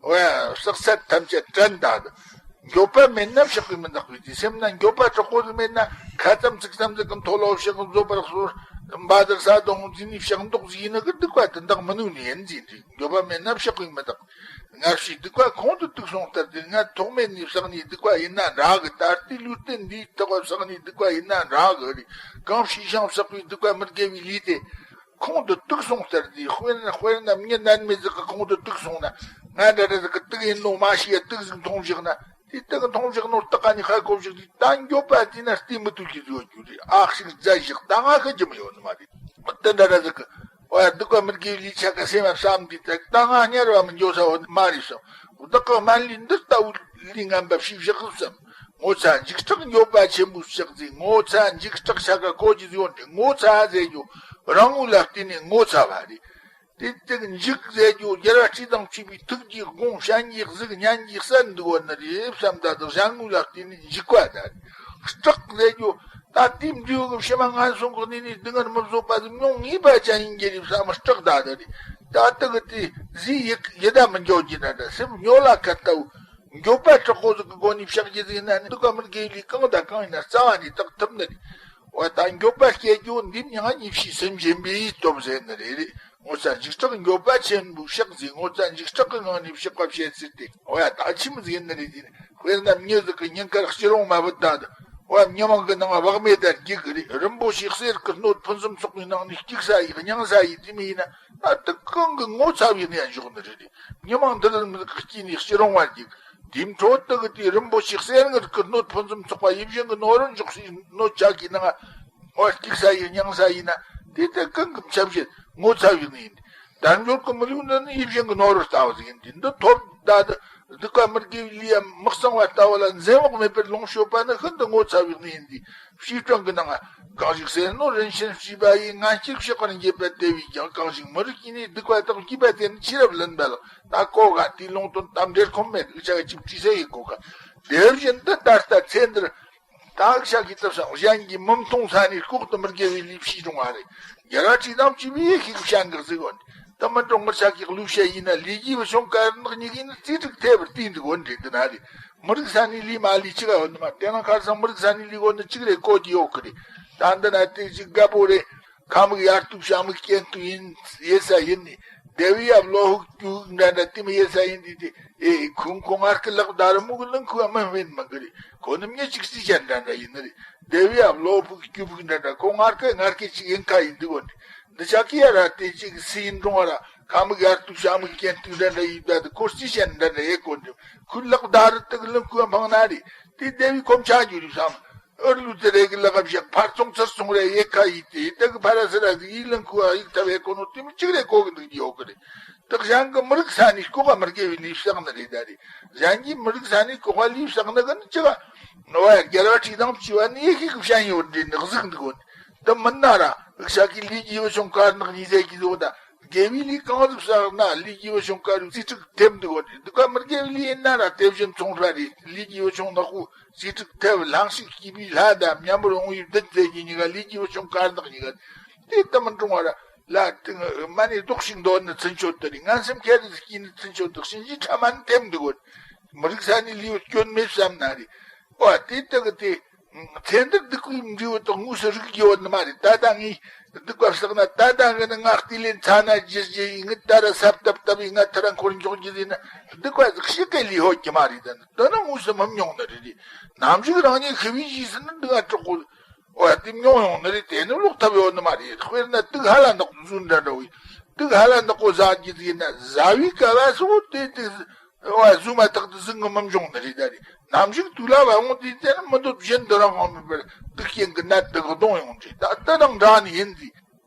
ཨོ་ཡ་བསགས་ཚད་ཐམས་ཅད་དྲན་ད། འགྱོད་པ་མེད་ན་བཤགས་པས་མི་འདག་པའི་དེ་སེམས་ན་འགྱོད་པ་དྲག་པོ་ཟིག་མེད་ན་ཁ་ཙམ་ཚིག་ཙམ་ཟིག་གི་མཐོ་ལོ་བཤགས་བཟོད་པར་གསོལ། འབའ་ཟེར་ས་དོང་འཛིན་ནས་བཤགས་མདོག་ཟིག་ཡིན་ན་གི་སྡིག་པ་དེ་འདག་མི་ནུས་ནི་ཡིན་ཟིན་དུས་འགྱོད་པ་མེད་ན་བཤགས་པས་མི་འདག་སྔར་བྱས་སྡིག་པ་ཁོང་དུ་བཏུགས་སོང་ལྟར་དེ་སྔར་ཐོག་མེད་ནས་བསགས་ནས་སྡིག་པ་ཡིན་ན་འདྲ་གི་ད་ལྟའི་ལུས་རྟེན་འདིའི་ཐོག་བསགས་ནས་སྡིག་པ་ཡིན་ན་འདྲ་གི་རེད། གང་བྱས་ཤིང་བསགས་པའི་སྡིག་པ་མི་དགེ་བའི་ལས་དེ་ཁོང་དུ་བཏུགས་སོང་ལྟར་དེ་དཔེར་ན་དཔེར་ན་མྱི་ནད་མེད་ཟིག་གི་ཁོང་དུ་བཏུགས་སོང་ན་ང་འདྲ་འདྲ་ཟིག་གི་དུག་ཡིན་ནོ་མ་ཤེས་ཡ་དུག་ཟིག་འཐུང་བཞག་ན་དེ་དུག་འཐུང་བཞག་ནོ་སྟག་ག་ནས་ཧ་གོ་བཞག་དུས་ད་འགྱོད་པ་དེ་ན་ལྟད་མི་ཐུབ་ཀྱི་ཡོད་རྒྱུ་རེད། ཨ་ཞིག་རྫ་ཞིག་ད་ང་ཤི་རྒྱུ་མི་ཡོད་ནི་མ་རེད། དེ་འདྲ་འདྲ་ཟིག་གི། ཨོ་ཡ་སྡིག་པ་མི་དགེ་བའི་ལས་ཆ་ག་སེམས་ལ་བསམ་དུས་ད་ད་ང་དམྱལ་བ་མི་འགྱོ་ས་བོ་མ་རེད་བསམ། བདག་གི་སྨན་ལས་འདི་ལྟ་བུ་ལས་ངན་པ་ཞིག་བཞག་གི་བསམ། ངོ་ཚ་འཇིགས་སྐྲག་འགྱོད་པ་ཆེན་པོ་བཞག་ཟིག་ངོ་ཚ་འཇིགས་སྐྲག་ཆ་ག་གོ་རྒྱུ་ཡོད་འདི་ངོ་ཚ་ཟེར་རྒྱུ་རང་ངོ་ལ་བརྟེན་ནས་ངོ་ཚ་བ་རེད། དེ་དེ་འཇིགས་ཟེར་རྒྱུ་རྒྱལ་བ་སྲས་དང་བཅས་པའི་ཐུགས་ཀྱི་དགོངས་བྱིན་གྱིས་གཟིགས་ཉན་གྱིས་གསན་འདུག་བ་ནི་རེད་བསམ་ད་དང་གཞན་ངོ་ལ་བརྟེན་ནས་འཇིགས་པ་ད་རེད། སྐྲག་ཟེར་རྒྱུ། ད་དེའི་འབྲས་བུ་གི་ཕྱི་མ་ངན་སོང་གི་གནས་ནས་སྡུག་བསྔལ་མི་བཟོད་པ་ཟིག་མྱོང་ངེས་པ་ཅན་ཡིན་གྱི་རེད་བསམ་སྐྲག་ད་ད་རེད། ད་ལྟ་གི་དེ་ཟིག་ཡི་ཡི་ད་མི་འགྱོ་རྒྱུ་ན་འདྲ་སེམས་སྨྱོ་ལ་ཁ་ལྟ་བུ། འགྱོད་པ་དྲག་པོ་ཟིག་གི་སྒོ་ནས་བཤགས་རྒྱུ་ཟིག་ཡིན་ན་ནི་སྡིག་པ་མི་དགེ་བའི་ལས་གང་དང་གང་ཡིན་ན་རྩ་བ་ནས་དག་ཐུབ་ནི་རེད། འོ་ད་འགྱོད་པ་སྐྱེ་རྒྱུ་འདི་མྱ་ངན་ཉེས་བྱས་སེམས་ཅན་པའི་སྟོབས་ཟེར་ནི་རེད་རེད། ངོ་ཚ་འཇིགས་སྐྲག་འགྱོད་པ་ཆེན་པོས་བཤགས་ཟིག་ངོ་ཚ་འཇིགས་སྐྲག་གི་ངང་ནས་བཤགས་པ་བྱེད་ཟེར་ཏེ། འོ་ཡ་ད་ཆི་མོ་ཟིག་ཡིན་ནི་རེད་ཟེར་ན། དཔེར་ན་མྱི་ཟིག་གི་སྙིང་གར་སྐྱི་རོང་མ་བུད་ད་འདི། འོ་ཡ་མྱི་མང་གི་ནང་བག་མེད་ད་རྒྱུག་གི་རེད། རིན་པོ་ཆེ་གསེར་གི་སྣོད་ཕུན་སུམ་ཚོགས་པའི་ནང་ནས་སྐྱུག་ས་ཡིས་མྱང་ས་ཡིས་དེ་མི་ཡིན་ན། ད་དེ་གང་གི་ངོ་ཚ་བའི་གནས་འཇོག་ནི་རེད་རེད། མྱི་མང་འདི་རིགས་མི་ཟིག་གི་སྐྱིད་ནས་སྐྱི་རོང་བ་རྒྱུག་དེའི་འཕྲོ་དེ་གི་དེའི་རིན་པོ་ཆེ་གསེར་དངུལ་གྱི་སྣོད་ཕུན་སུམ་ཚོགས་པ་ཡིད་བཞིན་གྱི་ནོར་བུ་འཇོག་སའི་སྣོད་ཆ་གི་ནང་ང་སྐྱུག་ས་ཡིན་མྱང་ས་ཡིན་ན། དེ་ལྟར་གང་གི་ཆ་བྱེད་ངོ་ཚ་བའི་ནི་ཡིན། དལ་འབྱོར་གྱི་མི་ལུས་འདི་ནི་ཡིད་བཞིན་གྱི་ནོར་བུ་ལྟ་བུ་ཟིག་ཡིན་ཏེ། འདི་ཐོབ་ད་དུ་སྡིག་པ་མི་དགེ་བའི་ལས་ཡང་མི་གཙང་བ་ལྟ་བུ་ལ་འཛེམ་བག་མེད་པར་ལོངས་སྤྱོད་པ་ནི་ཤིན་ཏུ་ངོ་ཚ་བའི་ནི་ཡིན་ཏེ། བྱིས་སྤྲང་གི་ནང་ང་གང་ཞིག་ཟེར་ནོ་རིན་ཆེན་བྱིས་པ་ཡིས། ངན་སྐྱུག་ཕྱི་ཁར་འགྱེད་པ་དེ་བས་ཀྱང་། གང་ཞིག་མི་རིགས་ཀྱི་ནི་སྡིག་པ་དག་བགྱིས་པ་དེ་ནི་ཆེས་རབ་ལེན་པ་ལགས། ད་གོ་ག་དེའི་ལུང་དོན་དམ་འབྲེལ་ཁོམ་མེད་རིགས་ཆ་ག་ཅིག་བྲིས་ས་ཡི་གོ་ག་དེ་བཞིན་དུ་ད་ལྟ་ཚེ་འདིར་ད་ཤ་གི་ཏི་སང་གཞན་གྱིས་མི་མཐོང་ས་ནས་ལྐོག་ཏུ་མི་དགེ་བའི་ལས་བྱས་འགྲོ་བ་རེད། རྒྱལ་བ་ཁྲི་དང་བཅས་པའི་ཡེ་ཤེས་ཀྱི་སྤྱན་གྱིས་གཟིགས་འོང་། དེ་མི་འགྲོ་ངར་ཤ་གི་ལུས་བཤད་ཡིན་ན་ལས་ཀྱི་བུ་ཆུང་དཀར་ནག་གཉིས་ཀྱིས་ནི་རྩིས་ཁྲ་ཐེབས་པར་བལྟས་འདུག་འོན་ཏེ་འདི་ན་རེད། མི་རིགས་ས་ནས་ལས་མ་ལས་ཅི་ག་ཡོད་ནི་མ། དེ་ནང་ཁར་སང་མི་རིགས་ས་ནས་ལས་གོ་ནི་གཅིག་རེ་གོ་རྒྱུ་ཡོད་གི་རེད། ད་འདི་ན་དེ་ཅིག་དགའ་པོ་རེད། ཁ་མིག་ཡར་ཐུག་ཤ་མིག་གྱེན་ཐུག་ཡིན་ཡེ་ས་ཡིན་ནི། དེ་བས་ཡབ་ལོ་ཧུག་ཀྱུ་འདྲ་འདྲ་དེ་མི་ཡེ་ས་ཡིན་དེ་དེ། ཨེ་ཁོང་ཁོང་ངར་སྐད་ལག་བརྡ་རི་མོ་གི་ལུང་ཁུ་བ་མི་སྨིན་མི་གི་རེད། ཁོ་ནི་མྱི་གཅིག་རྩིས་ཅན་འདྲ་འདྲ་ཡིན་ནི་རེད། དེ་བས་ཡབ་ལོ་ཕུག་ཀྱུ་ཕུག་འདྲ་འདྲ་ཁོང་ངར་སྐད་ངར་སྐད་ཅིག་ཡིན་ཁ་ཡིན་འདུག་འོན་ཏེ། འདི་ཆ་ཀི་ཡ་ར་དེ་ཅིག་སི་ཡིན་འགྲོ་བ་ར་ཁ་མིག་ཡར་ཐུག་ཤ་མིག་གྱེན་ཐུག་འདྲ་འདྲ་ཡིན་ད་དེ་ཁོ་རྩིས་ཅན་འདྲ་འདྲ་ཡེ་གོ་འདི་ཁུ་ལག་བརྡ་རི་དེ་གི་ལུང་ཁུ་བ་འཕང་ན་རེད། དེ་དེ་བས་ཁོམ་ཆ་རྒྱུ་རེད་བསམ། ཨུར་ལུ་དེ་རེ་གི་ལག་བཞག་ཕར་ཚོང་ཚུར་ཚོང་རེ་ཡེ་ཁ་ཡིས་ཏེ་དེ་གི་ཕ་ར་སི་ར་གི་ཡིག་ལན་ཁུ་བ་ཡིག་ཐབས་ཡེ་གོ་ནོ་དེ་མི་གཅིག་རེ་གོ་གི་འདུག་ཡོད་གི་རེད། དེ་གཞན་གི་མི་རིགས་ས་ནས་ལྐོག་ག་མི་དགེ་བའི་ལས་བསགས་ནི་རེད་ད་རེད། གཞན་གྱིས་མི་རིགས་ས་ནས་ལྐོག་ག་ལས་བསགས་ནི་གི་ནི་ཅི་ག་ནོ་བ་རྒྱལ་བ་ཁྲི་དང་བཅས་པ་ནི་ཡེ་ཤེས་ཀྱི་སྤྱན་ཡོད་འདྲེ་ནི་གཟིགས་འདུག་གོ་ནི་དེ་མིན་ན་ར་ཤ་གི་ལས་ཀྱི་བུ་ཆུང་དཀར་ནག་གཉིས་ཟེར་གྱི་བཟོ་ད། དགེ་བའི་ལས་གང་ཟིག་བསགས་ན་ལས་ཀྱི་བུ་ཆུང་དཀར་རུ་རྩིས་ཁྲ་ཐེབས་འདུག་གོ་ནི་འདུག་ག་མི་དགེ་བའི་ལས་ཡིན་ན་ར་དེ་བཞིན་ཚོང་ར་རེད། ལས་ཀྱི་བུ་ཆུང་ནག་པོ་རྩིས་ཁྲ་ཐེབས། ལྷང་ཞིག་སྐྱིད་པའི་ལྷ་དང་མཉམ་པར་འོང་བའི་བདུད་ཟེར་གྱི་གཉིས་ཀ་ལས་ཀྱི་བུ་ཆུང་དཀར་ནག་གཉིས་ཀ་དེ་ལྟ་མི་འགྲོ་བ་ར་ལ་དེ་མ་ནས་རྡོག་ཞིག་འདོར་ནི་ཚུན་ཆོད་དུ་རེད། ངན་སེམས་ཁྱེར་རེ་སྐྱིད་ནི་ཚུན་ཆོད་དུ་གཤིན་རྗེའི་ཁྲ་མ་ནི་ཐེབས་འདུག་གོ་མི་རིགས་ས་ནས་ལས་བུ་སྐྱོན་མེད་བསམ་ན་རེད། ཨོ་དེ་ལྟ་གི་དེ། ཚེ་འདིར་སྡིག་པའི་འབྲས་བུ་དག་དངོས་སུ་རིག་རྒྱུ་ཡོད་ནི་མ་རེད། ད་ལྟ་ངས་སྡིག་པ་བསགས་ན། ད་ལྟ་ངས་ནི་ང་ལྟས་ལེན་ཚ་ན་རྒྱུ་རྒྱུ་ཡིན། ངས་ད་ར་སྲབ་བཏབ་བཏབ་ཡིན། ང་ཐ་ར་འཁོར་འཇོག་རྒྱུ་ཡིན་ན། སྡིག་པ་ཟིག་ཞིག་གི་ལས་ཡོད་རྒྱུ་མ་རེད། ད་ནི་དེ་ནི་དངོས་སུ་མི་མྱོང་ནི་རེད། རེད། ནམ་ཞིག་རང་ཉིད་ཤི་བའི་རྗེས་སུ་ནི་སྡིག་པ་དྲག་པོ། འོ་ཡ། དེ་མྱོང་ཡོང་ནི་རེད། དེ་ནི་ལོག་ཐབས་ཡོད་ནི་མ་རེད། དཔེར་ན་དུག་ཧ་ལ་ནག་པོ་ཟོས་འདྲ་འདྲ་བོ་ཡིན། དུག་ཧ་ལ་ནག་པོ་ཟ་རྒྱུ་ཟིག་ཡིན་ན། ཟ་བའི་སྐབས་ལ་སོ་དེ་དེ་འོ་ཡ། ཟོས་མ་ཐག་ཏུ་ཟིག་ངི་མི་འབྱུང་ནི་རེད། ད་རེད། ནམ་ཞིག་དུག་ལ་བབ་འོང་དུས་དེ་ནི་མི་འདོད་བཞིན་དུ་རང་དབང་མེད་པར་དུག་རྐྱེན་གྱིས་ནད་དུག་གདོང་ཡོང་རེད། ད་དེ་དང་འདྲ་ནི་ཡིན་ཟིག་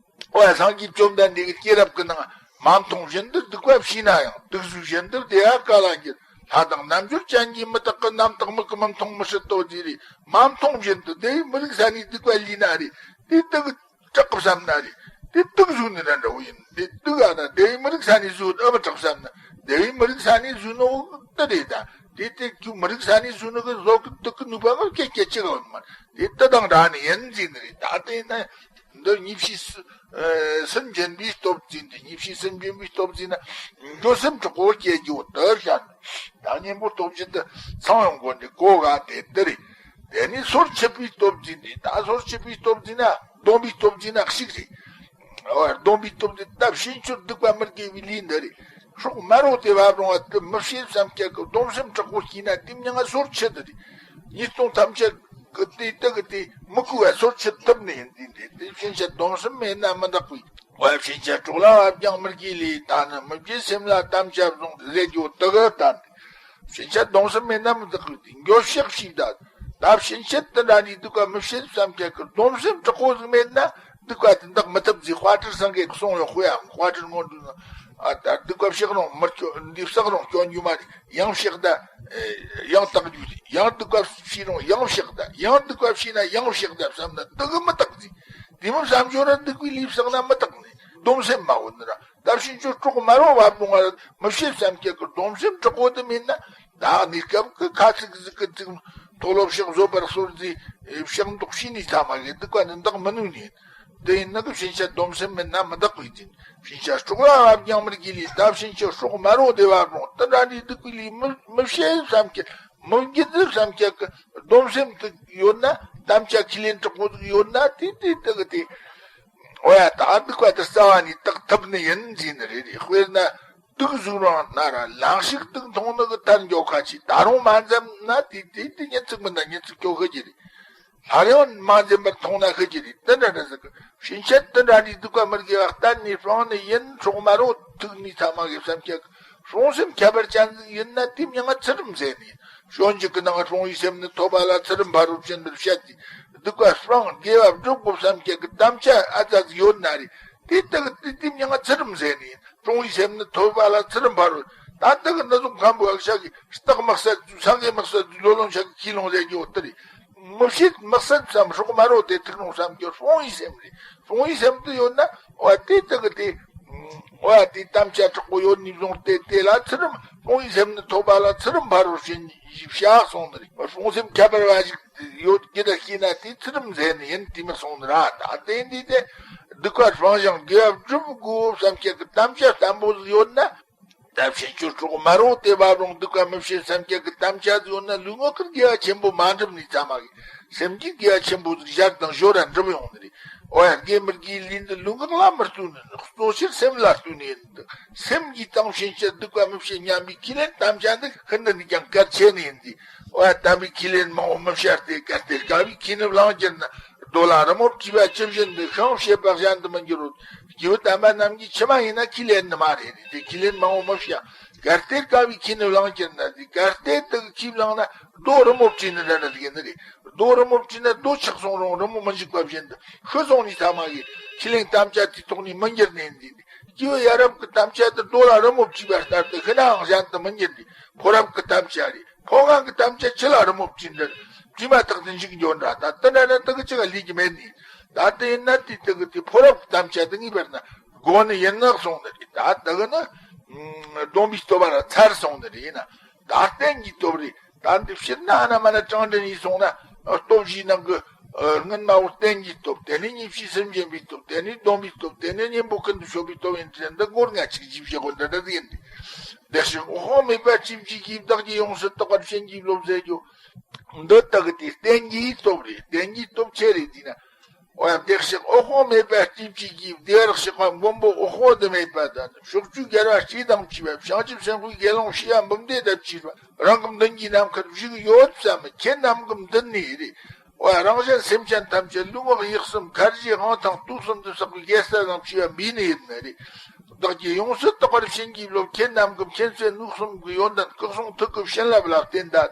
འོ་ཡ། སངས་རྒྱས་བཅོམ་ལྡན་འདས་ཀྱི་སྐྱེས་རབས་ཀྱི་ནང་མ་མཐོང་བཞིན་དུ་སྡིག་པ་བྱས་ན་ཡང་། དུག་ཟོས་བཞིན་དུ་བདེ་བ་ག་ལ་འགྱུར། ལྷ་དང་རྣལ་འབྱོར་ཅན་གྱིས། མི་རྟག་གི་རྣམ་དག་མིག་གིས་མི་མཐོང་མི་སྲིད་དོ། དེ་རེད། མ་མཐོང་བཞིན་དུ་དེ་མི་རིག་ས་ནས་སྡིག་པ་ལས་ན་རེད། དེ་དུག་དྲག་གི་བསམ་ན་རེད། དེ་དུག་ཟོས་ནི་འདྲ་འདྲ་བོ་ཡིན། དེ་དུག་ཨ་ན་དེ་མི་རིག་ས་ནས་ཟོས་ཨ་མི་དྲག་བསམ་ན། དེ་མི་རིག་ས་ནས་ཟོས་ནོ་དེ་རེད། ད་དེ་དེ་ཁྱོད་མི་རིག་ས་ནས་ཟོས་ནོ་གི་ཟོག་གི་དུག་གི་ནུས་པ་ང་སྐད་སྐད་ཅིག་ཡོད་མ་རེད། དེ་དེ་དང་འདྲ་ནི་ཡིན་ཟེར་ནི་རེད། ད་དེ་ན། འདི་གཉིས་བྱས་སུ་ཨ་སུན་འབྱིན་པའི་སྟོབས་ཀྱིས་འདི། གཉིས་བྱས་སུན་འབྱིན་པའི་སྟོབས་ཀྱིས་ན་འགྱོད་སེམས་དྲག་པོ་སྐྱེ་རྒྱུ་དེ་བཤད་ནི། ད་གཉེན་པོ་སྟོབས་ཀྱིས་འདི་ཚང་ཡོང་དགོས་འདི་གོ་ག་དེ་དེ་རེད། དེ་ནས་སོར་ཆུད་པའི་སྟོབས་ཀྱིས་འདི། ད་སོར་ཆུད་པའི་སྟོབས་ཀྱིས་ན་སྡོམ་པའི་སྟོབས་ཀྱིས་ན་གཅིག་རེད། འོ་སྡོམ་པའི་སྟོབས་ཀྱིས་ད་ཕྱིན་ཆད་སྡིག་པ་མི་དགེ་བའི་ལས་འདི་རེད། སྲོག་དམར་པོ་དེ་བབ་རུང་བ་དེ་མི་བྱེད་བསམ་ཁྱེར་གི་སྡོམ་སེམས་དྲག་པོ་སྐྱེས་ན་དེ་མྱིང་ང་སོར་ཆུད་དེ་རེད། ཉེས་ལྟུང་ཐམས་ཅད་གི་དེ་དག་གི་དེ་མི་གོས་པ་སོར་ཆུད་ཐུབ་ནི་ཡིན། དེ་འདྲ་དེ་ཕྱིན་ཆད་སྡོམ་སེམས་མེད་ན་མི་འདག་པའི། འོ་ཕྱིན་ཆད་སྲོག་ལ་བབ་ཀྱང་མི་དགེ་ལས། ད་ནི་མི་བགྱིད་སེམས་ལ་དམ་བཅའ་བཟུང་། ཟེར་རྒྱུ་དག་གི་ད་ནི། ཕྱིན་ཆད་སྡོམ་སེམས་མེད་ན་མི་འདག་པའི་དེ་འགྱོད་བཤགས་ཞེས་ད། ད་ཕྱིན་ཆད་དེ་འདྲ་ནི་སྡིག་པ་མི་བྱེད་བསམ་ཁྱེར་གི་སྡོམ་སེམས་དྲག་པོ་ཟིག་མེད་ན་སྡིག་པ་དེ་འདག་མི་ཐུབ་ཟེར། དཔལ་སྤྲུལ་སངས་རྒྱས་ཀྱིས་གསུངས་ཡོད། དཔེ་ཡང་དཔལ་སྤྲུལ་སྔོན་འགྲོའི་ནང་། ཨ་ད་སྡིག་པ་བཤགས་རུང་མི་སྐྱོ། འདི་བསགས་རུང་སྐྱོན་རྒྱུ་མ་རེད། ཡང་བཤགས་ད། ཡང་དག་རྒྱུ་རེད། ཡང་སྡིག་པ་བྱས་རུང་ཡང་བཤགས་ད། ཡང་སྡིག་པ་བྱས་ན་ཡང་བཤགས་ད་བསམ་ན་དེ་གི་མི་འདག་ཟེར། དེ་མོ་བསམ་བྱུང་ར་སྡིག་པའི་ལས་བསགས་ན་མི་འདག་ནི། སྡོམ་སེམས་མ་འོ་ནི་ར། ད་ཕྱིན་ཆད་སྲོག་དམར་པོ་བབ་རུང་བ་མི་བྱེད་བསམ་ཁྱེར་གི་སྡོམ་སེམས་དྲག་པོ་དེ་མེད་ན། ད་གནས་སྐབས་ཀྱི་ཁ་ཚིག་ཟིག་གི་ཚིག་མཐོལ་ལོ་བཤགས་བཟོད་པར་གསོལ་ཟེར་བཤགས་འདོགས་བྱས་ནས་ཐ་མ་གི་སྡིག་པ་ནི་འདག་མི་ནུས་ནི། དེ་ཡིན་ན་གི་ཕྱིན་ཆད་སྡོམ་སེམས་མེད་ན་མི་འདག་པའི་དེ། ཕྱིན་ཆད་སྲོག་ལ་བབ་ཀྱང་མི་དགེ་ལས། ད་ཕྱིན་ཆད་སྲོག་དམར་པོ་དེ་བབ་རུང་དེ་འདྲ་འདྲའི་སྡིག་པའི་ལས་མི་མི་བྱེད་བསམ་ཁྱེར། མི་བགྱིད་བསམ་ཁྱེར་གི་སྡོམ་སེམས་དེ་ཡོད་ན། དམ་བཅའ་ཁས་ལེན་དྲག་པོ་ཟིག་ཡོད་ན། དེ་དེ་དེ་གི་དེ། འོ་ཡ། ད་སྡིག་པ་དེ་རྩ་བ་ནས་དག་ཐུབ་ནི་ཡིན་ཟེར་ནི་རེད། རེད། དཔེར་ན་དུག་ཟོས་རུང་ན་ར་ལན་ཞིག་དུག་འཐུང་ནི་གི་ཐར་འགྱོ་ཁ་ཆེ། ད་རུང་མ་འཛེམ་ན་དེ་དེ་དེ་ཉིན་ཚིག་མིན་ན་ཉིན་ཚིག་སྐྱོ་ཤི་རྒྱུ་རེད། སླར་ཡང་མ་འཛེམ་པར་འཐུང་ན་ཤི་རྒྱུ་རེད། དེ་འདྲ་འདྲ་ཟིག་གི་ཕྱིན་ཆད་དེ་འདྲ་འདྲའི་སྡིག་པ་མི་དགེ་བ་གཏན་ནས་སྤངས་ནི་ཡིན། སྲོག་དམར་པོ་ཐུག་ནས་ཐ་མ་གི་བསམ་ཁྱེར་གི་སྲུང་སེམས་ཁྱད་པར་ཅན་ཟིག་ཡིན་ན་དེ་མྱིང་ང་ཚུལ་ཁྲིམས་ཟེར་ནི། སྤྱོད་འཇུག་གི་ནང་སྲུང་བའི་སེམས་ནི་ཐོབ་པ་ལ་ཚུལ་ཁྲིམས་ཕ་རོལ་ཕྱིན་པར་བཤད་དེ། སྡིག་པ་སྤང་དགེ་བ་སྒྲུབ་དགོས་བསམ་ཁྱེར་གི་དམ་བཅའ་ཨ་ཙ་ཟིག་ཡོད་ན་རེད། དེ་དག་དེ་དེ་མྱིང་ང་ཚུལ་ཁྲིམས་ཟེར་ནི། སྲུང་བའི་སེམས་ནི་ཐོབ་པ་ལ་ཚུལ་ཁྲིམས་ཕ་རོལ། ད་དག་གི་འདི་ཚོ་མཁན་པོ་ཡག་ཤག་གི་སྟག་དམག་ས་ས་གི་དམག་ས་ལོ་ལོན་ཤག་གི་ཁས་ལོང་ཟེར་གྱི་འོ་དེ་རེད། མི་བྱེད་དམག་ས་ཙམ་སྲོག་དམར་པོ་དེ་ཐུག་རུང་བསམ་གྱི་སྲུང་བའི་སེམས་རེད། སྲུང་བའི་སེམས་དེ་ཡོད་ན་འོ་དེ་དག་གི་དེ། འོ་ཡ། དེ་དམ་བཅའ་དྲག་པོ་ཡོད་ནི་བཟུང་སྟེ། དེ་ལ་ཚུལ་ཁྲིམས། སྲུང་བའི་སེམས་ནི་ཐོབ་པ་ལ་ཚུལ་ཁྲིམས་ཕ་རོལ་ཕྱིན་ཞེས་བཤད་གསུངས་ནི་རེད། སྲུང་སེམས་ཁྱད་པར་བ་ཞིག་ཡོད་ཀྱི་ད་ཤེས་ན་དེ་ཚུལ་ཁྲིམས་ཟེར་ནི་ཡིན། དེ་མི་གསུངས་ནི་ར། ད་དེ་འདི་དེ་སྡིག་པ་སྤང་ཞིང་དགེ་བ་སྒྲུབ་དགོས་བསམ་ཁྱེར་གི་དམ་བཅའ་བརྟན་པོ་ཟིག་ཡོད་ན། ད་ཕྱིན་ཆད་སྲོག་དམར་པོ་དེ་བབ་རུང་སྡིག་པ་མི་བྱེད་བསམ་ཁྱེར་གི་དམ་བཅའ་ཟིག་ཡོད་ན། ལུས་ངག་གི་དགེ་བ་ཆེན་པོ་མ་འགྲུབ་ནས་ཚང་མ་གི་སེམས་ཀྱི་དགེ་བ་ཆེན་པོ་ཟིག་ཞར་དང་ཞོར་ར་འགྲུབ་ཡོང་ནི་རེད། འོ་ཡ། དགེ་མི་དགེའི་ལས་འདི་ལུས་ངག་ལ་མི་ལྟོས་ནི། གཙོ་ཆེར་སེམས་ལ་ལྟོས་ནི་ཡིན། སེམས་ཀྱིས་དང་ཕྱིན་ཆད་སྡིག་པ་མི་བྱེད་སྙམ་པའི་ཁས་ལེན་དམ་བཅའ་འདི་ཤིན་ཏུ་ནས་ཀྱང་གལ་ཆེ་ནི་ཡིན་ཏེ། འོ་ཡ། དམ་པའི་ཁས་ལེན་མང་པོ་མི་བྱ་སྟེ། གལ་ཏེ་དགའ་བའི་ཁས་ནི་བླངས་གྱུར་ན། རྡོ་ལ་རི་མོར་བྲིས་པ་ཇི་བཞིན་དུ། ཤིང་བྱེད་པ་གཞན་དུ་མི་འགྱུར་རོ། སྐྱེས་བུ་དམ་པ་རྣམས་ཀྱིས་ཕྱི་མ་ཡིན་ན་ཁས་ལེན་ནི་མ་རེད། དེ་ཁས་ལེན་མང་པོ་མི་བྱ། གལ་ཏེ་དགའ་བའི་ཁས་ནི་བླངས་གྱུར་ན། དེ་གལ་ཏེ་དག་ཁས་བླངས་ན་རྡོ་རི་མོར་བྲིས་ནི་འདྲ་འདྲ་ཟིག་ཡིན་ནི་རེད། རྡོ་རི་མོར་བྲིས་ན་རྡོ་ཆག་སོང་རུང་རི་མོ་མི་འཇིག་པ་བཞིན་དུ་ཤི་སོང་ནས་ཚང་མ་གི་ཁས་ལེན་དམ་བཅའ་དེ་ཐོག་ནས་མི་འགྱུར་ནི་ཡིན་ཏེ། སྐྱེས་བུ་ཡ་རབས་ཀྱི་དམ་བཅའ་དེ་རྡོ་ལ་རི་མོ་བྲིས་པ་ལྟར་དུ་ཤི་ནའང་གཞན་དུ་མི་འགྱུར་ཏེ། ཕོ་རབ་ཀྱི་དམ་བཅའ་རེད། ཕོ་རྒན་གྱི་དམ་བཅའ་ཆུ་ལ་རི་མོ་བྲིས་འདྲ། བྲིས་མ་ཐག་ཏུ་འཇིག་འགྱོ་འདྲ། ད་དེ་འདྲ་ན་དེ་གི་ཅི་ག་ལས་ཀྱི་མེད་ནི། ད་དེ་ཡིན་ན་དེ་དེ་གི་དེ་ཕོ་རབ་ཀྱི་དམ་བཅའ་དེ་ངེས་པར་ན་དགོས་ནི་ཡིན་ནོ་གསུངས་ནི་རེད། ད་དེ་གི་ནི་སྡོམ་པའི་སྟོབས་པ་ར་ཚར་སོང་ནི་རེད། ཡིན་ན་ད་རྟེན་གྱི་སྟོབས་རེད། ད་འདི་ཕྱིར་ན་ཨ་ན་མ་ན་གྲངས་འདྲེན་ཡིན་སོང་ན་སྟོབས་བཞིའི་ནང་གི་སྔོན་མ་བོ་རྟེན་གྱི་སྟོབས། དེ་ནས་གཉིས་བྱས་སུན་འབྱིན་པའི་སྟོབས། དེ་ནས་སྡོམ་པའི་སྟོབས། དེ་ནས་གཉེན་པོ་ཀུན་ཏུ་སྤྱོད་པའི་སྟོབས་ཡིན་ཏེ། འདི་སྒོར་ལྔ་གཅིག་བཞི་བཞི་གོ་འདྲ་འདྲ་ཡིན་ཏེ། བདེ་གཤེགས་འོད་དཔག་མེད་པ་སྤྱི་བཅུའི་སྐྱེས་བུ་བདག་གིས་ཡོངས་སུ་དག་པར་བྱིན་གྱིས་རློབས་ཟེར་རྒྱུ། འདི་དག་གི་དེ་བསྟན་རྒྱས་སྟོབས་རེད། བསྟན་རྒྱས་སྟོབས་ཆེ་རེད་ཟེར་ན། འོ་ཡ། བདེ་གཤེགས་འོད་དཔག་མེད་པ་སྤྱི་བཅུའི་སྐྱེས་བུ་བདེ་བར་གཤེགས་པ་མགོན་པོ་འོད་དཔག་ཏུ་མེད་པ་དང་། ཕྱོགས་བཅུའི་རྒྱལ་བ་སྲས་དང་བཅས་པ། བྱང་ཆུབ་སེམས་དཔའི་དགེ་སློང་བྱེ་བ་འབུམ་སྡེ་དང་བཅས་པ། རང་གི་མདུན་གྱི་ནམ་མཁར་བཞུགས་ཡོད་བསམ། ཁྱེད་རྣམས་ཀྱི་མདུན་ནས་རེད། འོ་ཡ། རང་གཞན་སེམས་ཅན་ཐམས་ཅད་ལུས་ངག་ཡིད་གསུམ་ཁ་རྗེ་དབང་ཐང་སྟོབས་གསུམ་དུ་བསགས་པའི་དགེ་རྩ་དང་བཅས་པ་འབུལ་ནི་ཡིན་ནི་རེད། བདག་གིས་ཡོངས་སུ་དག་པར་བྱིན་གྱིས་རློབས། ཁྱེད་རྣམས་ཀྱི་མཁྱེན་བརྩེ་ནུས་གསུམ་གྱི་ཡོན་ཏན་སྐུ་གསུང་ཐུགས་ཀྱི་བྱིན་རླབས་ལ་བརྟེན་ད།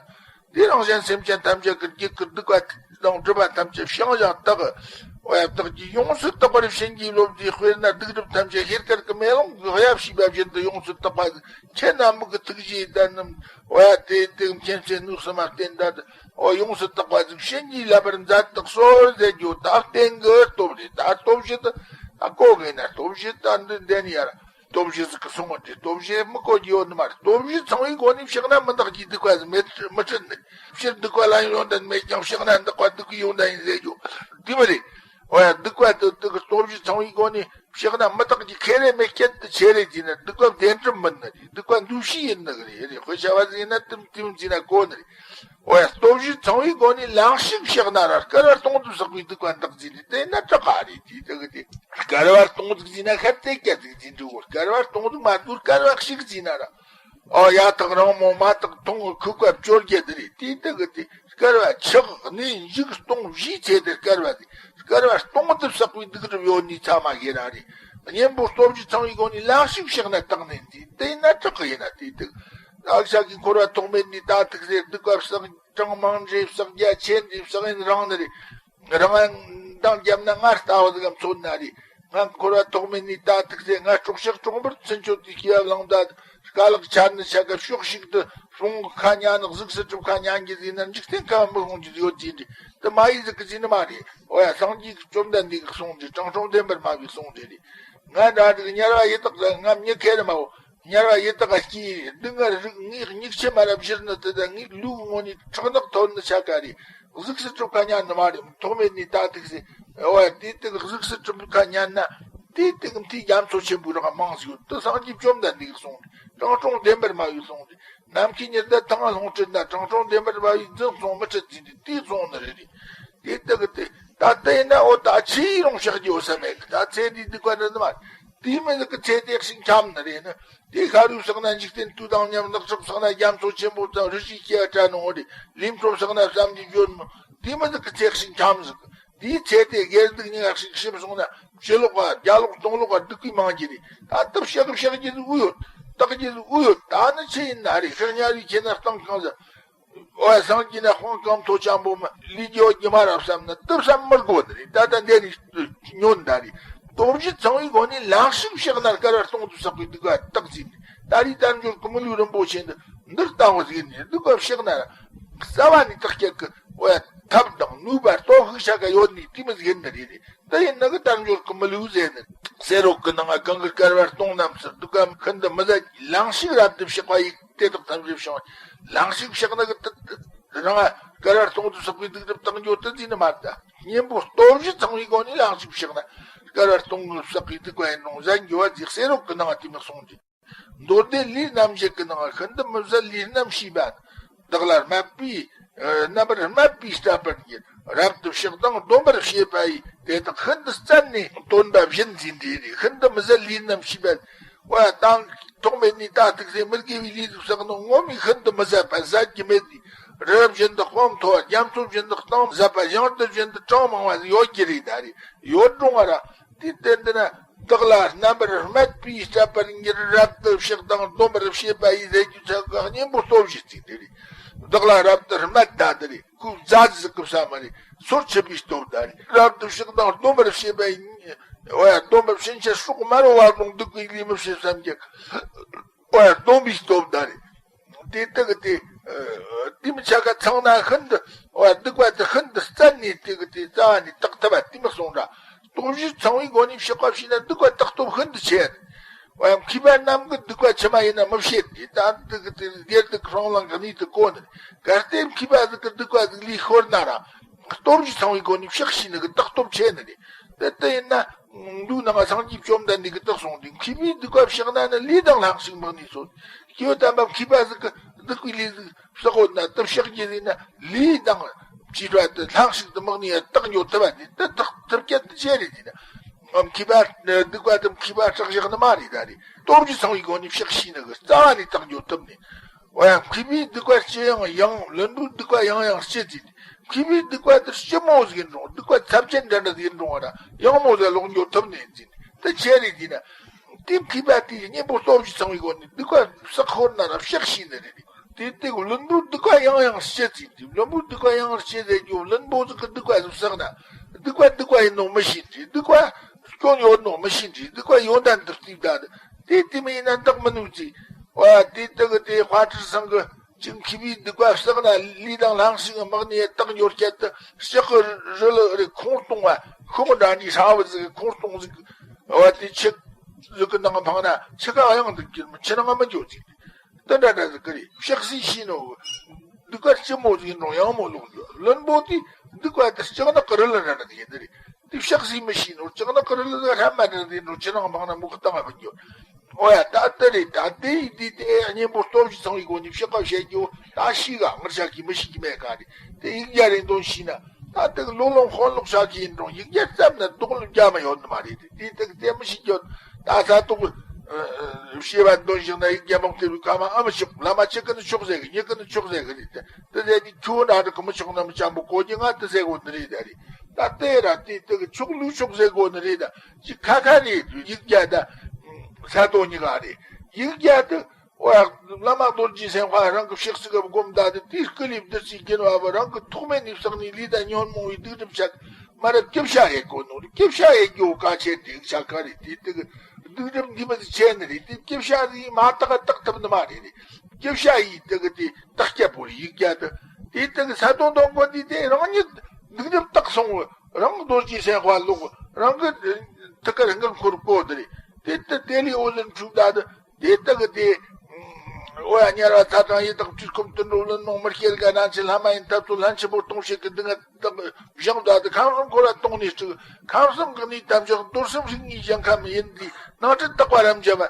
དེ་རང་གཞན་སེམས་ཅན་ཐམས་ཅད་ཀྱི་རྒྱུད་ཀྱི་སྡིག་པ་དང་སྒྲིབ་པ་ཐམས་ཅད་བྱང་ཞིང་དག། འོ་ཡ། བདག་གིས་ཡོངས་སུ་དག་པར་བྱིན་གྱིས་རློབས་ཏེ། དཔེར་ན་སྡིག་སྒྲིབ་ཐམས་ཅད་ཤེལ་དཀར་གྱི་མེ་ལོང་གི་གཡའ་བྱས་པ་བཞིན་དུ་ཡོངས་སུ་དག་པ། ཁྱེད་རྣམས་ཀྱི་ཐུགས་རྗེའི་ལྟར་རྣམས། འོ་ཡ། དེ་དེ་མཁྱེན་བརྩེ་ནུས་གསུམ་ལ་བརྟེན་ད། འོ་ཡོངས་སུ་དག་པ་ཟིག་བྱིན་གྱིས་བརླབ་པར་མཛད་དུ་གསོལ་ཟེར་རྒྱུ་ད་བསྟན་གྱི་སྟོབས་རེད། ད་སྟོབས་བཞི་དེ་ད་གོ་གི་ན། སྟོབས་བཞི་ད་འདི་འདི་ནི་ཡར་སྟོབས་བཞི་ཟིག་གི་སོང་བ་དེ་སྟོབས་བཞི་མི་གོ་རྒྱུ་ཡོད་ནི་མ་རེད། སྟོབས་བཞི་ཚང་བའི་སྒོ་ནས་བཤགས་ན་མི་འདག་གི་སྡིག་པ་ཟིག་མེད་མི་སྲིད་ནི། སྤྱིར་སྡིག་པ་ལ་ཡོན་ཏན་མེད་ཀྱང་བཤགས་ན་འདག་པ་སྡིག་གི་ཡོན་ཏན་ཡིན་ཟེར་རྒྱུ་དེ་མི་རེད། འོ་ཡ། སྡིག་པ་དེ་དེ་གི་སྟོབས་བཞི་ཚང་བའི་སྒོ་ནས་བཤགས་ན་མི་རྟག་གི་ཁེ་རེ་མེད་ཁྱད་དུ་ཆེ་རེ་བྱས་ན་སྡིག་པ་བདེན་གྲུབ་མིན་ནི་རེད། སྡིག་པ་འདུ་ཤེས་ཡིན་ནི་རེད། རེད། དཔེ་བྱ་བ་ཟིག་ཡིན་ན་དེ་དེ་མི་བྱས་ན་གོ་ནི་རེད། འོ་ཡ། སྟོབས་བཞི་ཚང་བའི་སྒོ་ནས་ལན་ཞིག་བཤགས་ན་ར་སྐལ་བ་སྟོང་དུ་བསགས་པའི་སྡིག་པ་འདག་ཟེར་ནས་དེ་ན་དྲག་ག་རེད། དེ་དེ་གི་དེ་སྐལ་བ་སྟོང་ཟིག་བྱས་ན་ཤར་དེ་སྐད་ཟིག་བྱས་འགྲོ་གོ། སྐལ་བ་སྟོང་ཟིག་མ་འདུག་སྐལ་བ་ཞིག་བྱས་ན་ར། ཨོ་ཡ། ཐག་རིང་མོ་མ་ཐག་ཐུང་ངུ་ཁུག་པ་བཅོ་བརྒྱད་དེ་རེད། དེ་དེ་གི་དེ་སྐལ་བ་ཆག་གནས་འཇིག་སྟོང་བཞིའི་ཚེ་དེ་སྐལ་བ་དེ་སྐལ་བ་སྟོང་དུ་བསགས་པའི་སྡིག་སྒྲིབ་ཡོད་ནི་ཚང་མ་ཡིན་ར་རེད། གཉེན་པོ་སྟོབས་བཞི་ཚང་བའི་སྒོ་ནས་ལན་ཞིག་བཤགས་ན་དག་ནས་འདི་དེ་ན་དྲག་གི་ཡིན་ན་དེ་དེ། ཨ་ཤ་གི་འཁོར་བ་ཐོག་མེད་ནས་ད་ཐུག་ཟེར་སྡིག་པ་བསགས་གྲངས་མང་འདྲེ་བསགས་རྒྱ་ཆེ་འདྲེ་བསགས་ཡིན་རང་ནི་རེད། རང་དང་རྒྱབ་ན་ང་ལྟ་བུ་ཟིག་གམ་མཚོན་ན་རེད། ང་འཁོར་བ་ཐོག་མེད་ནས་ད་ཐུག་ཚེ་ང་སྲོག་ཆགས་གྲོག་འབུར་ཚུན་ཆོད་དེ་སྐྱེ་བ་བླངས་ད། དཀའ་ལག་ཆར་ནི་ཆ་ག་ཕྱོགས་ཤིག་ཏུ་སོང་གི་ཁ་ཉན་ནི་གཟུགས་སུ་གྲུབ་ཁ་ཉན་གྱི་ཟིན་ན་འཇིག་རྟེན་ཁ་མི་ཤོང་གྱི་ཡོད་ཅེས་འདྲི་དུ་མ་ཡིག་ཟིག་གི་ཟིན་ནི་མ་རེད། འོ་ཡ། སངས་རྒྱས་ཀྱི་བཅོམ་ལྡན་འདས་ཀྱི་གསུང་འདི་དྲང་སྲོང་བདེན་པར་སྨྲ་བའི་གསུང་འདི་རེད། ང་འདྲ་ཟིག་དམྱལ་བ་ཡི་དྭགས་ལ་ང་མྱི་ཁེར་མའོ། དམྱལ་བ་ཡི་དྭགས་སྐྱེས་སྡུག་བསྔལ་རིགས་ངེས་སྙིགས་ཆེ་མ་རབ་བཞུར་ནི་དེ་དང་ངེས་ལུག་ངོ་ནས་ཁྲག་ནག་ཐོན་ནི་ཆ་ག་རེ། གཟུགས་སུ་གྲུབ་ཁ་ཉན་ནི་མ་རེད། ཐོག་མེད་ནས་ད་ཐུག་ཟེར། འོ་ཡ། དེ་དེ་གཟུགས་སུ་གྲུབ་ཁ་ཉན་ན་དེ་དེ་གི་མཐའི་རྒྱ་མཚོ་ཆེན་པོའི་རང་མང་ཟིག་ཡོད་དུ་སངས་རྒྱས་བཅོམ་ལྡན་འདས་ཀྱི་གསུང་དྲང་སྲོང་བདེན་པར་སྨྲ་བའི་གསུང་དེ་ནམ་མཁའི་ཉི་ཟླ་ཐང་ལྷུང་ཁྲིད་ན་དྲང་སྲོང་བདེན་པར་སྨྲ་བའི་འཛིན་གསུང་མི་ཁྲིད་ཟིན་དེ་དེའི་གསུང་ནི་རེད། དེ་དེ་གི་དེ་ད་ལྟ་ཡིན་ན་འོ་ད་ཆི་ཡིན་རུང་བཤགས་རྒྱུ་ཡོད་ས་མེད་གི། ད་ཚེ་འདིའི་སྡིག་པ་འདི་ནི་མ་རེད། དེའི་མི་ཟིག་གི་ཚེ་དེ་ཞིག་འཁྱམ་ནི་རེད་ནི། དེ་ཤ་རུས་བསགས་ན་འཇིག་རྟེན་དུས་དང་མཉམ། ནགས་ཚལ་བསགས་ན་རྒྱ་མཚོ་ཆེན་པོ་དང་། རི་སྐྱེས་སྐྱེ་བ་བྲལ་ནི་འོ་རེད། ལུས་འཕྲོ་བསགས་ན་བསམ་གྱིས་འཇོམས་ནི། དེ་མི་ཟིག་གི་ཚེ་ཞིག་འཁྱམ་ཟིག་དེའི་ཚེ་དེ་དགེ་སྡིག་གཉིས་ཀ་ཞིག་ཞིབ་སོང་ན་ཕྱི་ལོགས་པ་རྒྱ་ལོག་སྟོང་ལོག་པ་སྡིག་པའི་མང་གི་རེད། ད་ལྟ་བཤགས་བཤགས་རྒྱུ་ཟིག་དབུ་ཡོད། བཏགས་རྒྱུ་ཟིག་དབུ་ཡོད། ད་ནི་ཆི་ཡིན་ན་རེད། ཤི་ཉ་རུས་ཁྱེར་ན་སྟེང་གང་ཟིག་འོ་ཡ། སངས་རྒྱས་ན་དཔང་རྐང་མཐོ་ཆེན་པོ་མ་ལུས་རྒྱུ་རྒྱུ་མ་རབ་བསམ་ན་དུ་བསམ་མི་དགོས་ནི་རེད། ད་ལྟ་འདི་ནི་ཉོན་ད་རེད། སྟོབས་བཞི་ཚང་བའི་སྒོ་ནས་ལན་ཞིག་བཤགས་ན་སྐལ་བ་སྟོང་དུ་བསགས་པའི་སྡིག་པ་དག་ཟིན་ནས་ད་རེས་དལ་འབྱོར་གྱི་མི་ལུས་རིན་པོ་ཆེ་འདི་འདིར་བཏང་བ་ཟིན་ནས་སྡིག་པ་བཤགས་ན་ར་རྩ་བ་ནས་དག་སྐྱེ་གི། འོ་ཡ། ཐབས་དང་ནུས་པ་སྟོབས་ཤུགས་ཆ་ག་ཡོད་ནི་དེ་མི་ཟིན་ནི་རེད། དེ་ཡིན་ན་གི་དལ་འབྱོར་གྱི་མི་ལུས་ཟེར་ནི། གསེར་འོད་ཀྱི་ནང་ང་གང་གི་སྐལ་བ་སྟོང་རྣམས་སུ་སྡིག་པ་ཤིན་ཏུ་མི་ཟད་ལན་ཞིག་རབ་ཏུ་བཤགས་པ་ཡི། དེ་དག་ཐམས་ཅད་བྱང་། ལན་ཞིག་བཤགས་ན་གི་དེ་རང་སྐལ་བ་སྟོང་དུ་བསགས་པའི་སྡིག་སྒྲིབ་དག་འགྱོ་དེ་འཛིན་ནི་མ་རེད། གཉེན་པོ་སྟོབས་བཞི་ཚང་བའི་སྒོ་ནས་ལན་ཞིག་བཤགས་ན་སྐལ་བ་སྟོང་དུ་བསགས་པའི་སྡིག་པ་ཡིན་རུང་ཟད་འགྱོ་བ་ཟིག་གསེར་འོད་ཀྱི་ནང་ང་དེ་མི་གསུངས་ཏེ། མདོ་སྡེ་ལས་རྣམ་བཞི་གི་ནང་ཤིན་ཏུ་མི་བཟད་ལས་རྣམ་བསྐྱེད་པ། བདག་ལ་སྨད་པའི་རྣམ་པར་སྨད་པའི་སྲད་པར་འགྱུར། རབ་ཏུ་བཤགས་དང་སྡོམ་པར་བྱེད་པ་ཡིས། དེ་དག་ཤིན་ཏུ་བརྩམས་ནས་སྟོན་པ་བཞིན་ཟིན་དེ་རེད། ཤིན་ཏུ་མི་བཟད་ལས་རྣམ་བསྐྱེད་པ། བ་དང་ཐོག་མེད་ནས་ད་ཐུག་ཚེ་མི་དགེ་བའི་ལས་ཟིག་བསགས་ནོ་ངོ་མས་ཤིན་ཏུ་མི་བཟད་པ་ཟད་ཀྱི་མེད་དེ། རི་རབ་བཞིན་དུ་དཔངས་མཐོ་བ། རྒྱ་མཚོ་བཞིན་དུ་གཏིང་ཟབ་པ། ཞིང་རྡུལ་བཞིན་དུ་གྲངས་མང་བ་ཡོད་ཀྱི་རེད། ད་རེད་ཡོད་རུང་བ་ར། དེ་ལྟར་འདི་ན་བདག་ལ་རྣམ་པར་སྨད་པའི་སྲད་པར་འགྱུར། རབ་ཏུ་བཤགས་དང་སྡོམ་པར་བྱེད་པ་ཡི་ཟེར་རྒྱུ་ཚ་ག་གཉེན་པོ་སྟོབས་བཞི་ཟིག་དེ་རེད། བདག་ལ་རབ་ཏུ་སྨད་ད་དེ་རེད། ཁོས་མཛའ་ཟིག་གི་བསམ་མ་རེད། སོར་ཆུད་པའི་སྟོབས་ད་རེད། རབ་ཏུ་བཤགས་དང་སྡོམ་པར་བྱེད་པ་ཡི། འོ་ཡ། སྡོམ་པར་ཕྱིན་ཆད་སྲོག་དམར་བ་རུང་སྡིག་པའི་ལས་མི་བྱེད་བསམ་གྱི། འོ་ཡ། སྡོམ་པའི་སྟོབས་ད་རེད། དེ་དག་གི་དེ་དེ་མི་ཆ་ག་ཚང་ན་ཤིན་ཏུ་བ་སྡིག་པ་དེ་ཤིན་ཏུ་བརྩམས་ནས་དེ་གི་དེ་རྩ་བ་ནས་དག་ཐུབ་པ་དེ་མི་གསུང་ར། སྟོབས་བཞི་ཚང་བའི་སྒོ་ནས་བཤགས་པ་བྱས་ན་སྡིག་པ་དག་སྟོབས་ཤིན་ཏུ་ཆེ། བ་ཡང་མཁས་པ་རྣམས་ཀྱི་སྡིག་པ་ཕྱི་མ་ཡིན་ན་མི་བྱེད་དེ་ད་སྡིག་གི་དེ་སྡེར་སྡིག་གི་རང་ལང་གི་གནས་དུ་གོ་ནི། གལ་ཏེ་མཁས་པ་ཟིག་གི་སྡིག་པ་ཟིག་ལས་ཤོར་ན་ར། སྟོབས་བཞི་ཚང་བའི་སྒོ་ནས་བཤགས་ཤེས་ནི་གི་དག་སྟོབས་ཆེ་ནི་རེད། དེ་ལྟ་ཡིན་ན། འདུག་ནང་སངས་རྒྱས་བཅོམ་ལྡན་འདས་ཀྱིས་དག་གསུངས་ཏེ། མཁས་པའི་སྡིག་པ་བཤགས་ན་ནི། ལས་དང་ལྷན་ཅིག་དམིགས་ནས་གསོལ། སྐྱེ་བོ་དམ་པ་མཁས་པ་ཟིག་གི་སྡིག་པའི་ལས་ཟིག་བསགས་ཡོད་ན་དེ་བཤགས་རྒྱུ་ཟིག་ན། ལས་དང་བཅས་པ་དེ་ལྷག་ཞིག་ཏུ་དམིགས་ནས་བཏགས་འགྱོ་ཐུབ་པ་དེ་དེ་བཏགས་ཐུབ་རྒྱུ་དེ་ཆི་རེད་ཟེར་ན། མཁས་པ་སྡིག་པ་དེ་མཁས་པ་སྐྲག་བཞག་ནི་མ་རེད། ད་རེད། སྟོབས་བཅུ་ཚང་བའི་སྒོ་ནས་བཤགས་ཤེས་ནི་གི་རྩ་བ་ནས་བཏགས་འགྱོ་ཐུབ་ནས། འོ་ཡ། མཁས་པའི་སྡིག་པ་ཅི་ཡང་ཡང་། བླུན་པོའི་སྡིག་པ་ཡང་ཡང་ལྕི་ཟེར། མཁས་པའི་སྡིག་པ་དེ་ལྕི་མོ་ཟིག་ཡིན་རུང་། སྡིག་པ་ཚབས་ཆེན་འདྲ་འདྲ་ཟིག་ཡིན་རུང་། ཨ་ར་ཡང་མོ་ཟིག་ལོག་འགྱོ་ཐུབ་ནས་ཟེར། དེ་ཆི་རེད་ཟེར་ན། དེ་མཁས་པ་དེས་གཉེན་པོ་སྟོབས་བཅུ་ཚང་བའི་སྒོ་ནས་སྡིག་པ་བསགས་ཁོ་ན་ར་བཤགས་ཤེས་ནི་རེད། དེ་དེ་བླུན་པོའི་སྡིག་པ་ཡང་ཡང་ལྕི་ཟེར། དེ་བླུན་པོའི་སྡིག་པ་ཡང་ཡང་ལྕི་ཟེར་རྒྱུ། བླུན་པོ་ཟིག་གིས་སྡིག་པ་ཟིག་བསགས་ན། སྡིག་པ་སྡིག་པ་ཡིན་ནོ་མི་ཤེས་ནི་རེད། སྡིག་པ་སྐྱོན་ཡོད་ནོ་མི་ཤེས་ནི་རེད། སྡིག་པ་ཡོན་ཏན་དུ་བརྩིས་ད། དེ་དེ་མིན་ན་འདག་མི་ནུས་ཅིག་འོ་ཡ། དེ་དེ་གི་དེ་དཔལ་སྤྲུལ་ཚང་གིས་ཅིག་མཁས་པའི་སྡིག་པ་བསགས་ན་ལས་དང་ལྷག་ཞིག་དམག་ནས་བཏང་འགྱོ་སྐད་དུ་ལྕགས་གི་རི་ལ་རེ་ཁོང་སྟོང་བ་ཤོག་འདྲ་འདྲའི་ཧྲ་བ་ཟིག་ཁོང་སྟོང་ཟིག་འོ་དེ་ཆུ་ཟིག་གི་ནང་འཕངས་ན་ཆུ་ཁ་གཡང་དུ་གྱུར་མི་ཆུ་ནང་མི་འགྱོ་ཟིག་དེ་འདྲ་འདྲ་ཟིག་གི་རེད། བཤགས་སྲིད་ཤེས་ནོ། སྡིག་པ་ལྕི་མོ་ཟིག་ཡིན་རུང་ཡང་མོ་ལོག་འགྱོ། བླུན་པོ་དེ་སྡིག་པ་དེ་ལྕགས་ནག་གི་རི་ལ་འདྲ་འདྲ་ཟིག་ཡིན་ནི་རེད། དེ་བཤགས་སྲིད་མི་ཤེས་ནོ། ལྕགས་ནག་གི་རི་ལ་ཟིག་ཧྲ་མ་འདྲ་ཟིག་ཡིན་རུང་ཆུ་ནང་འཕངས་ན་མོ་གི་སྟེང་ང་བུད་འགྱོ། འོ་ཡ། ད་དེ་རེད། ད་དེ་ཡིན་དུས་དེ་གཉེན་པོ་སྟོབས་བཅུ་ཚང་བའི་སྒོ་ནས་བཤགས་པ་བྱེད་རྒྱུ་ད་ཤེས་ག་ངར་ཤག་གིས་མི་ཤེས་ཀྱི་མེད་ག་རེད། དེ་ཡིག་བརྒྱ་རེ་འདོན་ཤེས་ན། ད་དེ་གི་ལོ་ལོན་དཔོན་སློབ་ཤག་གིས་ཡིན་རུང་ཡིག་བརྒྱ་བརྩམས་ན་དོགས་སློབ་རྒྱ་མ་ཡོད་ནི་མ་རེད། དེ་དེ་གི་དེ་མི་ཤེས་རྒྱུ་ད་ས་དོག་བཤད་པ་འདོན་ཞིག་ན་ཡིག་བརྒྱ་མང་དེ་རུ་ཁ་མ་ཨ་མི་ཆོག་བླ་མ་ཆི་གི་ནི་ཆོག་ཟེར་གི། ཉི་གི་ནི་ཆོག་ཟེར་གི་རེད། དེ་དེ་ཟེར་དུས་ཁྱོད་འདྲ་འདྲ་གི་མི་ཆོག་ན་མི་ཆམ་པོ་གོ་རྒྱུ་ང་དེ་ཟེར་གོ་ནི་རེད། ད་རེད། ད་དེ་ར་དེ་དེ་གི་ཆོག་ལུགས་ཆོག་ཟེར་གོ་ནི་རེད། ད་ཅི་ཁ་ཁ་རེད། ཡིག་བརྒྱ་ད་ས་དོག་གཉིས་ཀ་རེད། ཡིག་བརྒྱ་དེ། འོ་ཡ། བླ་མ་རྡོ་རྗེ་སེམས་དཔའ་རང་གི་ཕྱག་ཚིག་གི་སྒོམ་ད་དེ་དེའི་སྐུ་ལུས་བདུད་རྩིའི་རྒྱུན་བབས། རང་གི་ཐོག་མེད་ནས་བསགས་ནས་ལས་དང་ཉོན་མོངས་པའི་སྡིག་སྒྲིབ་ཆག་མ་རབས་སྐྱིབ་ཤ་ཡེ་གོ་ནོ། སྐྱིབ་ཤ་ཡེ་རྒྱུ་གལ་ཆེ་དེ་ཆ་ག་རེད། དེ་དེ་གི་སྡིག་སྒྲིབ་འདི་མི་ཚེ་ཆེ་ནི་རེད། དེ་སྐྱིབ་ཤ་དེ་མ་དག་དག་ཐུབ་ནི་མ་རེད། སྐྱིབ་ཤ་ཡེ་དེ་གི་དེ་དག་སྐྱ་པོ་རེད། ཡིག་བརྒྱ་དེ། དེ་དེ་གི་ས་དོང་དོང་གོ་དེ་དེ་རང་ཉིད་སྡིག་སྒྲིབ་དག་སོང་བ། རང་རྡོ་རྗེ་སེམས་དཔའ་ལོག་རང་གི་ཐུགས་ཀར་འགན་འཁུར་གོ་དེ་རེད། དེ་དེ་དེ་ལས་འོ་ལེན་འཁྲུག་ད་དེ། དེ་དག་གི་དེ། འོ་ཡ། དམྱལ་བ་ཚ་གྲང་ཡི་དྭགས་བཅུད་ཁོམ་དུད་འགྲོ་བླུན་རྨོངས་མི་སྐྱེ་རྒ་ན་འཆི་ལྷ་མ་ཡིན་འཐབ་རྩོད་ལྷན་ཆེན་པོ་སྟོང་བྱེད་ཀྱི་སྡུག་བསྔལ་དག་བཞེངས་ད་དེ། ཁམས་གསུམ་འཁོར་བ་སྟོང་ནས་སྤྲུགས། ཁམས་གསུམ་གི་གནས་དམ་བཞག་རྡོར་སེམས་རིགས་ལྔའི་ཞིང་ཁམས་ཡིན་དེ། ནང་ཁྲོལ་དག་པ་རབ་འབྱམས།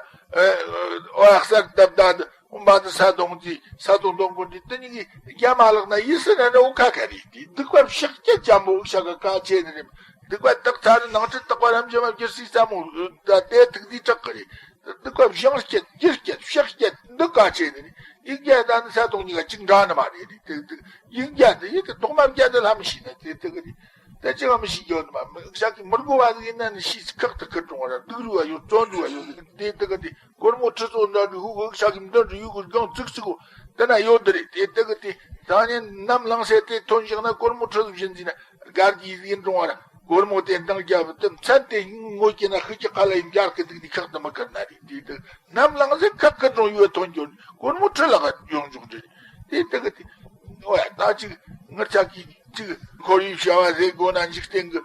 འོ་ཡ། གསལ་བཏབ་ད་དེ། འོ་མ་དེ་ས་དོང་དེ་ས་དོང་དོང་གོ་དེ་དེ་གཉིས་ཀྱི་རྒྱ་མ་ལག་ན་ཡིད་སེམས་ན་འོ་ཁ་ཁ་རེད། དེ་སྡིག་པ་བཤགས་རྒྱ་འཇམ་པོ་འུ་ཤ་ག་ག་ཆེ་ནི་རེད། སྡིག་པ་དག་ཚར་ནང་ཁྲོལ་དག་པ་རབ་འབྱམས་འགྱུར་སྲིད་ས་མོ་ད་དེ་ཐུག་དེ་དྲག་གི་རེད། སྡིག་པ་བཤགས་རྒྱ་འགྱུར་རྒྱ་བཤགས་རྒྱ་འདི་ག་ཆེ་ནི་རེད། ཡིག་བརྒྱ་དང་ནི་ས་དོང་གཉིས་ཀ་གཅིག་འདྲ་ནི་མ་རེད། དེ་དེ་ཡིག་བརྒྱ་དེ་ཡིག་གི་དོག་མ་བརྒྱ་དེ་ལྷ་མི་ཤེས་ན་དེ་དེ་གི་རེད། དེ་ཅི་ག་མི་ཤེས་རྒྱུ་ནི་མ། འུ་ཤ་གི་མི་དགོས་པ་ཟིག་ཡིན་ན་ནི་ཤིས་ཁག་ཏུ་ཁུར་འགྲོ་བ་ར། སྡིག་རུས་བ་ཡོད། བརྩོན་འགྲུས་བ་ཡོད། དེ་དེ་གི་དེ། སྒོར་མོ་ཁྲི་ཚོ་འདྲ་འདྲ་ཧུ་ཧུ་ཤ་གི་འདི་འདྲ་ཡུ་གུ་གང་ཙིག་ཙིག་གོ་དེ་ན་ཡོད་དེ་རེད། དེ་དེ་གི་དེ་ད་ནི་ནམ་ལངས་སེ་དེ་ཐོན་བཞག་ན་སྒོར་མོ་ཁྲི་ཚོ་བཞིན་ཟིན་ན་དགའ་གི་ཡིན་འགྲོ་བ་ར། སྒོར་མོ་དེ་འདང་རྒྱབ་དེ་མཚན་དེ་ངོ་སྐྱེ་ན་ཤི་ཀྱི་ཁ་ལ་ཡིན་འབྱར་གི་འདུག་ནི་ཁག་ཏུ་མི་ཁར་ན་རེད། དེ་དེ་ནམ་ལངས་སེ་ཁག་གི་འགྲོ་ཡོད་ཐོན་འགྱོ་ནི་སྒོར་མོ་ཁྲི་ལ་ག་ཡོང་འཇུག་རེད། དེ་དེ་གི་དེ། འོ་ཡ། ད་ཅིག་ངར་ཆ་གི་ཅིག་འཁོར་བའི་བྱ་བ་ཟེར་དགོས་ན། འཇིག་རྟེན་གི་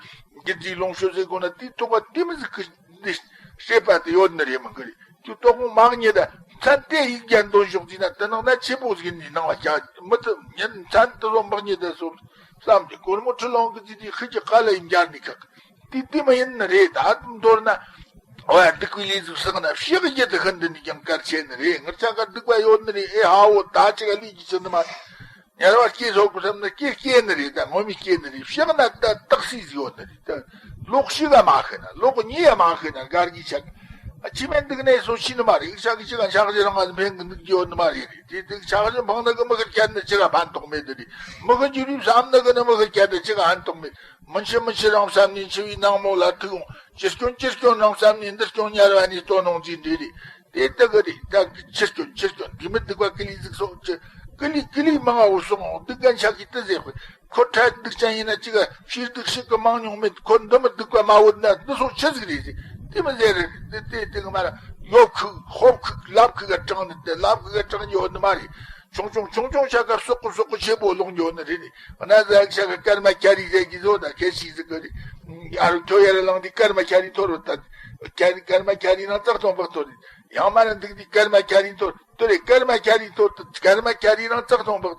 རྒྱུ་འབྲས་ལོངས་སྤྱོད་ཟེར་དགོས་ན། དེའི་ཐོག་པ་དེ་མི་ཟིག་གི་འདི་སྲེད་པ་དེ་ཡོད་ནི་རེད་མི་གི་རེད། ཁྱོད་ལྟོགས་ངོ་མ་རྙེད་ད་མཚན་དེ་ཡིག་བརྒྱ་འདོན་ཞོག་ཟིན་ན་དེ་ནང་ན་ཆེ་པོ་ཟིག་ནི་ནང་ལ་རྒྱ་མི་ཐུབ་ཉན། མཚན་དེ་ཚོ་མི་རྙེད་ད་སོ་བསམ་གི་སྒོར་མོ་ཁྲི་ལོང་གི་ཅི་དེ་ཤི་ཀྱི་ཁ་ལ་ཡིན་འབྱར་ནི་ཁག་དེ་དེ་མ་ཡིན་ནི་རེད། ད་མདོར་ན། འོ་ཡ། སྡིག་པའི་ལས་ཟིག་བསགས་ན་བཤགས་རྒྱུ་དེ་ཤིན་ཏུ་ནས་ཀྱང་གལ་ཆེ་ནི་རེད། ངར་ཆ་ག་སྡིག་པ་ཡོད་ནི་རེད། ཨེ་ཧ་འོ་ད་ཅི་ག་ལས་ཀྱི་ཆེ་ནི་མ་རེད། ཉལ་བ་སྐྱེས་སོག་པོ་བསམ་ན་སྐྱེས་སྐྱེས་ནི་རེད། ད་ངོ་མི་སྐྱེས་ནི་རེད། བཤགས་ན་ད་རྟགས་གསལ་ཟིག་ཡོད་ནི་རེད། ད་ལོག་ཤི་ག་མ་ཤི་ན། ལོག་ཉེས་ཡ་མ་ཤི་ན་དགའ་གི་ཆག་ཨ་ཅི་མེད་འདུག་ནས་སོ་ཤི་ནི་མ་རེད། ཤག་གི་ཅི་ག་ཤག་གི་རང་ང་ཕན་གི་འདུག་ཡོད་ནི་མ་རེད། དེ་དེ་ཤག་གི་འཕང་ན་གི་མི་ཤི་རྒྱ་ནི་ཅི་ག་ཕན་ཐོགས་མེད་དི་རེད། མི་ཤི་རྒྱུ་རིགས་བསམ་ན་གི་ནི་མི་ཤི་རྒྱ་ནི་ཅི་ག་ཕན་ཐོགས་མེད། མི་འཆི་མི་འཆི་རང་བསམ་ནས་འཆི་བའི་ནང་མོ་ལ་ཐུག་ཡོང་། ཅི་སྐྱོན་ཅི་སྐྱོན་རང་བསམ་ནས་འདི་སྐྱོན་ཉར་བ་ནས་ལྟོ་ནོང་ཅི་འདྲ་རེད། དེ་ལྟ་གི་རེད། ད་ཕྱིར་སྐྱོན་ཕྱིར་སྐྱོན་འདི་མི་སྡིག་པ་ཀི་ལི་ཟིག་སོགས་ཀྱི་ཀི་ལི་ཀི་ལི་མང་བ་སོང་སྡིག་གན་ཆག་གི་དེ་ཟེར་དཔེ་ཁོ་ཁྲ་སྡིག་ཅན་ཡིན་ན་ཅི་ག་ཕྱིར་སྡིག་ཤིག་གི་མང་ཉུང་མེད། ཁོ་འདི་མི་སྡིག་པ་མ་འོད་ན་འདི་སོགས་ཆི་ཟིག་རེད་ཟེར། དེ་མི་ཟེར་རེད། དེ་དེ་དེ་གི་མ་ར་ཡོབ་ཁུག་ཧོབ་ཁུག་ལབ་ཁུག་ག་དྲངས་ནས་དེ་ལབ་ཁུག་ག་དྲངས་ཡོད་ནི་མ་རེད། ཆུང་ཆུང་ཆུང་ཆུང་ཆ་ག་སོག་གི་སོག་གི་ཆེ་པོ་ལོག་འགྱོ་ནི་རེད། ནི་ང་ཟ་ཆ་ག་སྐར་མ་ཁྱ་རི་ཟེར་གི་བཟོ་ད་ཁེ་ཤི་ཟིག་གི་རེད། ཨ་རུ་ཁྱོ་ཡ་ར་ལང་དེ་སྐར་མ་ཁྱ་རི་ཐོར་རོ་ད། ཁྱ་རི་སྐར་མ་ཁྱ་རི་ནང་ཙག་ཐོང་བག་ཐོར་རེད། ཡང་མ་ར་འདུག་དེ་སྐར་མ་ཁྱ་རི་ཐོར་ཐོར་རེད། སྐར་མ་ཁྱ་རི་ཐོར་ད་སྐར་མ་ཁྱ་རི་ནང་ཙག་ཐོང་བག་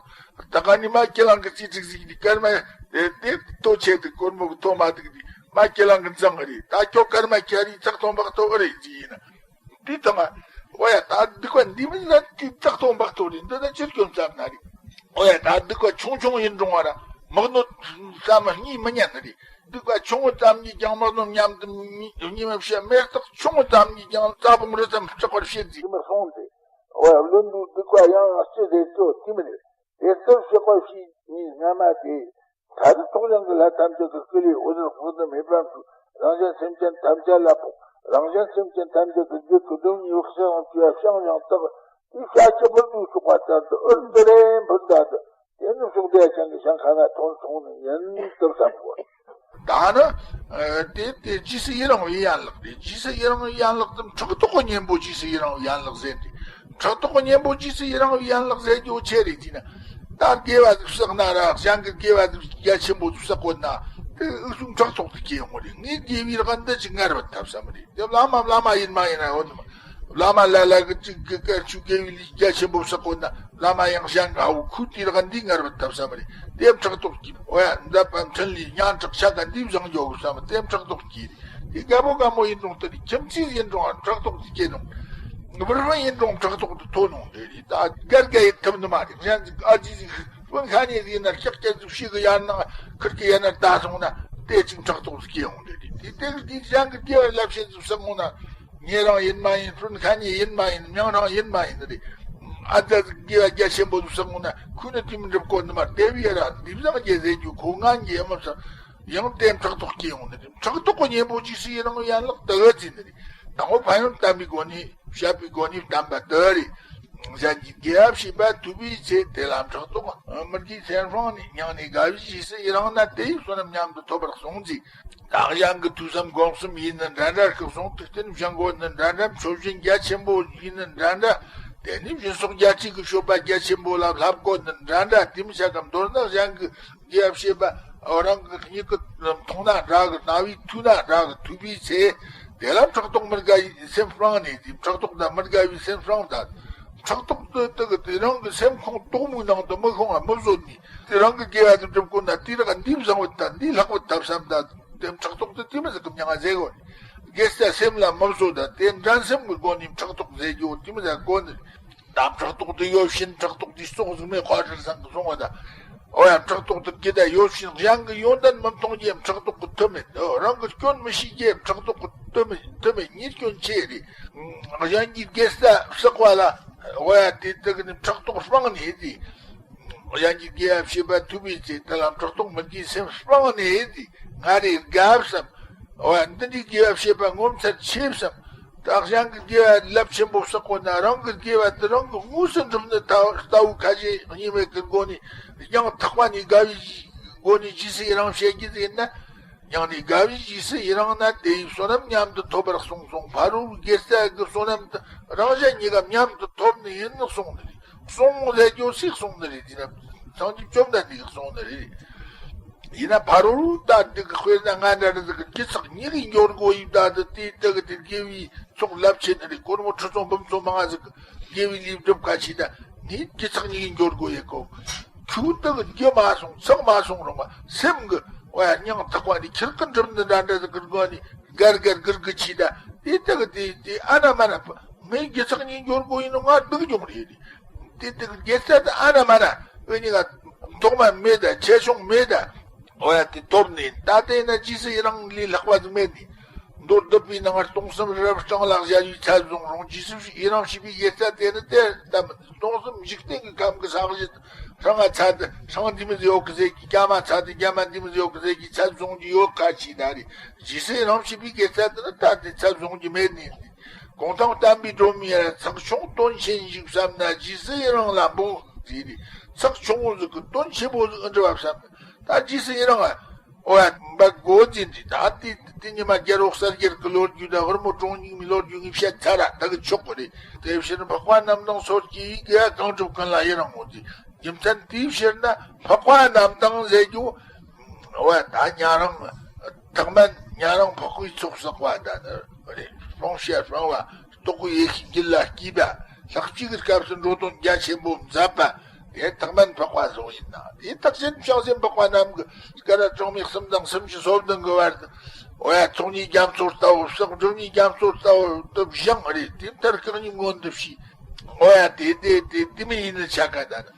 ད་ག་ནི་མ་ཁྱེད་རང་གི་ཅི་ཅིག་ཟིག་དེ་སྐར་མ་དེ་དེ་ཐོ་ཆེ་དེ་སྒོར་མོ་གི་ཐོ་མ་འདུག་དེ་མ་ཁྱེད་རང་གི་འཛང་གི་རེད། ད་ཁྱོ་སྐར་མ་ཁྱ་རི་ཙག་ཐོང་བག་ཐོ་ཨ་རེད་ཅི་ཡིན་ན། དེ་དང་། ཨོ་ཡ། ད་སྡིག་པ་འདི་མིན་ན་དེ་ཙག་ཐོག་འབག་ཐོག་རེད། འདི་ན་ཅི་སྐྱོན་ཙམ་ན་རེད། ཨོ་ཡ། ད་སྡིག་པ་ཆུང་ཆུང་ཡིན་རུང་བ་ར་མག་ནོར་ཙམ་མ་གཉིས་མི་ཉན་ནི་རེད། སྡིག་པ་ཆུང་ངུ་ཙམ་གྱིས་ཀྱང་མག་ནོར་མཉམ་དུ་གཉིས་མི་བྱེད། མེ་སྟག་ཆུང་ངུ་ཙམ་གྱིས་ཀྱང་རྩྭ་བོང་རི་ཙམ་སྐྲག་པར་བྱེད་ཅིག་མི་གསུངས་ཏེ། ཨོ་ཡ། བླུན་པོའི་སྡིག་པ་ཡང་ཅི་ཟེར་ཅོ་དེ་མི་རེད། དེ་ལྟར་བཤགས་པ་བྱས་ནས་སྔ་མ་དེ། ད་རེས་ཐོག་ལེན་གྱི་ལྷ་ཐམས་ཅད་ཀྱི་སྐུ་ལས་འོད་ཟེར་དཔག་ཏུ་མེད་པ་འཕྲོས། རང་གཞན་སེམས་ཅན་ཐམས་ཅད་ལ་ཕོག་རང་གཞན་སེམས་ཅན་ཐམས་ཅད་ཀྱི་རྒྱུད་ཀྱི་སྡུག་བསྔལ་བཤགས་བྱས་བཤགས་ཡང་དག་དེ་བྱ་ཕྱི་ཕུལ་དུ་ཆོག་པ་ལྟར་དུ་འུར་འདི་རེ་འཕུར་ད་དུ། དེ་ནི་ཕྱོགས་བདེ་ཅན་གྱི་ཞིང་ཁ་ན་ཐོན་སོང་ནི་ཡིན་དུ་བསམ་དགོས། ད་ནི། ཨ། དེ་དེ་རྗེས་སུ་ཡི་རང་བའི་ཡན་ལག་རེད། རྗེས་སུ་ཡི་རང་བའི་ཡན་ལག་དེ་ཕྲག་དོག་གི་གཉེན་པོ་རྗེས་སུ་ཡི་རང་བའི་ཡན་ལག་ཟེར་ཏེ། ཕྲག་དོག་གི་གཉེན་པོ་རྗེས་སུ་ཡི་རང་བའི་ཡན་ལག་ཟེར་རྒྱུ་ཆེ་རེད་དེ་ན། ད་དགེ་བ་ཟིག་བསགས་ན་ར་གཞན་གྱི་དགེ་བ་ཟིག་རྒྱ་ཆེན་པོ་ཟིག་བསགས་དགོས་ན། དེ་འུ་ཚོའི་ཕྲག་དོག་དེ་སྐྱེ་ཡོང་གི་རེད། ངས་དགེ་བའི་རིགས་འདི་ཅིག་ངར་བ་ཐབས་ས་མི་རེད། དེ་བླ་མ་བླ་མ་ཡིན་མ་ཡིན་ན་འོ་ནི། བླ་མ་ལ་ལ་གི་ཅིག་གི་སྐར་ཆུ་དགེ་བའི་ལས་རྒྱ་ཆེན་པོ་བསགས་དགོས་ན། བླ་མ་ཡང་གཞན་ག་བོ་ཁུ་དེ་རིགས་འདི་ངར་བ་ཐབས་ས་མི་རེད། དེ་ཕྲག་དོག་གི་འོ་ཡ། འདབ་པ་འཕྲིན་ལས་སྙན་གྲགས་ཆ་ག་འདི་བཟང་འཇོག་གི་བསམ། དེ་ཕྲག་དོག་གི་རེད། དེ་རྒད་པོ་རྒད་མོ་ཡིན་རུང་དེ་རེད། ཁྱིམ་མཚེས་ཡིན་རུང་ཕྲག་དོག་དེ་སྐྱེ་རུང་། བུར་བུ་ཡིན་རུང་ཕྲག་དོག་དེ་ཐོན་རུང་དེ་རེད། ད་སྒར་སྒར་ཡི་ཐུབ་ནི་མ་རེད། གཞན་ཨ་ཅེ་ཟིག་སྤུན་ཁ་ཉེ་ཟིག་ཡིན་ན་སྐྱག་སྐྱག་ཟིག་ཤིག་གི་ཡར་ནང་ཁུར་གི་ཡར་ན་ད་སོང་ན་དེ་ཅིག་ཕྲག་དོག་ཟིག་སྐྱེ་འོང་དེ་རེད། དེ་དེ་གི་དེ་གཞན་གི་སྐྱེ་བ་ལབ་བྱེད་ཟིག་བསམ་འོང་ན། ཉེ་རང་ཡིན་མ་ཡིན། སྤུན་ཁ་ཉེ་ཡིན་མ་ཡིན། མྱང་རང་ཡིན་མ་ཡིན་རེད། ཨ་ཙི་ཟིག་དགེ་བ་རྒྱ་ཆེན་པོ་ཟིག་བསགས་འོང་ན་ཁོས་ནི་དེ་མི་འགྲུབ་གོ་ནི་མ་རེད། དེ་བས་ར་འདི་བཟང་རྒྱལ་ཟེར་རྒྱུ་ཁོ་ང་རྒྱལ་མི་བསམ། ཡང་དེ་ཕྲག་དོག་སྐྱེ་ཡོང་ནི་རེད། ཕྲག་དོག་གི་གཉེན་པོ་རྗེས་སུ་ཡི་རང་ཡན་ལག་དེ་ག་ཅི་ནི་རེད། དང་པོ་ཕན་ཡོན་བསྟན་པའི་སྒོ་ནས་བཤད་པའི་སྒོ་ནས་བསྟན་པ་དེ་རེད། གཞན་གྱི་དགེ་བ་བྱེད་པ་ཐོས་པའི་ཚེ། དེ་ལ་ཕྲག་དོག་མི་དགེའི་སེམས་སྤངས་ནས། སྙིང་ནས་དགའ་བས་རྗེས་སུ་ཡི་རང་ན། དེ་ཡི་བསོད་ནམས་མཉམ་དུ་ཐོབ་པར་གསུངས་ཏེ། ད་གཞན་གྱི་ཐོས་བསམ་སྒོམ་གསུམ་ཡིན་ནི་འདྲ་འདྲ། སྐུ་གསུང་ཐུགས་རྟེན་བཞེངས་དགོས་ནི་འདྲ་འདྲ། མཆོད་སྦྱིན་རྒྱ་ཆེན་པོ་ཡིན་ནི་འདྲ་འདྲ། དེ་ནས་སྦྱིན་སོགས་རྒྱ་ཆེ་གི་མཆོད་པ་རྒྱ་ཆེན་པོ་ལ་བསླབ་དགོས་ནི་འདྲ་འདྲ། དེ་མི་བྱ་གམ། མདོར་ན་གཞན་གྱི་དགེ་བ་བྱེད་པ་རང་གི་མྱིག་གིས་མཐོང་ན་འདྲ་གི། རྣ་བས་ཐོས་ན་འདྲ་གི། ཐོས་པའི་ཚེ། དེ་ལ་ཕྲག་དོག་མི་དགའ་བའི་སེམས་སྤངས་ནས། དེ་ཕྲག་དོག་དང་མི་དགའ་བའི་སེམས་སྤངས་དང་། ཕྲག་དོག་དེ་དེ་གི་དེ་རང་གི་སེམས་ཁོང་དོག་མོའི་ནང་དུ་མི་ཤོང་བ་མི་བཟོད་ནས། དེ་རང་གི་དགེ་བ་དེ་སྒྲུབ་དགོས་ན་དེ་རག་འདི་བཟང་བོ་དང་འདི་ལྷག་པོ་ཐབས་བསམ་དང་། དེ་ཕྲག་དོག་དེ་དེ་མི་ཟིག་གི་མྱང་ང་ཟེར་གོ་ནི། དགེ་རྩ་སེམས་ལ་མི་བཟོད་དང་། དེ་འགྲན་སེམས་ཀྱི་སྒོ་ནས་ཕྲག་དོག་ཟེར་རྒྱུ་དེ་མི་ཟིག་གོ་ནི། དང་ཕྲག་དོག་དེ་ཡོད་བཞིན་ཕྲག་དོག་དེ་སྲོག་ཟིག་མེད་ཁ་ཁྲིར་སང་གི་སོང་བ་དང་། ཨོ་ཡ། ཕྲག་དོག་དེ་གི་ད་ཡོད་བཞིན་གཞན་གི་ཡོན་ཏན་མི་མཐོང་རྒྱུ་ཕྲག་དོག་གི་ཐུ་མེད། ཨོ། རང་གི་སྐྱོན་མི་ཤེས་རྒྱུ་ཕྲག་དོག་གི་ཐུ་མེད། ཐུ་མེད་ཉེས་སྐྱོན་ཆེ་རེད། གཞན་གྱི་དགེ་རྩ་བསགས་པ་ལ། ཨོ་ཡ། དེ་དག་ནི་ཕྲག་དོག་སྤངས་ནས་དེ། གཞན་གྱི་དགེ་བ་བྱེད་པ་ཐོས་པའི་ཚེ། དེ་ལ་ཕྲག་དོག་མི་དགེའི་སེམས་སྤངས་ནས་དེ། ང་རེ་དགའ་བསམ། ཨོ་ཡ། འདི་འདྲའི་དགེ་བ་བྱེད་པ་ངོ་མཚར་ཆེ་བསམ། ད་གཞན་གྱི་དགེ་བ་རླབས་ཆེན་པོ་བསགས་དགོས་ན་རང་གི་དགེ་བ་དེ་རང་གི་དངོས་སུ་འགྲུབ་ནི་ལྟ་ལྟ་བུ་ཁ་ཞེ་གཉིས་མེད་ཀྱི་སྒོ་ནས། ཡང་དག་པ་ནས་དགའ་བའི་སྒོ་ནས་རྗེས་སུ་ཡི་རང་བྱེད་རྒྱུ་ཡིན་ན། ཡང་ནས་དགའ་བའི་རྗེས་སུ་ཡི་རང་ན། དེ་ཡི་བསོད་ནམས་མཉམ་དུ་ཐོབ་པར་གསུངས་སོང་། ཕ་རོལ་དགེ་རྩ་གི་བསོད་ནམས་དེ་རང་གཞན་གཉིས་ཀ་མཉམ་དུ་ཐོབ་ནི་ཡིན་ནི་གསུངས་ནི་རེད། གསུངས་ཟེར་རྒྱུ་སུས་གསུངས་ནི་རེད། དེ་ན་སངས་རྒྱས་བཅོམ་ལྡན་འདས་ཀྱིས་གསུངས་ནི་རེད། ཡིན་ན་ཕ་རོལ་ད་འདི་གི་དཔེར་ན་ང་འདྲ་འདྲ་ཟིག་གི་རྒྱུ་ཚེག་གཉིས་ཀྱི་འབྱོར་དགོས་ཡིན། ད་འདི་དེ་དག་གི་དེ་དགེ་བའི་ཚོགས་རླབས་ཆེ་ནི་རེད། སྒོར་མོ་ཁྲི་ཚོ་འབུམ་ཚོ་མང་ང་ཟིག་གི་དགེ་བའི་ལས་སྒྲུབ་ཁ་ཆེ་ད་ངས་རྒྱུ་ཚེག་གཉིས་ཀྱི་འབྱོར་དགོས་ཡེ་གོ། ཁྱོད་དག་གི་རྒྱུ་མ་སོང་ཚེག་མ་སོང་རུང་བ་སེམས་གི་ཨོ་ཡ་སྙིང་ཐག་པ་ནས་ཁྱེར་གི་འགྲུབ་ནི་འདྲ་འདྲ་ཟིག་གི་སྒོ་ནས་གར་གར་གིར་གི་ཆེ་ད་དེ་དག་གི་དེ་དེ་ཨ་ན་མ་ན་ངས་རྒྱུ་ཚེག་གཉིས་འབྱོར་དགོས་ཡིན་ནོ་ང་སྡུག་གྱོང་རེད། དེ་དེ་དགེ་རྩ་དེ་ཨ་ན་མ་ན་འུ་གཉིས་ཀ་ཐོག་མ་མེད་ད་ཆེ་ཆུང་མེད་ད། ཨོ་ཡ། དེ་ཐོབ་ནས་ད་ལྟ་ཡིན་ན་རྗེས་སུ་ཡི་རང་ལས་ལྷག་པ་ཟིག་མེད་ནས། མདོར་བསྡུས་པའི་ནང་སྟོང་གསུམ་རབ་སྤྲང་ལ་བཞག་ཡུལ་ཚད་བཟུང་རུང་། རྗེས་སུ་ཡི་རང་བྱེད་པའི་དགེ་རྩ་དེ་ནི་དེ་ལྟ་མིན། སྟོང་གསུམ་འཇིག་རྟེན་གྱི་ཁམས་ཀྱི་ས་གཞི་སྲང་ང་ཚ་དེ་སྲང་འདི་མི་ཟིག་ཡོད་གི་ཟེར་གྱི། རྒྱ་མ་ཚ་དེ་རྒྱ་མ་འདི་མི་ཟིག་ཡོད་གི་ཟེར་གྱི་ཚད་བཟུང་གི་ཡོད་ཁ་ཆེ་ད་རེད། རྗེས་སུ་ཡི་རང་བྱེད་པའི་དགེ་རྩ་དེ་ནི་ད་དེ་ཚད་བཟུང་གི་མེད་ནས། གུང་ཐང་བསྟན་པའི་སྒྲོན་མེ་ཡར། ཚེགས་ཆུང་དོན་ཆེན་ཞིག་བསམ་ན། རྗེས་སུ་ཡི་རང་ལ་འབུངས་ཟེར་རེད། ཚེགས་ཆུང་ངུ་ཟིག་གི་དོན་ཆེན་པོ་ཟིག་ཨེ་འདྲ་བ་བསམ། ད་རྗེས་སུ་ཡི་རང་ཨ། ཨོ་ཡ། འབད་དགོས་ཟིན་ཏེ་ད་དེ་དེ་ཉི་མ་རྒྱལ་པོ་གསལ་རྒྱལ་གྱི་ལོ་རྒྱུས་དང་ཧོར་མོ་གྲོང་སྙིང་མའི་ལོ་རྒྱུས་ངས་བཤད་ཚར་ར། ད་གི་ཆོག་གི་རེད། དེ་ཕྱིར་འཕགས་པ་རྣམས་དང་སོགས་ཀྱིས། དགེ་བ་གང་བསྒྲུབས་ཀུན་ལ་ཡི་རང་ངོ་། དེ་རྒྱུ་མཚན་དེའི་ཕྱིར་ན་འཕགས་པ་རྣམས་དང་ཟེར་རྒྱུ། ཨོ་ཡ། ད་ཉན་རང་ཐེག་དམན་ཉན་རང་འཕགས་པའི་ཚོགས་བསགས་པ་ད་ནི་རེད། སྤྲང་བྱ་སྤྲང་བ། རྟོག་གེའི་ཡེ་ཤེས་རྒྱུད་ལ་སྐྱེས་པ། ལྷག་བཅས་ཀྱི་སྐབས་སུ་འགྲོ་དོན་རྒྱ་ཆེན་པོ་མཛད་པ། དེ་ཐེག་དམན་འཕགས་པ་སོགས་ཡིན་ན། དེ་ཐེག་ཆེན་བྱང་སེམས་འཕགས་པ་རྣམས་ཀྱི་སྐད་གྲགས་གྲངས་མེད་གསུམ་དང་སུམ་ཅུ་སོ་བདུན་གྱི་བར་དུ་ འོ་ཡ་ཚོགས་གཉིས་རྒྱ་མཚོ་ལྟ་བུ་བསགས། སྒྲུབ་གཉིས་རྒྱ་མཚོ་ལྟ་བུ་དུ་བཞེངས་རེད། དེ་མཐར་སྐག་གཉིས་མངོན་དུ་བྱས། འོ་ཡ་དེ་དེ་དེ་དེ་མིན་ཡིན་ནི་ཆ་ག་ད་ནི་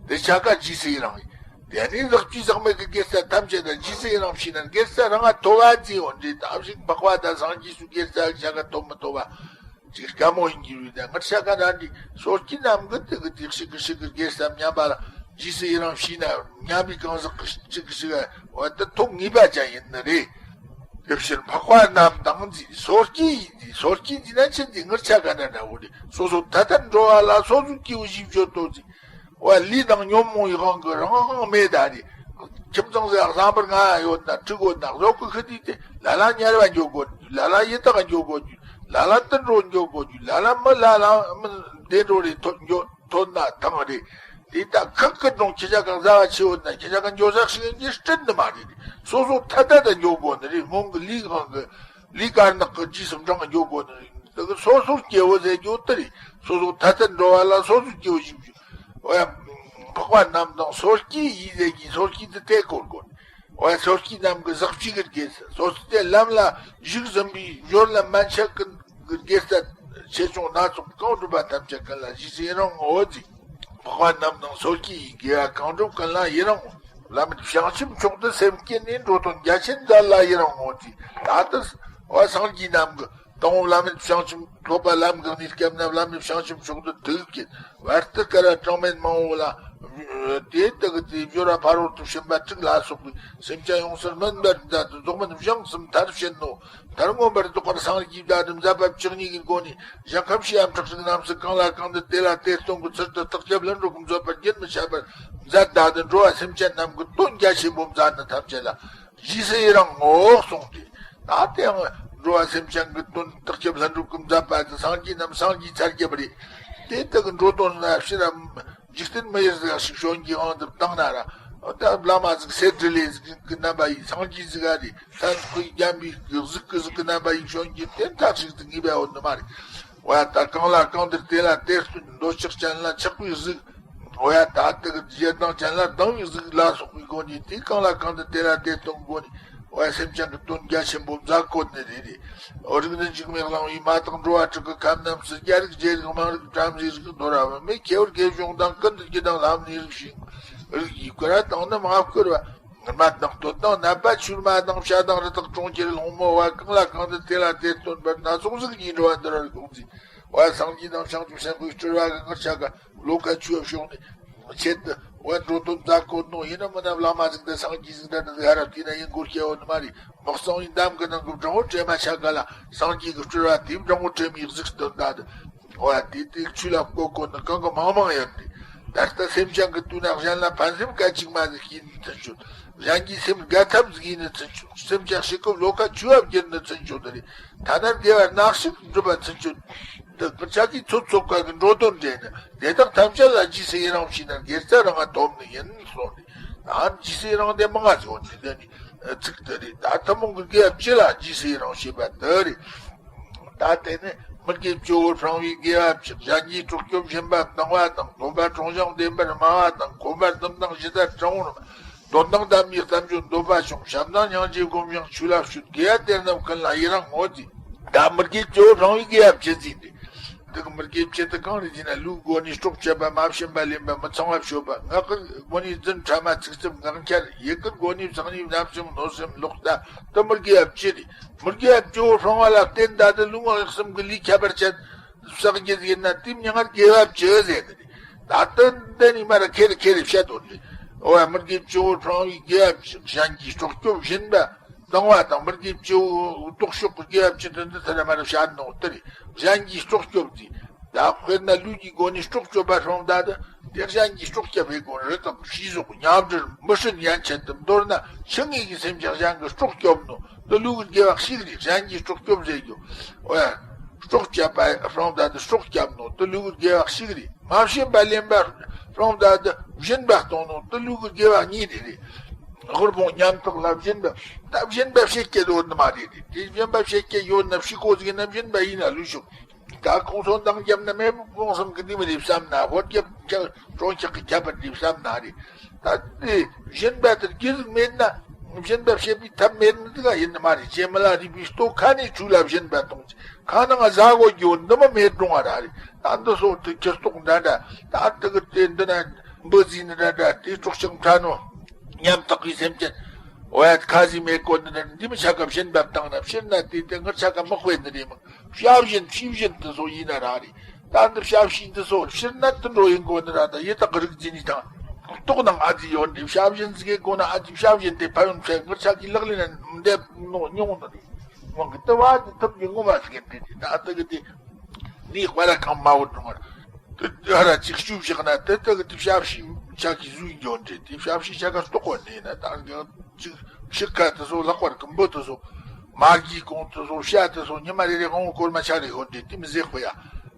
དེ་ཆ་ག་རྗེས་སུ་ཡི་རང་ཡིན། དེ་ནི་ལག་བཅུ་ཟག་མེད་ཀྱི་དགེ་རྩ་ཐམས་ཅད་ད་རྗེས་སུ་ཡི་རང་བྱས་ན་དགེ་རྩ་རང་ང་ཐོབ་པ་ཅི་ཡོང་འདྲེ་ད་ཞིག་འཕགས་པ་ད་སངས་རྒྱས་སུ་དགེ་རྩ་ཆ་ག་ཐོབ་མི་ཐོབ་པ། ཅིག་དཀའ་མོ་ཡིན་གྱི་རེད། ད་ངར་ཤ་ཀ་ར་འདི་སོ་སྐྱིད་རྣམས་ཀྱི་དེ་གི་དེ་ཞིག་གི་ཞིག་གི་དགེ་རྩ་མཉམ་པ་ལ་རྗེས་སུ་ཡི་རང་བྱས་ན་མཉམ་པའི་གང་ཟག་གི་ཅིག་གི་ཞིག་བ་དེ་ཐོབ་ངེས་པ་ཅན་ཡིན་ནི་རེད། དེ་ཕྱིར་འཕགས་པ་རྣམས་དང་འདི་སོ་སྐྱིད་ཡིན། འདི་སོ་སྐྱིད་འདི་ན་ཆི་འདི་ངར་ཤ་ཀ་ར་འདྲ་བོ་རེད། སོ་སོ་ཐ་དད་འགྲོ་བ་ལ་སོ་སོའི་སྐྱེ་བོ་བཞི་བརྗོད་དོ་འདི། བ་ལུས་དང་ཉོན་མོངས་ཡི་དབང་གིས་རང་དབང་མེད་ད་རེད། ཁྱིམ་ཚང་ཟེར་བསམ་པར་ང་ཡོད་ན་ཁྲི་དགོས་ན་བཟོ་གི་ཁི་དུས་དེ་ལ་ལ་དམྱལ་བ་འགྱོ་དགོས་རྒྱུ། ལ་ལ་ཡི་དྭགས་འགྱོ་དགོས་རྒྱུ། ལ་ལ་དུད་འགྲོ་འགྱོ་དགོས་རྒྱུ། ལ་ལ་མི་ལ་ལ་མི་བདེ་འགྲོ་རེ་ཐོན་འགྱོ་ཐོན་ན་ཐང་རེད། དེ་ད་ཁག་གི་གྲོང་ཁྱེད་ཅག་གང་ཟ་བ་ཆེ་བོ་ན་ཁྱེད་ཅག་གང་འགྱོ་ཟག་ཞིག་ཡིན་གྱི་སྤྲིན་ནི་མ་རེད། སོ་སོ་ཐ་དད་དུ་འགྱོ་དགོས་ནི་རེད། སྔོན་གི་ལུས་དབང་གི་ལུས་དཀར་ནག་གི་རྗེས་སུ་འབྲང་གི་འགྱོ་དགོས་ནི་རེད། དེ་གི་སོ་སོར་སྐྱེ་བོ་ཟེར་རྒྱུ་དེ་རེད། སོ་སོ་ཐ་དད་འགྲོ་བ་ལ་སོ་སོར་སྐྱེ་བོ་ཞིག་འོ་ཡ། འཕགས་པ་རྣམས་དང་སོ་སྐྱེ་ཡིས་ཟེར་གྱི་སོ་སྐྱེ་དེ་དེ་སྐོར་དགོས། འོ་ཡ་སོ་སྐྱེ་རྣམས་ཀྱི་ཟག་བཅས་ཀྱི་དགེ་རྩ། སོ་སོ་དེ་ལམ་ལ་ཞུགས་ཟིན་པའི་སྦྱོར་ལམ་མན་ཆད་ཀྱི་དགེ་རྩ་ཆེ་ཆུང་སྣ་ཚོགས་གང་བསྒྲུབས་པ་ཐམས་ཅད་ཀུན་ལ་རྗེས་སུ་ཡི་རང་ངོ་། འོ་ཟིག་འཕགས་པ་རྣམས་དང་སོ་སྐྱེ་ཡིས། དགེ་བ་གང་བསྒྲུབས་ཀུན་ལ་ཡི་རང་ངོ་། བླ་མེད་བྱང་ཆུབ་མཆོག་ཏུ་སེམས་བསྐྱེད་ནས། འགྲོ་དོན་རྒྱ་ཆེན་མཛད་ལ་ཡི་རང་ངོ་ཟིག་ད་ལྟ་འོ་སངས་རྒྱས་རྣམས་ཀྱི་དང་པོ་བླ་མེད་བྱང་ཆུབ་ཐོབ་པ་ལམ་གང་ནས་སྐྱབས་ན་བླ་མེད་བྱང་ཆུབ་མཆོག་ཏུ་ཐུག་གི། བར་དུ་བསྐལ་པ་གྲངས་མེད་མང་བོ་ལ། དེ་དག་གི་དེ་སྦྱོར་བ་ཕ་རོལ་ཏུ་ཕྱིན་པ་དྲུག་ལ་སོགས་པའི་སེམས་ཅན་ཡོངས་སུ་སྨིན་པར་མཛད་དེ་རྫོགས་སྨིན་གཞན་གསུམ་མཐར་ཕྱིན་ནོ། མཐར་མངོན་པར་རྫོགས་པར་སངས་རྒྱས་བདག་ཏུ་མཛད་པ་བཅུ་གཉིས་ཀྱི་སྒོ་ནས་གཞན་ཁམས་ཤེས་ཡ་ཁྲག་ཤིག་རྣམས་སུ་གང་ལ་གང་འདུལ་དེ་ལ་དེ་སྟོན་གྱི་ཚུལ་དུ་བརྟག་དཔྱད་ལྷུན་གྲུབ་ཀྱིས་མཛད་པར་རྒྱུན་མི་འཆད་པར་མཛད་བདག་ཏུ་འགྲོ་བ་སེམས་ཅན་རྣམས་ཀྱི་དོན་རྒྱ་ཆེན་པོ་མཛད་ནི་ཐམས་ཅད་ལ། རྗེས་སུ་ཡི་རང་ངོ་གསུངས་ཏེ། ད་དེའང་འགྲོ་བ་སེམས་ཅན་གྱི་དོན་བརྟག་དཔྱད་ལྷུན་གྲུབ་ཀྱིས་མཛད་པ་དེ་སངས་རྒྱས་རྣམས་སངས་རྒྱས་ཚར་རྒྱབ་རེད། དེ་དག་གི་འགྲོ་དོན་ལ་ཕྱིར་ར་འཇིག་རྟེན་མི་ཡུལ་ཟིག་ཞིག་བྱོན་གྱི་དབང་དུ་བཏང་ན་ར། ད་བླ་མ་ཟིག་སེ་འབྲུ་ལེ་ཟིག་གི་རྣམ་པ་ཡིན། སངས་རྒྱས་ཟིག་ག་རེད། ད་ཁོའི་རྒྱན་པའི་གཟུགས་ཀྱི་གཟུགས་ཀྱི་རྣམ་པ་ཡིན་བྱོན་གྱི་དེ་མཐའ་གཅིག་ཏུ་ངེས་པ་ཡོད་ནི་མ་རེད། འོ་ཡ་ད་གང་ལ་གང་འདུལ་དེ་ལ་དེ་སྟོན། འདོད་ཆགས་ཅན་ལ་ཆགས་པའི་གཟུགས། འོ་ཡ་ད་དེ་གི་ཞེ་སྡང་ཅན་ལ་སྡང་བའི་གཟུགས་ལ་སོགས་པའི་སྒོ་ནས་དེ་གང་ལ་གང་འདུལ་དེ་ལ་དེ་སྟོན་སྒོ་ནས་འོ་ཡ་སེམས་ཅན་གྱི་དོན་རྒྱ་ཆེན་པོ་མཛད་དགོས་ནི་རེད་རེད། འོ་རིགས་ནི་འཇིགས་མེད་གླིང་བའི་མ་དག་འགྲོ་བ་དྲུག་གི་ཁམས་རྣམས་སུ་རྒྱལ་རིགས་རྗེ་རིགས་དམངས་རིགས་བྲམ་ཟེའི་རིགས་འདོར་བ་མེད། ཁྱེའུ་དགེ་སྦྱོང་དང་ཀུན་ཏུ་སྐྱིད་དང་ལྷ་མིའི་རིགས་ཤིང་རིགས་ཀྱིས་བསྐོར་བ་དང་ནི་མ་བསྐོར་བ། ངུར་སྨྲ་དང་བསྟོད་དང་ནད་པ་ཆོས་སྨྲ་དང་བྱ་དང་རི་དྭགས་གྲོང་ཁྱེར་ལྷུང་མོ་བ་གང་ལ་གང་འདུལ་དེ་ལ་དེ་སྟོན་པར་སྣ་ཚོགས་གཟུགས་ཀྱིས་འགྲོ་བ་འདུལ་བར་དགོངས་ཏེ། བ་སངས་རྒྱས་དང་བྱང་ཆུབ་སེམས་དཔའི་སྤྲུལ་པ་གི་ངར་ཆ་ག་བློ་ཁ་ཆུ་བ་ཕྱོགས་ནས་ཆེད་དུ་བ་འགྲོ་དོན་མཛད་དགོས་ནོ་ཡིན་ན་མིན་ན་བླ་མ་ཟིག་དང་སངས་རྒྱས་ཟིག་འདྲ་འདྲ་ཟིག་ཧ་ར་དེ་ན་ཡིན་དགོས་སྐྱེ་བོ་ནི་མ་རེད། མི་གཙང་བའི་འདམ་གི་ནང་གི་སྦྲང་བུ་བྲེ་མ་ཆ་ག་ལ་སངས་རྒྱས་ཀྱི་སྤྲུལ་པ་དེའི་སྦྲང་བུ་བྲེ་མའི་གཟུགས་སྟོན་ད་དུ། འོ་ཡ་དེ་དེ་ཆོས་ལ་བཀོད་དགོས་ནི་གང་གི་མང་མང་ཡོད་དེ། ད་ལྟ་སེམས་ཅན་གྱི་དུས་ན་གཞན་ལ་ཕན་སེམས་སྐད་ཅིག་མ་ཟིག་སྐྱེས་ནི་ཚུན་ཆོད། གཞན་གྱི་སེམས་དགའ་ཐབས་ཟིག་ཡིན་ནི་ཚུན་ཆོད། སེམས་ཅན་ཞིག་གི་བློ་ཁ་ཆུ་བ་བསྒྱུར་ནི་ཚུན་ཆོད་དེ་རེད། ཐ་ན་དགེ་བ་ནག་ཞིག་སྒྲུབ་པ་ཚུན་ཆོད། འདི་གི་ཆ་གི་ཚོད་ཚོད་ཁ་གི་འགྲོ་དོན་འདྲེན་ནི་དེ་དག་ཐམས་ཅད་ལ་རྗེས་སུ་ཡི་རང་བྱས་ན་དགེ་རྩ་རང་ང་ཐོབ་ནི་ཡིན་གསུངས་ཏེ། ཨ་རྗེས་སུ་ཡི་རང་དེ་མང་ང་ཟིག་འོན་ཏེ་འདི་ནི་ཚིག་དེ་རེད། ད་ཐུན་མོང་གི་དགེ་བ་བཅུ་ལ་རྗེས་སུ་ཡི་རང་བྱེད་པ་དེ་རེད། ད་དེ་ནི་མི་དགེ་བཅུ་བོ་སྤང་བའི་དགེ་བ་བཅུ། གཞན་གྱིས་སྲོག་སྐྱོབ་སྦྱིན་པ་གཏོང་བ་དང་། སྡོམ་པ་སྲུང་ཞིང་བདེན་པར་སྨྲ་བ་དང་། ཁོམ་པ་གསུམ་དང་ཇི་ལྟར་དྲང་བོར་སྨྲ། དོན་དང་ལྡན་པའི་གཏམ་བརྗོད་འདོད་པ་ཆུང་། བྱམས་དང་སྙིང་རྗེ་སྒོམ་ཞིང་ཆོས་ལ་བྱོན། དགེ་བ་དེ་རྣམས་ཀུན་ལ་ཡི་རང་ངོ་། ཅེས། ད་མི་དགེ་བཅུ་བོ་སྤང་བའི་དགེ་བ་བཅུ་ཟེར་ཏེ། འདི་གི་མི་དགེ་བཅུ་དེ་གང་རེད་ཟེར་ན། ལུས་སྒོ་ནས་སྲོག་བཅད་པ། མ་བྱིན་པ་ལེན་པ། མི་ཚངས་པ་སྤྱོད་པ། ངག་གི་སྒོ་ནས་རྫུན་ཕྲ་མ་ཚིག་རྩུབ་ངག་འཁྱལ། ཡིད་ཀྱི་སྒོ་ནས་བཟང་ཉེས་བརྣབ་སེམས་གནོད་སེམས་ལོག་ལྟ། དེ་མི་དགེ་བ་བཅུ་རེད། མི་དགེ་བ་བཅུ་བོ་སྤང་བ་ལ་བརྟེན་ད་དེ་ལུས་ངག་ཡིད་གསུམ་གྱི་ལས་ཁྱད་པར་ཅན་བསགས་རྒྱུ་ཡིན་ན་དེའི་མིང་ང་དགེ་བ་བཅུ་ཟེར་ནི་རེད། ད་དེ་འདི་ནས་མར་ཁེར་ཁེར་བཤད་དོན་རེད། འོ་ཡ་མི་དགེ་བཅུ་བོ་སྤང་བའི་དགེ་བ་བཅུ། གཞན་གྱིས་སྲོག་སྐྱོབ་སྦྱིན་པ་གཏོང་བ་དང་། མི་དགེ་བཅུ་བོ་ལྡོག་ཕྱོགས་ཀྱི་དགེ་བ་བཅུ་དེ་འདི་ལྟར་མར་བཤད་ནོ་དེ་རེད། གཞན་གྱིས་སྲོག་སྐྱོབ་ཟེར། ད་དཔེར་ན་ལུས་ཀྱི་སྒོ་ནས་སྲོག་གཅོད་པ་སོང་ད་དེ་དེ་གཞན་གྱིས་སྲོག་བསྐྱབས་པའི་སྒོ་ནས་རི་དྭགས་ཤི་ཟོག་ཉམས་འགྲོར་མི་སྲིན་ཡན་ཆད་དུ་མདོར་ན་ཆི་ངེས་ཀྱི་སེམས་ཀྱང་གཞན་གྱིས་སྲོག་སྐྱོབ་ནོ་དེ་ལུས་ཀྱི་དགེ་བ་ཞིག་རེད། གཞན་གྱིས་སྲོག་སྐྱོབ་ཟེར་རྒྱུ། འོ་ཡ། སྲོག་བཅད་པ་སོང་ད་དེ་སྲོག་བསྐྱབས་ནོ་དེ་ལུས་ཀྱི་དགེ་བ་ཞིག་རེད། མ་བྱིན་པ་ལེན་པ་སོང་ད་དེ་སྦྱིན་པ་གཏོང་ནོ་དེ་ལུས་ཀྱི་དགེ་བ་གཉིས་རེད་རེད། དབུལ་ཕོངས་ཉམ་ཐག་ལ་སྦྱིན་པ། ད་སྦྱིན་པ་བྱེད་ཀྱི་ཡོད་ནི་མ་རེད་རེད། དེ་སྦྱིན་པ་བྱེད་ཀྱི་ཡོད་ན་ཕྱི་གོ་ཟིག་ན་སྦྱིན་པ་ཡིན་ན་ལུས་ཤོག་ད་ཁོང་ཚོ་འདང་རྒྱབ་ན་མེད་པོ་སྤོང་སེམས་ཀྱི་ནི་མི་རེད་བསམ་ན། ཧོར་རྒྱབ་ཁྱབ་གྲོང་ཁྱེར་གྱི་ཁྱབ་པ་རེད་བསམ་ན་རེད། ད་དེ་སྦྱིན་པ་དེར་གི་ཟིག་མེད་ན་ སྦྱིན་པ་བྱེད་པའི་ཐབས་མེད་ནི་དེ་ག་ཡིན་ནི་མ་རེད། རྗེ་མི་ལ་རས་པའི་ལྟོ་ཁ་ནས་ཁྲུས་ལ་སྦྱིན་པ་གཏོང་། ཁ་ནང་ཟ་གོ་རྒྱུ་འདི་མི་མེད་འགྲོ་བ་ར་རེད། ད་འདི་སོགས་དེ་ཁྱི་ལྟོགས་འདྲ་འདྲ། ད་དེ་གི་དེ་འདི་ན་འབུ་ཟིན་ནི་འདྲ་འདྲ། དེ་སྲོག་ཆགས་ཕྲ་ནོ་ཉམ་ཐག་གི་སེམས་ཅན། འོ་ཡ་ཁ་ཟིག་མེད་གོ་འདི་འདྲ། འདི་མི་ཆ་ག་སྦྱིན་པ་བཏང་ན་ཕྱིར་ན་དེ་དེ་ངར་ཆ་ག་མི་དཔེ་ནི་རེད་མོ། བྱ་བཞིན་ཁྲིས་བཞིན་དེ་སོགས་ཡིན་ན་ར་རེད། ད་འདི་བྱ་བྱིའུ་འདི་ཚོ་ཕྱིར་ན་དུད་འགྲོ་ཡིན་དགོས་ནི་ར། ད་ཡི་དྭགས་རིགས་འཛིན་ནི་དང་ལྟོགས་ནང་ཨ་ཙི་ཡོད་འདི་བྱ་བཞིན་ཟིག་གི་སྒོ་ན་ཨ་ཙི་བྱ་བཞིན་དེ་ཕ་ཡོན་ཚད་ངར་ཆ་གི་ལག་ལེན་འདེབས་ནོ་མྱོང་ནི་རེད། དབང་གི་ལྟ་བ་འདི་ཐུབ་ཀྱི་ངོ་མ་ཟིག་གི་འདི་རེད། ད་ཨ་ཏི་གི་དེ་འདི་དཔའ་ར་གང་མ་བོ་འགྲོ་ངར་དེ་ཨ་ར་ཅིག་བཅུ་བཞག་ན་དེ་ཏི་གི་དེ་བྱ་བྱིའུ་ཆ་གི་གཟུགས་འགྱོ་འདི་དེ་བྱ་བྱིའུ་ཆ་ག་ལྟོགས་གོ་ནི་ན། ད་གི་ཅིག་ཕྱི་ཁ་དེ་ཚོ་ལྷག་པར་གི་འབུ་དེ་ཚོ། མ་གིའི་གོང་དུ་སོ་བཤད་དུ་སོ་ཉི་མ་རེ་རེ་དབང་བོ་སྐོར་མ་ཆ་རེ་ཧོན་ཏེ་དེ་མི་ཟེག་ཁོ་ཡ།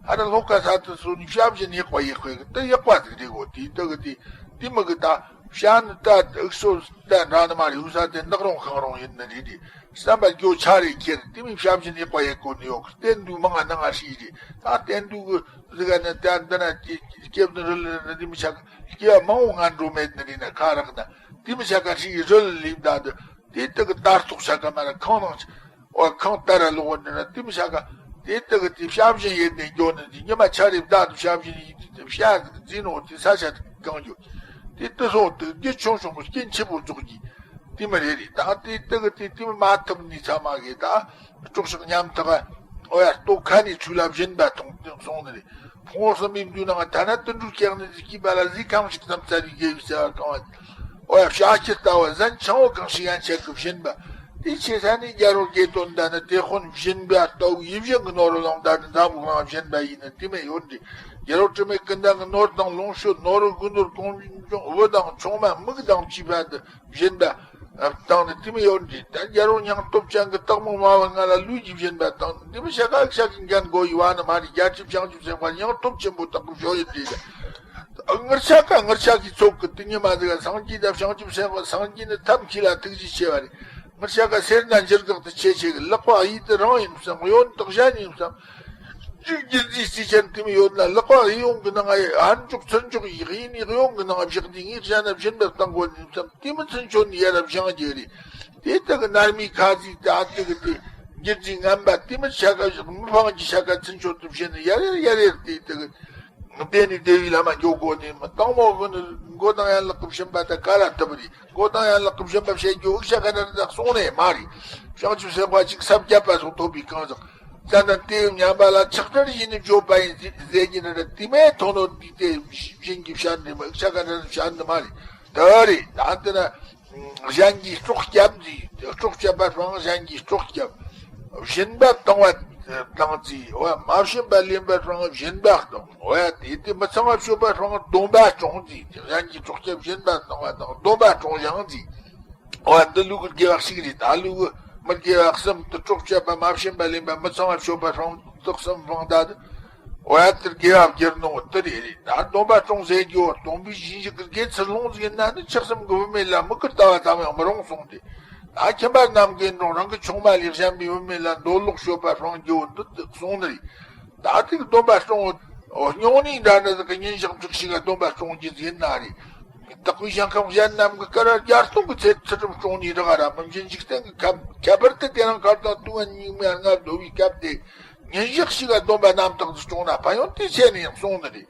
ཨ་ར་ལྷོ་ཁ་ས་དུ་སོ་ནི་བཤད་བཞིན་ཡག་པ་ཡག་ཁོ་ཡ་དེ་ཡག་པ་ཟིག་རེད་གོ། དེ་དུ་གི་དེ་དེ་མི་གི་ད་བཤད་ནི་ད་ཨུག་སོ་ད་འདྲ་ནི་མ་རེད། ཧུ་ས་དེ་འདག་རོང་ཁང་རོང་ཡིན་ནི་རེད་རེད། བསམ་པ་རྒྱོ་ཆ་རེ་ཁྱེར་དེ་མི་བཤད་བཞིན་ཡག་པ་ཡག་གོ་ནི་ཡོག་བསྟན་དུ་མང་ང་ནང་ང་ཧྲི་རེད། ད་བསྟན་དུ་གི་ཟིག་ག་ནི་ད་འདི་ན་སྐྱེ་སྐྱེ་བདུན་རི་ལི་ནི་དེ་མི་ཆ་གི་སྐྱེ་བ་མང་བོ་ང་འགྲོ་མེད་ནི་རེད་ན་ཁ་རག་ན་དེ་མི་ཆ་ག་ཧྲི་རི་ལི་ལིབ་ད་དུ། དེ་དག་གི་ལྟ་རྟོག་བྱ་ག་མ་ར་ཁང་ནང་ཆ། འོ་ཁང་ལྟ་ར་ལོག་འདི་ན་དེ་མི་བྱ་ག་དེ་དག་གི་དེ་བྱ་བཞིན་ཡེ་ནས་འགྱོ་ནི་དེ་ཉི་མ་ཆ་རེ་བདག་ཏུ་བྱ་བཞིན་ཡེ་དེ་བྱ་གི་འཛིན་ནོ་དེ་ས་ཆ་དེ་གང་འགྱོ། དེ་དུ་སོང་དུ་རྒྱུ་ཆུང་ཆུང་གི་རྐྱེན་ཆེ་པོ་རྫོགས་ཀྱི་དེ་མི་རེ་རེ། ད་དེ་དག་གི་དེ་དེ་མི་མ་ཐུབ་ནི་ཚ་མ་གི་ད་སྲོག་ཆགས་ཉམ་ཐག་འོ་ཡ་ལྟོ་ཁ་ནས་ཆུ་ལ་བཞིན་པ་མཐོང་སོང་ནི་རེ། ཕུང་བོ་གསུམ་པའི་མདུན་ནང་ཐ་ན་དུད་འགྲོའི་སྐྱེ་གནས་སུ་སྐྱེས་པ་ལ་གཟིགས་ཁམས་ཤིག་ཙམ་བཙལ་བའི་དགེ་བའི་རྩ་བ་གང་བ། འོ་ཡ་བྱ་ཁྱི་ལྟ་བུ་ཟན་ཆང་བོ་གང་ཞིག་ཡན་ཆད་ཀྱི་བཞིན་པ། དེའི་ཆེ་ས་ནས་རྒྱལ་པོ་དགེ་དོན་ལྡན་ནི་དེ་དཔོན་བཞིན་པ་ལྟ་བུ་ཡིད་བཞིན་གྱི་ནོར་བུ་ལོངས་ལྡན་ནི་འཛམ་བུ་གླིང་བཞིན་པ་ཡིན་ནི་དེ་མེད་ཡོད་འདི། རྒྱལ་པོ་དྲི་མེད་ཀུན་ལྡན་གྱི་ནོར་དང་ལོངས་སྤྱོད་ནོར་བུ་དགུ་ནོར་གོང་འཇོང་བུ་དང་ཆུང་མ་མིག་དང་བཅས་པ་འདི། བཞིན་པ་བཏང་ནས་དེ་མི་ཡོད་འདྲི། ད་རྒྱལ་པོ་སྙིང་སྟོབས་ཅན་གྱི་སྟག་མོ་མ་བ་ང་ལ་ལུས་ཀྱི་བཞིན་པ་བཏང་ནས་འདི་མི་ཤ་ཁ་ཤ་གི་འགན་གོ་ཡི་བ་ནི་མ་རེད། རྒྱལ་སྲས་བྱང་ཆུབ་སེམས་དཔའ་སྙིང་སྟོབས་ཆེན་པོ་དག་གི་བཞོ་ཡི་འདྲི། ངར་ཤ་ཁ་ངར་ཤ་གི་ཚོགས་ཀྱི་དེ་ཉི་མ་ཟིག་སངས་རྒྱས་དང་བྱང་ཆུབ་སེམས་དཔའ། སངས་རྒྱས་ནི་ཐབས་མཁས་ལ་ཐུགས་རྗེ་ཆེ་བ་རེད། ངར་ཤ་ཁ་སེར་སྣ་འགྱུར་ཁག་ཏུ་ཆེ་ཆེ་གི་ལག་པ་གཡས་དེ་རང་ཡིན་བསམ། གཡོན་དག་གཞན་ཡིན་བསམ། རྒྱུ་རྒྱུ་རྫས་རྩིས་ཆེན་དེ་མི་ཡོད་ན་ལག་པ་གཡས་གཡོན་གྱི་ནང་ཧར་འཇོག་ཚུར་འཇོག་ཡིག་ཡིན་ནི་གཡོན་གྱི་ནང་བཞག་དུས་ངས་བཤད་ན་བཞིན་པ་བཏང་དགོས་ནི་བསམ། དེ་མི་ཚུན་ཆོད་ནི་ཡ་རབས་བཞེངས་རྒྱུ་རེད། དེ་ལྟ་གི་ནར་མའི་ཁ་ཟིག་དེ་ཨ་ཏི་གི་དེ་འགྱུར་རྫས་ངན་པ་དེ་མི་ཆ་ག་བཞག་མི་ཕང་གི་ཆ་ག་ཚུན་ཆོད་དུ་བྱས་ནས་ཡ་རེར་ཡ་རེར་དེ་ལྟ་གི་བདེ་ནི་བདེ་བའི་ལམ་མ་འགྱོ་དགོས་ནི་མི་དང་མོ་གི་ནི་མགོ་དང་ཡན་ལག་གི་བྱིན་པ་དང་ག་ལ་ཐུབ་རེད། མགོ་དང་ཡན་ལག་གི་བྱིན་པ་བྱེད་རྒྱུ་འུ་ཆ་ག་ན་རི་དྭགས་སོང་ནས་མ་རེད། བྱང་ཆུབ་སེམས་དཔའ་གཅིག་ས་བརྒྱ་པ་སོགས་ཐོབ་པའི་གང་ཟག་ཙན་དན་དེ་ཉམས་པ་ལ་ཆགས་བྲལ་ཡིན་ནི་བརྗོད་པ་ཡིན་ཟེར་གྱི་ནི་རེད། དེ་མེད་དོ་ནོ་དེ་དེ་བཞིན་གྱི་བཤད་འདི་མ་ཤ་ཀ་འདྲ་བཤད་འདི་མ་རེད། དེ་རེད། ད་འདི་ན་གཞན་གྱིས་སྲོག་བསྐྱབས་ཟིག་སྲོག་བསྐྱབས་པ་སྤང་གཞན་གྱིས་སྲོག་བསྐྱབས། སྦྱིན་པ་བཏང་བ་བཏང་ཟིག་འོ་མ་བྱིན་པ་ལེན་པ་སྤང་སྦྱིན་པ་བཏང་། འོ་ཡ་དེ་དེ་མི་ཚང་བ་སྤྱོད་པ་སྤང་སྡོམ་པ་སྲུང་ཟིག་གཞན་གྱིས་སྲོག་བསྐྱབས་སྦྱིན་པ་བཏང་བ་དང་སྡོམ་པ་སྲུང་བཞག་ཟིག་འོ་འདི་ལུག་གི་དགེ་བ་ཞིག་རེད། ད་ལུག་མི་དགེ་བ་གསུམ་དུ་སྲོག་བཅད་པ་མ་བྱིན་པ་ལེན་པ་མི་ཚང་བ་སྤྱོད་པ་སྲུང་དུ་གསུམ་སྤང་ད་དུ་འོ་ཡ་དེར་དགེ་བ་བསྒྱུར་ནོ་དེ་རེད་རེད། ད་སྡོམ་པ་སྲུང་ཟེར་རྒྱུ་སྟོང་པའི་ཞིང་ཞིག་གི་དགེ་ཚུལ་སློང་ཟིག་ཡིན་ན་ནི་ཆགས་སེམས་ཀྱི་བུད་མེད་ལ་མི་ཀིར་ལྟ་བ་ཙམ་ཡང་མི་རུང་གསུངས་ཏེ། ད་ཁྱིམ་པ་རྣམས་ཀྱིས་འགྲོ་རང་གི་ཆུང་མ་ལས་གཞན་པའི་བུད་མེད་ལ་འདོད་ལོག་སྤྱོད་པ་སྲུང་རྒྱུ་འདི་གསུངས་ནི་རེད། ད་ཐིག་སྡོམ་པ་སྲུང་། སྨྱུང་གནས་འདྲ་འདྲ་ཟིག་གི་ཉིན་ཞག་དྲུག་ཞིག་ག་སྡོམ་པ་སྲུང་རྒྱུ་ཟིན་ན་རེད། དག་པའི་ཞིང་ཁམས་གཞན་རྣམས་ཀྱི་སྐལ་བ་བརྒྱ་སྟོང་གི་ཚེ་ཚུལ་ཁྲིམས་སྲུང་ནས་རག་ར་མི་འབྱིན་འཇིག་རྟེན་གྱི་ཁམས་ཁྱད་པར་དུ་དེ་རིང་ཁར་དང་དུས་ངན་སྙིགས་མའི་ལྔ་བདོ་བའི་སྐབས་དེ་ཉིན་ཞག་ཞིག་ག་སྡོམ་པ་རྣམ་དག་ཏུ་སྲུང་ན་ཕན་ཡོན་དེ་ཆེ་ནས་ཡང་གསུངས་ནི་རེད།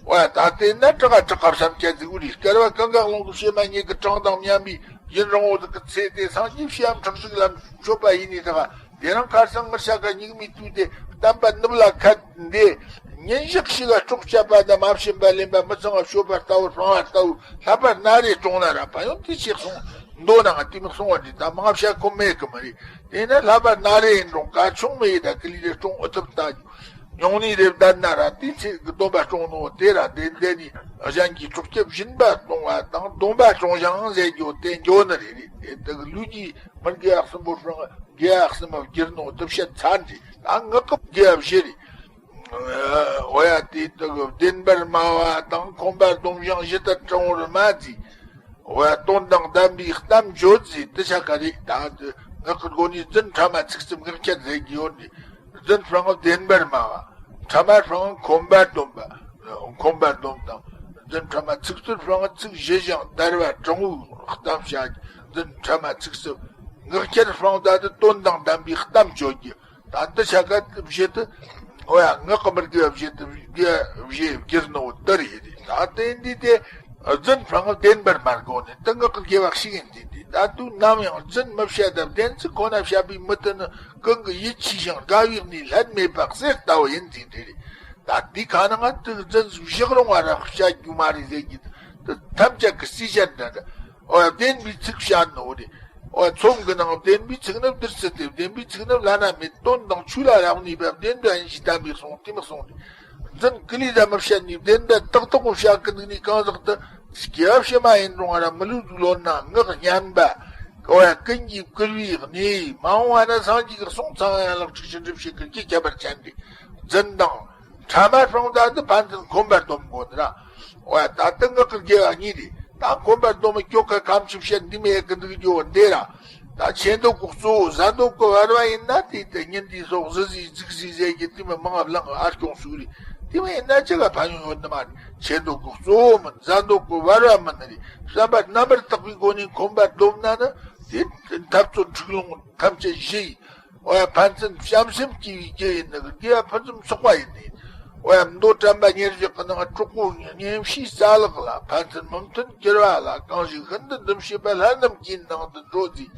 འོ་ད་དེ་ན་དྲག་དྲག་ག་བསམ་ཁྱད་ཟིག་འུ་རེད། སྐལ་བ་གང་ག་ལོང་གི་བྱེ་མ་སྙེད་ཀྱི་གྲངས་དང་མཉམ་པའི་ཡུན་རིང་བོ་དག་གི་ཚེ་དེ་སངས་རྒྱས་ཕྱི་ཡམ་ཁྲག་ཞིག་ལ་མཆོད་པ་ཡིན་ནི་དག་དེ་རིང་ཁར་སང་ངར་ཤ་ཀ་སྙིགས་མའི་དུས་དེ་བསྟན་པ་ནུབ་ལ་ཁད་འདི། ཉིན་ཞག་ཞིག་ལ་སྲོག་བཅད་པ་དང་མ་བྱིན་པ་ལེན་པ་མི་ཚང་བ་སྤྱོད་པ་ལྟ་བུ་སྤང་བ་ལྟ་བུ་ལྷག་པར་སྣ་རེ་སྲུང་ན་ར་ཕན་ཡོན་དེ་ཆེ་གསུངས། མདོ་ནང་དེ་མི་གསུང་བ་འདི་ད་མང་བྱ་ཁོམ་མེད་གི་མི་རེད། དེ་ནས་ལྷག་པར་སྣ་རེ་ཡིན་རུང་ག་ཆུང་མི་ཡི་ད་ཀི་ལི་རེ་སྲུང་ཨུ་ཐུབ་ལྟ་རྒྱུ། སྨྱུང་གནས་རེ་བསྡད་ན་ར་དེ་ཚེ་གི་སྡོམ་པ་སྲུང་ནོ་དེ་ར་དེ་འདི་ནི་གཞན་གྱི་སྲོག་སྐྱབས་སྦྱིན་པ་གཏོང་བ་དང་སྡོམ་པ་སྲུང་ཞིང་ཟེར་རྒྱུ་དེ་འགྱོ་ནི་རེད་རེད། དེ་དག་ལུས་ཀྱི་མི་དགེ་བ་གསུམ་པོ་སྲུང་། དགེ་བ་གསུམ་པོ་བསྒྱུར་ནོ་དེ་བཤད་ཚར་འདི་ད་ངག་གི་དགེ་བ་བཞི་རེད། འོ་ཡ་དེ་དག་བདེན་པར་སྨྲ་བ་དང་ཁོམ་པ་སྡོམ་ཞིང་ཞི་དུལ་དྲང་བོར་སྨྲ་ཟེར། འོ་ཡ་དོན་དང་ལྡན་པའི་གཏམ་བརྗོད་ཟེར་དེ་ཆ་ག་རེ་ད་ངག་གི་སྒོ་ནས་རྫུན་ཕྲ་མ་ཚིག་རྩུབ་ངག་འཁྱལ་ཟེར་གྱི་ཡོད་ནི། རྫུན་སྤྲང་བདེན་པར་སྨྲ་བ། ཕྲ་མ་སྤྲང་ཁོམ་པ་སྡོམ་པ། ཁོམ་པ་སྡོམ་དང་། རྫུན་ཕྲ་མ་ཚིག་རྩུབ་སྤྲང་ཚིག་ཞི་ཞིང་བདར་བ་དྲང་བོའི་གཏམ་བྱ། རྫུན་ཕྲ་མ་ཚིག་རྩུབ་ངག་འཁྱལ་སྤྲང་བདག་དེ་དོན་དང་ལྡན་པའི་གཏམ་བརྗོད་རྒྱུ། ད་འདི་ཆ་ག་བཞེད་དུ། འོ་ཡ། ངག་གི་མི་དགེ་བ་བཞེད་དུ་བཞེད་བསྒྱུར་ནོ་འདི་རེད། ད་དེ་འདི་དེ་རྫུན་སྤྲང་བདེན་པར་མ་དགོས་ནས་འདི་ངག་གི་དགེ་བ་ཞིག་ཡིན། དེ་འདི་ད་དུང་ནམ་ཡང་རྫུན་མི་བཤད་དང་བདེན་ཚིག་ཁོ་ན་བཤད་པའི་མི་དེ་ནི་གང་གི་ཡིད་ཆེས་ཤིང་དགའ་བའི་གནས་ལྷད་མེད་པ་གསེར་ལྟ་བུ་ཡིན། དེ་འདི་རེད། ད་འདི་ག་ན་ང་དེ་རྫུན་བཞག་རུང་བ་ར་བཤད་རྒྱུ་མ་རེད་ཟེར་གྱི་དེ་ཐམས་ཅད་ཀྱི་རྩིས་ཆ་འདྲ་འདྲ། འོ་ཡ། བདེན་པའི་ཚིག་བཤད་ནོ་རེད། འོ་ཡ། ཚོམ་གྱི་ནང་བདེན་པའི་ཚིག་ནི་བདུད་རྩི་སྟེ། བདེན་པའི་ཚིག་ནི་བླ་ན་མེད། དོན་དང་ཆོས་ལ་རག་ནུས་པ། བདེན་པ་ཡིན་ཞེས་དམ་པས་གསུངས། དེ་མི་གསུངས་ཏེ། རྫུན་ཀུ་ལེ་ཟ་མི་བཤད་ནས་བདེན་པ་ཏག་ཏག་པོ་བཤད་ཀི་འདུག་ནས། གང་ཟག་དེ་སྐྱེ་བ་ཕྱི་མ་ཡིན་རུང་བ་ར་མི་ལུས་ལོན་ན་ངག་སྙན་པ། འོ་ཡ། ཀུན་གྱིས་བཀུར་བའི་གནས། མ་འོངས་པ་ན་སངས་རྒྱས་ཀྱི་གསུང་ཚངས་དབྱངས་ལག་ཁྲིག་ཕྱི་འགྲིབ་བྱེད་ཀི་རྒྱུ་ཁྱད་པར་ཅན་ཏེ། རྫུན་དང་། ཕྲ་མ་སྤྲང་བདག་དེ་ཕན་ཚུན་འཁོན་པ་སྡོམ་དགོས་ནི་ར། འོ་ཡ། ད་དེ་ངག་གི་དགེ་བ་གཉིས་རེད། ད་འཁོན་པ་སྡོམ་མི་སྐྱོ་ཁ་ཁ་མཆུ་བཤད་འདི་མེད་གི་འདུག་རྒྱུ་འདི་ར། ད་ཆེ་མདོག་གི་གཙོ་བོ་ཟ་མདོག་གི་བར་བ་ཡིན་ན་དེ་དེ་ཉིན་དེའི་སོགས་གཟི་བརྗིད་གཟི་བརྗིད་ཟེར་གྱི་དེ་མི་མང་ང་བླངས་ཨ་སྐྱོང་སུ་རེད། དེ་མ་ཡིན་ན་ཅི་ག་ཕན་ཡོན་ཡོད་ནི་མ་རེད། ཆེ་མདོག་གི་གཙོ་བོ་མིན། ཟ་མདོག་གི་བར་བ་མིན་ནི་རེད། བསམ་པ་རྣམ་པར་དག་པའི་སྒོ་ནས་འཁོན་པ་སྡོམ་ན་ནི་དེ་འཐབ་རྩོད་འཁྲུག་ལོང་ཐམས་ཅད་ཞི་ཡི། འོ་ཡ། ཕན་ཚུན་བྱམས་སེམས་སྐྱེ་བའི་རྒྱུ་ཡིན་ནི། དགེ་བ་ཕུན་སུམ་ཚོགས་པ་ཡིན་ནི། འོ་ཡ། མདོ་དྲན་པ་ཉེར་བཞག་གི་ནང་གྲོགས་པོ་གཉེན་བཤེས་རྩ་ལག་ལ། ཕན་ཚུན་མི་མཐུན་གྱུར་པ་ལ། གང་ཞིག་ཤིན་ཏུ་འདུམ་བྱེད་པ། ལྷ་རྣམས་ཀྱི་ནང་དུ་འགྲོ་རྩིས།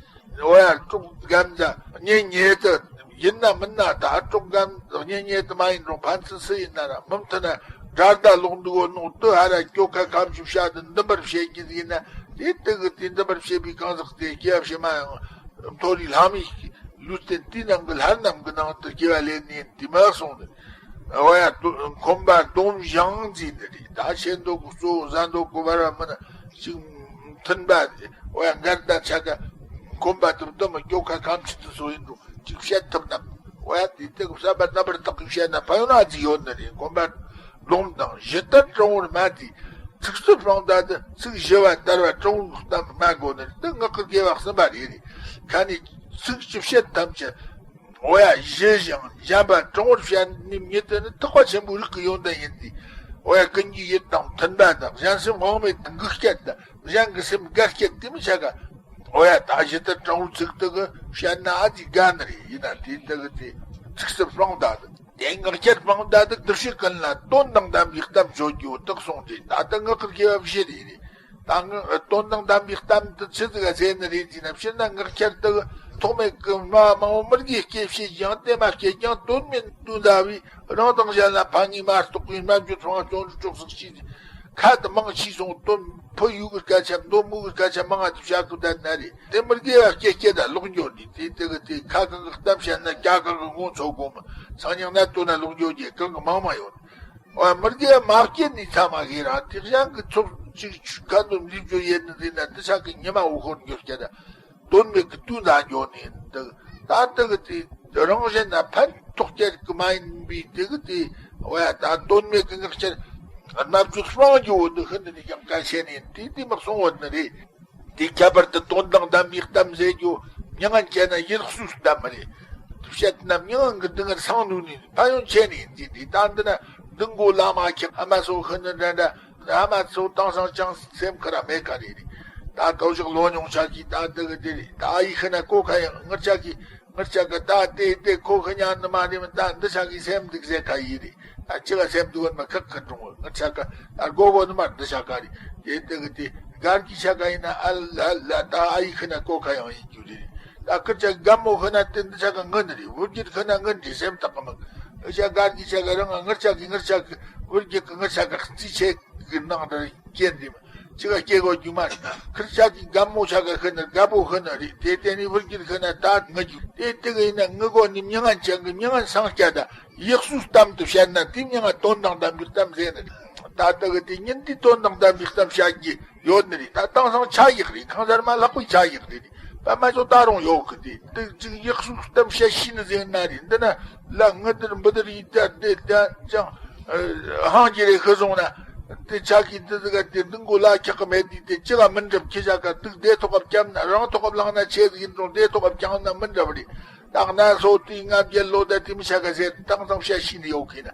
འོ་ཡ། གྲོགས་རྒན་ཟ་གཉེན་ཉེ་དུ་ཡིན་ན་མིན་ན། ད་གྲོགས་རྒན་གཉེན་ཉེ་དུ་མ་ཡིན་རུང་ཕན་ཚུན་སུ་ཡིན་ན་ར་མི་མཐུན་ན་དགྲ་ཟླ་ལོག་འདུག་གོ་ནོ་དུ་ཧ་ར་སྐྱོ་ཁ་ཁ་མཆུ་བཤད་དུ་འདུམ་པར་བྱེད་ཀྱི་ཡིན་ན། དེ་དུ་གི་དེ་འདུམ་པར་བྱེད་པའི་གང་ཟག་དེ་སྐྱེ་བ་ཕྱི་མ་ཡང་མཐོ་རིས་ལྷ་མིའི་ལུས་རྟེན་དེའི་ནང་གི་ལྷ་རྣམས་ཀྱི་ནང་དུ་སྐྱེ་བ་ལེན་ནས་དེ་མ་སོང་ནས། འོ་ཡ། འཁོན་པ་སྡོམ་ཞིང་འཛིན་ནི་རེད། ད་ཆེ་མདོག་གི་གཙོ་བོ་ཟ་མདོག་གི་བར་བ་མིན་ན་ཅིག་མཐུན་པ། འོ་ཡ། འགལ་ཟླ་ཆ་ག་འཁོན་པ་དུ་སྡོམ་སྐྱོ་ཁ་ཁ་མཆུ་དུ་སོ་ཡིན་འགྲོ་ཅིག་བཤད་ཐུབ་ན། འོ་ཡ། དེ་དག་བསམ་པ་རྣམ་པར་དག་གིས་བཤད་ན་ཕན་ཡོན་ཨ་ཙི་ཡོད་ནི་རེད། འཁོན་པ་སྡོམ་དང་ཇི་ལྟར་དྲང་བོར་སྨྲ་སྟེ། ཚིག་རྩུབ་སྤྲང་བདག་དེ་ཚིག་ཞི་བ་དར་བ་དྲང་བོར་གཏམ་སྨྲ་དགོས་ནི་རེད། དེ་ངག་གི་དགེ་བ་གསུམ་པ་རེད། རེད། ཁ་ནས་ཚིག་ཅི་བཤད་ཐམས་ཅད། འོ་ཡ། ཞི་ཞིང་འཇམ་པ་དྲང་བོར་བཤད་ནི་མྱི་དེ་ནི་ཐེག་པ་ཆེན་པོའི་རིགས་ཀྱི་ཡོན་ཏན་ཡིན་ཏེ། འོ་ཡ། ཀུན་གྱི་ཡིད་དང་མཐུན་པ་དང་། གཞན་སེམས་དབང་མེད་དུ་འགུག་བྱེད་དང་། གཞན་གྱི་སེམས་དགའ་བྱེད་དེ་མི་བྱ་ག། འོ་ཡ། ད་ཇི་ལྟར་དྲང་བོར་ཚིག་དེ་གིས་བཤད་ན་ཨ་ཙི་དགའ་ནི་རེད། ཡིན་ན་དེ་དེ་གི་དེ་ཚིག་རྩུབ་སྤྲང་བདག་དེ། དེ་ངག་འཁྱལ་སྤྲང་བདག་དེ་འདུ་བྱེད་ཀུན་ལ་དོན་དང་ལྡན་པའི་གཏམ་བརྗོད་རྒྱུ་དག་གསུངས་ཏེ། ད་ལྟ་ངག་གི་དགེ་བ་བཞི་རེད། རེད། ད་ངག་དོན་དང་ལྡན་པའི་གཏམ་དེ་ཆི་ཟིག་ག་ཟེར་ནི་རེད་ཟེར་ན། སྤྱིར་ན་ངག་འཁྱལ་དེ་ཐོགས་མེད་ཀྱི་སྨྲ་མང་བོ་མི་དགེ་སྐྱེ་བྱེད་ཀྱང་། དེ་མ་སྐྱེས་ཀྱང་དོན་མེད་དུ་འདའ་བའི། རང་དང་གཞན་ལ་ཕན་ནུས་མ་གཏོགས་པའི་སྨྲ་བརྗོད་ཕྲེང་བ་བརྩོན་འགྲུས་སྤྲོགས་ཟིག་བྱས། ཁ་དེ་མང་ཆེ་སོང་དོན་ཕུ་ཡུག་གི་སྐད་ཆ་མདོ་མུག་གི་སྐད་ཆ་མང་ང་དེ་བཤད་གི་བསྡད་ན་རེད། དེ་མི་དགེ་བ་སྐྱེ་སྐྱེ་ད་ལོག་འགྱོ་ནི། དེ་དེ་གི་དེ་ཁ་གང་གི་གཏམ་བཤད་ན་རྒྱ་གང་གི་ངོ་ཚོ་དགོ་མི། སང་ཉིན་ན་ལྟོས་ན་ལོག་འགྱོ་རྒྱུ་གང་གི་མང་མང་ཡོད། འོ་མི་དགེ་བ་མ་སྐྱེས་ནི་ཚ་མ་གི་རང་དེ་གཞན་གི་ཚོགས་ཅིག་ཁ་འདོན་འདི་བརྗོད་ཡེད་ནི་དེ་ན་དེ་ཆ་གི་ཉི་མ་འུ་ཤོར་འགྱོ་སྐྱེ་ད། དོན་མེད་ཀྱི་དུས་ན་འགྱོ་ནི་འདུག་ད་ལྟ་གི་དེ་རང་གཞན་ན་ཕན་ཐོགས་སྐྱེལ་གི་མ་ཡིན་པའི་དེ་གི་དེ། འོ་ཡ། ད་དོན་མེད་ཀྱི་ངག་འཁྱལ་རྣམ་དཔྱོད་སྤང་རྒྱུ་བོ་འདི་ཤིན་ཏུ་ནས་ཀྱང་གལ་ཆེ་ནི་དེ་དེ་མི་གསུང་བོ་ནི་རེད། དེ་ཁྱད་པར་དུ་དོན་དང་ལྡན་པའི་གཏམ་ཟེར་རྒྱུ་མྱི་ངན་བྱས་ན་ཡིད་སུས་གཏམ་མི་རེད། དེ་བཤད་ན་མྱི་ངན་གྱི་སྡུག་བསྔལ་སངས་ནུས་ནི་ཕན་ཡོན་ཆེ་ནི་ཡིན། དེ་དེ་ད་འདི་ན་འདི་མགོ་ལ་མ་ཁྱེར་ཨ་མ་སོ་ཤི་ནི་འདྲ་འདྲ། ཨ་མ་ཚོ་དེང་སང་ཅང་སེམས་ཁ་ར་མེད་ཁ་རེད། ད་གའུ་ཞག་ལོ་ཉུང་ཆ་གིས་ད་འདི་གི་དེ་རེད། ད་ཨ་ཡི་ཤི་ན་ཀོ་ཁ་ཡང་ངར་ཆ་གིས་ངར་ཆ་གི་ད་དེ་དེ་ཁོ་ཤི་ཉན་ནི་མ་རེད་མི། ད་འདི་ཆ་གིས་སེམས་འདུག་ཟེར་ཁ་ཡི་རེད། ད་ཅི་ག་སེམས་འདུག་གོ་ནི་མ་ཁག་ཁ་འགྲོ་ངར་ཆ་ག་ད་སྒོ་གོ་ནི་མ་འདི་ཆ་ག་རེད། དེ་དེ་གི་དེ་སྒར་གྱི་ཆ་ག་ཡིན་ན་ཨ་ལ་ལ་ད་ཨ་ཡི་ཤི་ན་ཀོ་ཁ་ཡང་ཡིན་རྒྱུ་རེད། ད་ཁུར་ཆ་གི་རྒན་མོ་ཤི་ན་དེ་འདི་ཆ་ག་ངུ་ནི་རེད། བུ་རྒྱུད་ཤི་ན་ངུ་ནི་རེད། སེམས་ཐག་གི་མི་ཨ་ཆ་སྒར་གྱི་ཆ་ག་རང་ང་ངར་ཆ་གི་ངར་ཆ་གི་བུ་རྒྱུད་གི་ངར་ཆ་ག་རྩིས་ཆེ། གི་ནང་དུ་སྐྱེ་འདི་མ་ཅི་ག་སྐྱེ་དགོས་རྒྱུ་མ་རེད། ཁིར་ཆ་གི་རྒན་མོ་ཆ་ག་ཤི་ན་རྒད་པོ་ཤི་ན་རེད། དེ་དེ་ནི་བུ་རྒྱུད་ཤི་ན་ད་ང་རྒྱུ་དེ་དེ་ག་ཡིན་ན་ངུ་དགོས་ནི་མྱི་ངན་ཅན་གི་མྱི་ངན་སངས་རྒྱས་ད་ཡག་སུའི་གཏམ་དུ་བཤད་ན་དེ་མྱི་ངན་དོན་དང་ལྡན་པའི་གཏམ་ཟེར་ནི་རེད། ད་ལྟ་གི་དེ་ཉིན་དེ་དོན་དང་ལྡན་པའི་གཏམ་བཤད་རྒྱུ་ཡོད་ནི་རེད། ད་དེང་སང་ཆ་ཡག་རེད། གང་ཟེར་མ་ལྷག་པའི་ཆ་ཡག་རེད། པ་མ་ཚོ་ད་རུང་ཡོད་གི་དེ་དེ་ཅིག་ཡག་སུའི་གཏམ་བཤད་ཤེས་ནི་ཟེར་ན་རེད། འདི་ན་ལ་ངུ་དིར་འབུ་དིར་ཡིད་ད་དེ་ད་ཅང་ཧང་གི་རེ་ཤི་སོང་ན། དེ་ཆ་གི་དེ་ཟིག་ག་དེ་དུང་གོ་ལ་ཁྱག་གི་མེད་དེ་དེ་ཅི་ག་མི་འགྲུབ། ཁྱི་ཆ་ག་དུག་དེ་ཐོག་ག་བཀྱམ་ན་རང་ཐོག་ག་བླངས་ན་ཆེ་ཟིག་ཡིན་རུང་དེ་ཐོག་ག་བཀྱང་ན་མི་འགྲུབ་རེད། ད་གནའ་སོ་དེའི་ལྔ་བརྒྱད་ལོ་ད་དེ་མི་ཆ་ག་ཟེར་དང་དང་བཤད་ཤེས་ནི་ཡོད་གི་ན།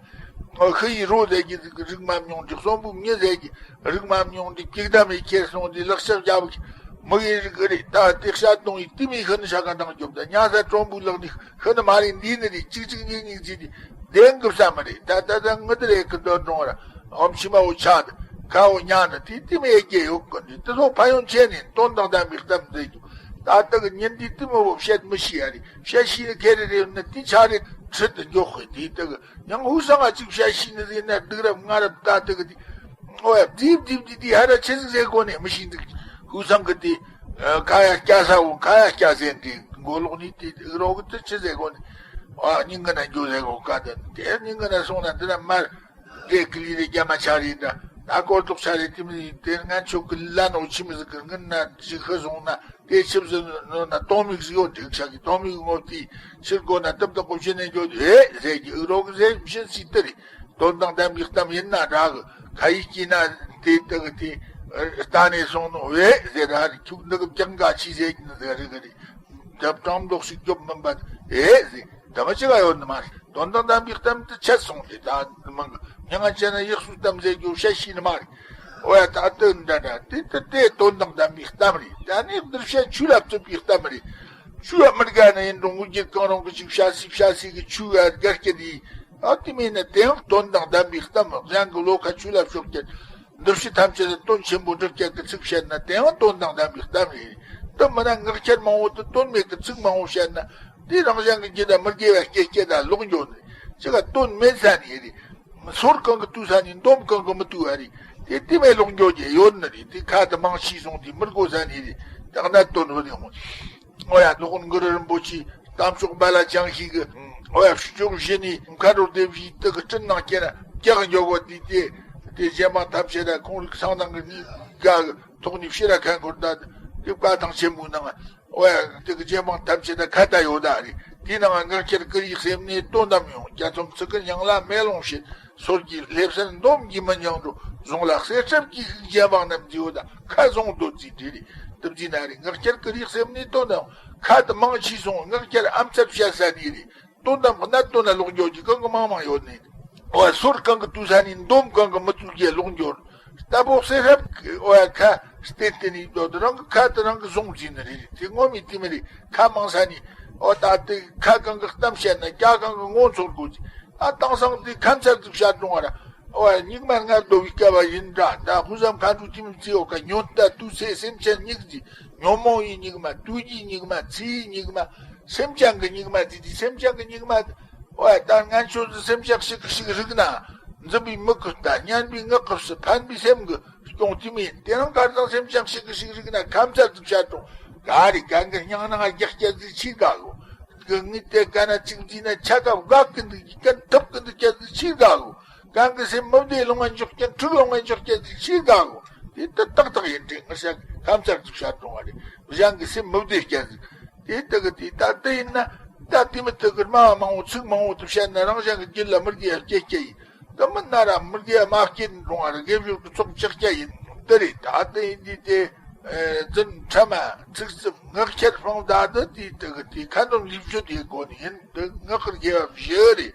ཨོ་ཤི་ཡི་རོ་ཟེར་གི་ཟིག་རིག་མ་མྱོང་དེ་གསོན་པོ་མྱི་ཟེར་གི་རིག་མ་མྱོང་དེ་ཀིག་ད་མི་ཁྱེར་སོང་དེ་ལག་ཆ་རྒྱབ་གི་མི་ཡི་རིགས་རེད། ད་དེ་ཤ་དུང་ཡི་དེ་མི་ཤི་ནི་ཤ་ག་འདང་རྒྱོབ། ད་ཉ་ས་གྲོང་བུ་ལག་ནི་ཤི་ནི་མ་རེད། འདི་ནི་རེད། གཅིག་གཅིག་གཉིས་གཉིས་ཟེར་ཏེ་བདེན་གི་བསམ་མི་རེད། ད་ད་ད་ངི་དེ་རེད་གི་འདོད་འགྲོ་ར། ཨོམ་ཕྱི་མ་འོ་ཆ་ད་ཁ་འོ་ཉ་ད་དེ་དེ་མི་ཡེ་རྒྱལ་ཡོད་གི་འདི་དེ་ཚོ་ཕ་ཡོང་ཆེ་ནས་དོན་དང་ལྡན་པའི་གཏམ་ཟེར་རྒྱུ། ད་ད་གི་ཉིན་འདི་དེ་མི་བོ་བཤད་མི་ཤེས་ཡ་རེད། བཤད་ཤེས་ནི་ཁེ་རེ་རེ་ནི་དེ་ཆ་རེད། ཁྲིད་དུ་འཇོག་གི་དེ་ད་གི་ཡང་ཧུ་སང་ང་གཅིག་བཤད་ཤེས་ནི་ཟེར་ན་སྡུག་རབ་ང་རབ། ད་ད་གི་དེ། ཨོ་ཡ། རྡིབ་རྡིབ་རྡིབ་རྡིབ་ཧ་ར་ཆི་ཟིག་ཟེར་གོ་ནས་མི་ཤེས་འདུག་ཧུ་སང་གི་དེ། ཨ། ཁ་ཡ་སྐྱ་ས་འོ་ཁ་ཡ་སྐྱ་ཟེར་འདི་མགོ་ལོག་ནི་དེ་རོག་གི་དེ་ཆི་ཟེར་གོ་ནས། ཨ། སྙིང་གི་ན་འགྱོ་ཟེར་གོ་ཀ་དེ་དེ་སྙིང་གི་ན་སོང་ན་འདི་ན་མར་རེ་ཀི་ལི་རེ་རྒྱ་མ་ཆ་རེ་འདྲ། ད་སྐོར་ཐོག་ཆ་རེ་དེ་མི་དེ་ང་ཆོ་གི་ལ་ནོ་ཆི་མི་ཟིག་གི་ངི་ན་ཅི་ཤི་སོང་ན། དེ་ཆིབས་སུ་ནོ་ན་དོང་མིག་ཟིག་ཡོད་འགྲིག་ཆག་གི་དོང་མིག་ངོ་དེ་ཕྱིར་སྒོ་ན་སྟབས་དག་པོ་བྱས་ནས་འགྱོ་དུས་ཨེ་ཟེར་གྱི་ཨུ་རོག་ཟེར་བཞིན་སྲིད་དེ་རེད། དོན་དང་ལྡན་པའི་གཏམ་ཡིན་ན་འདྲ་གི་ཁ་ཡིག་སྐྱིད་ན་དེ་དག་གི་དེ་ལྟ་ནས་སོང་ནོ་ཨེ་ཟེར་ར་རེད། ཁྱུག་འདི་གི་བཀྱག་འགའ་ཆི་ཟེར་གྱི་ནི་ཟེར་རེ་གི་རེད། རྒྱབ་གྲང་མདོག་ཞིག་རྒྱོབ་མིན་པ་ཨེ་ཟེར། ད་མ་ཅི་ག་ཡོད་ནི་མ་རེད། དོན་དང་ལྡན་པའི་གཏམ་དེ་ཆད་སོང་རེད། ད་མང་གི་མྱ་ངན་བྱས་ན་ཡག་སུ་གཏམ་ཟེར་རྒྱུ་བཤད་ཤེས་ནི་མ་རེད། ཨོ་ཡ། ད་ལྟ་འདྲ་འདྲ་དེ་ལྟ་དེ་དོན་དང་ལྡན་པའི་གཏམ་རེད། ད་ནི་འདིར་བཤད་ཆོས་ལ་བཙུད་པའི་གཏམ་རེད། ཆོས་ཡ་མི་དགའ་ན་ཡིན་རུང་དངོས་བརྒྱུད་གང་རུང་གི་ཅིག་བཤད་སྲིད་བཤད་སྲིད་གི་ཆོས་ཡ་དགའ་སྐྱེད་ཡིན། ཨ་དེ་མིན་ན་དེའང་དོན་དང་ལྡན་པའི་གཏམ། གཞན་གི་བློ་ཁ་ཆོས་ལ་ཕྱོགས་སྐྱེད། འདིར་བཤད་ཐམས་ཅད་ལ་དོན་ཆེན་པོ་འགྲུབ་སྐྱེད་ཀྱི་ཚིག་བཤད་ན་དེའང་དོན་དང་ལྡན་པའི་གཏམ་རེད། དེ་མིན་ན་ངག་འཁྱལ་མང་བོ་དེ་དོན་མེད་ཀྱི་ཚིག་མང་བོ་བཤད་ན་དེ་རང་གཞན་གི་རྒྱུད་ལ་མི་དགེ་བ་སྐྱེད་སྐྱེད་ད་ལོག་འགྱོ་ནི་ཅི་ག་དོན་མེད་ས་ནི་རེད། སོར་གང་གི་དུས་ས་ནས་འདོམ་གང་གི་མི་དུས་བ་རེད། དེ་དེ་མེད་ལོག་འགྱོ་རྒྱུ་ཡོད་ནི་རེད། དེ་ཁ་དུ་མང་ཤི་སོང་དེ་མི་དགོས་ས་ནི་རེད། དག་ན་དོན་བུ་ནི་འོང་། ཨོ་ཡ། དོ་ཀུན་གུ་རུ་རིན་པོ་ཆེ་གཏམ་ཤོག་བ་ལ་ཅང་ཤེས་གི། ཨོ་ཡ། ཕྱི་ཕྱོགས་བཞི་ནས་མཁའ་འགྲོ་སྡེ་བཞིའི་དུ་གི་སྤྲིན་ནང་སྐྱེ་ན་སྐྱག་འགྱོ་གོ་དེ་དེ། དེ་རྗེ་འབངས་ཐམས་ཅད་ལ་ཁོང་རིགས་སང་ནང་གི་གཉིས་ཀ་གི་ཐོག་ནས་ཕྱི་ར་ཁ་འཁོར་ད་དེ་བཀའ་ཐང་ཆེན་མོའི་ནང་། ཨོ་ཡ། དེ་གི་རྗེ་འབངས་ཐམས་ཅད་ད་ཁ་ད་ཡོད་ད་རེད། དེའི་ནང་ངག་འཁྱལ་ཀུ་རེའི་སེམས་ནས་དོན་དམ་ཡོང་། རྒྱ་མཚོ་ཚིག་གི་ཉང་ལ་མེ་ལོང་བྱེད། སོར་གྱི་ལྷེབ་སེར་འདོམ་གྱིས་མི་འགྱང་འགྲོ། གཟུངས་ལ་གསེར་ཁྲབ་ཀྱིས་བཤིག་རྗེ་འབངས་རྣམས་མཛེས་བོ་དང་ཁ་བཟུང་རྡོ་རྩིས་བྲིས་རེད། དུབ་རྩིས་ན་རེད། ངག་འཁྱལ་ཀུ་རེའི་སེམས་ནས་དོན་དམ་ཁ་དུ་མང་ཆེ་སོང་། ངག་འཁྱལ་ཨམ་ཚབ་བཤད་ས་ནས་རེད། དོན་དམ་གནད་དོན་ལ་ལོག་འགྱོ་རྒྱུ་གང་གི་མང་མང་ཡོད་ནས། ཨོ་ཡ། སོར་གང་གི་དུས་ས་ནས་འདོམ་གང་གི་མི་ཚུགས་རྒྱུ་ལོག་འགྱོ། རྟ་ཕོ་གསེར་ཧབ་ཀྱི་ཨོ་ཡ་ཁ་བསྟན་བསྟན་ནས་འགྱོ་དུས་རང་གི་ཁ་དེ་རང་གི་བཟུང་བྱས་ནི་རེད། དེ་ངོ་མི་དེ་མི་རེད། ཁ་མང་ས་ནས་ཨོ་ད་དེ་ཁ་གང་གི་གཏམ་བཤད་ན་རྒྱ་གང་གི་ངོ་ཚོར་དགོས་ཀྱི། ཨ་དེང་སང་དེ་ཁ་མཚར་ཟིག་བཤད་འགྲོ་བ་ར། ཨོ་ཡ། སྙིགས་མ་ལྔ་བདོ་བའི་སྐལ་བ་ཡིན་འདྲ། ད་ཧུ་སམ་མཁའ་འགྲོ་དེ་མི་བརྩི་ཡོད་ཀ་ཉོན་ད་དུས་ཚེ་སེམས་ཅན་སྙིགས་ཀྱི། ཉོན་མོངས་ཡི་སྙིགས་མ། དུས་ཀྱི་སྙིགས་མ། ཚེ་ཡི་སྙིགས་མ། སེམས་ཅན་གྱི་སྙིགས་མ་དེ་དེ་སེམས་ཅན་གྱི་སྙིགས་མ། ཨོ་ཡ། ད་ང་ཆོ་ཚོ་སེམས་ཅན་ཞིག་གི་ཞིག་རིག་ན། འཛིན་པའི་མིག་གིས་ལྟ། སྙན་པའི་ངག་གིས་སུ། ཕན་པའི་སེམས་ཀྱིས་སྐྱོང་དེ་མིན། དེ་རིང་ཁ་སང་སེམས་ཅན་ཞིག་གི་ཞིག་རིག་ན་ཁ་མཚར་དུ་བྱ་གྲོགས། ག་རེ་གང་གི་སྙིང་ནང་རྒྱག་སྐྱ་ཟིག་ཆི་དགའ་གོ། གི་ངི་དེ་ག་ན་ཅིག་འཛིན་ན་ཆ་ག་བག་གི་འདུག་གན་ཐུབ་གི་འདུག་སྐྱ་ཟིག་ཆི་དགའ་གོ། གང་གི་སེམས་མི་བདེ་ལོང་ང་འཇོག་སྐྱ་འཁྲུག་ལོང་ང་འཇོག་སྐྱ་ཟིག་ཆི་དགའ་གོ། དེ་ད་ཏག་ཏག་ཡིན་དྲན་ང་ཤ་ཁ་མཚར་དུ་བྱ་གྲོགས་ང་རེ་གཞན་གི་སེམས་མི་བདེ་སྐྱ་ཟིག་དེ་དག་གི་དེ་ད་དེ་ཡིན་ན། ད་དེ་མི་དག་གི་སྨྲ་བ་མང་བོ་ཚིག་མང་བོ་དུ་བཤད་ན་རང་གཞན་གྱི་རྒྱུད་ལ་མི་དགེ་བ་སྐྱེ་སྐྱེ་ཡིན། དེ་མིན་ན་ར་མི་དགེ་བ་མ་སྐྱེ་འགྲོ་བ་ར་དགེ་སྦྱོར་གྱི་ཚོགས་ཆགས་སྐྱེ་ཡིན། དེ་རེད། ད་དེ་ཡིན་དུས་དེ་རྫུན་ཕྲ་མ་ཚིག་རྩུབ་ངག་འཁྱལ་སྤང་ད་དེ་དེ་དག་གི་དེ་ཁ་འདོན་ལེགས་བཅོས་དེ་དགོས་ནི་ཡིན། དེ་ངག་གི་དགེ་བ་བཞི་རེད།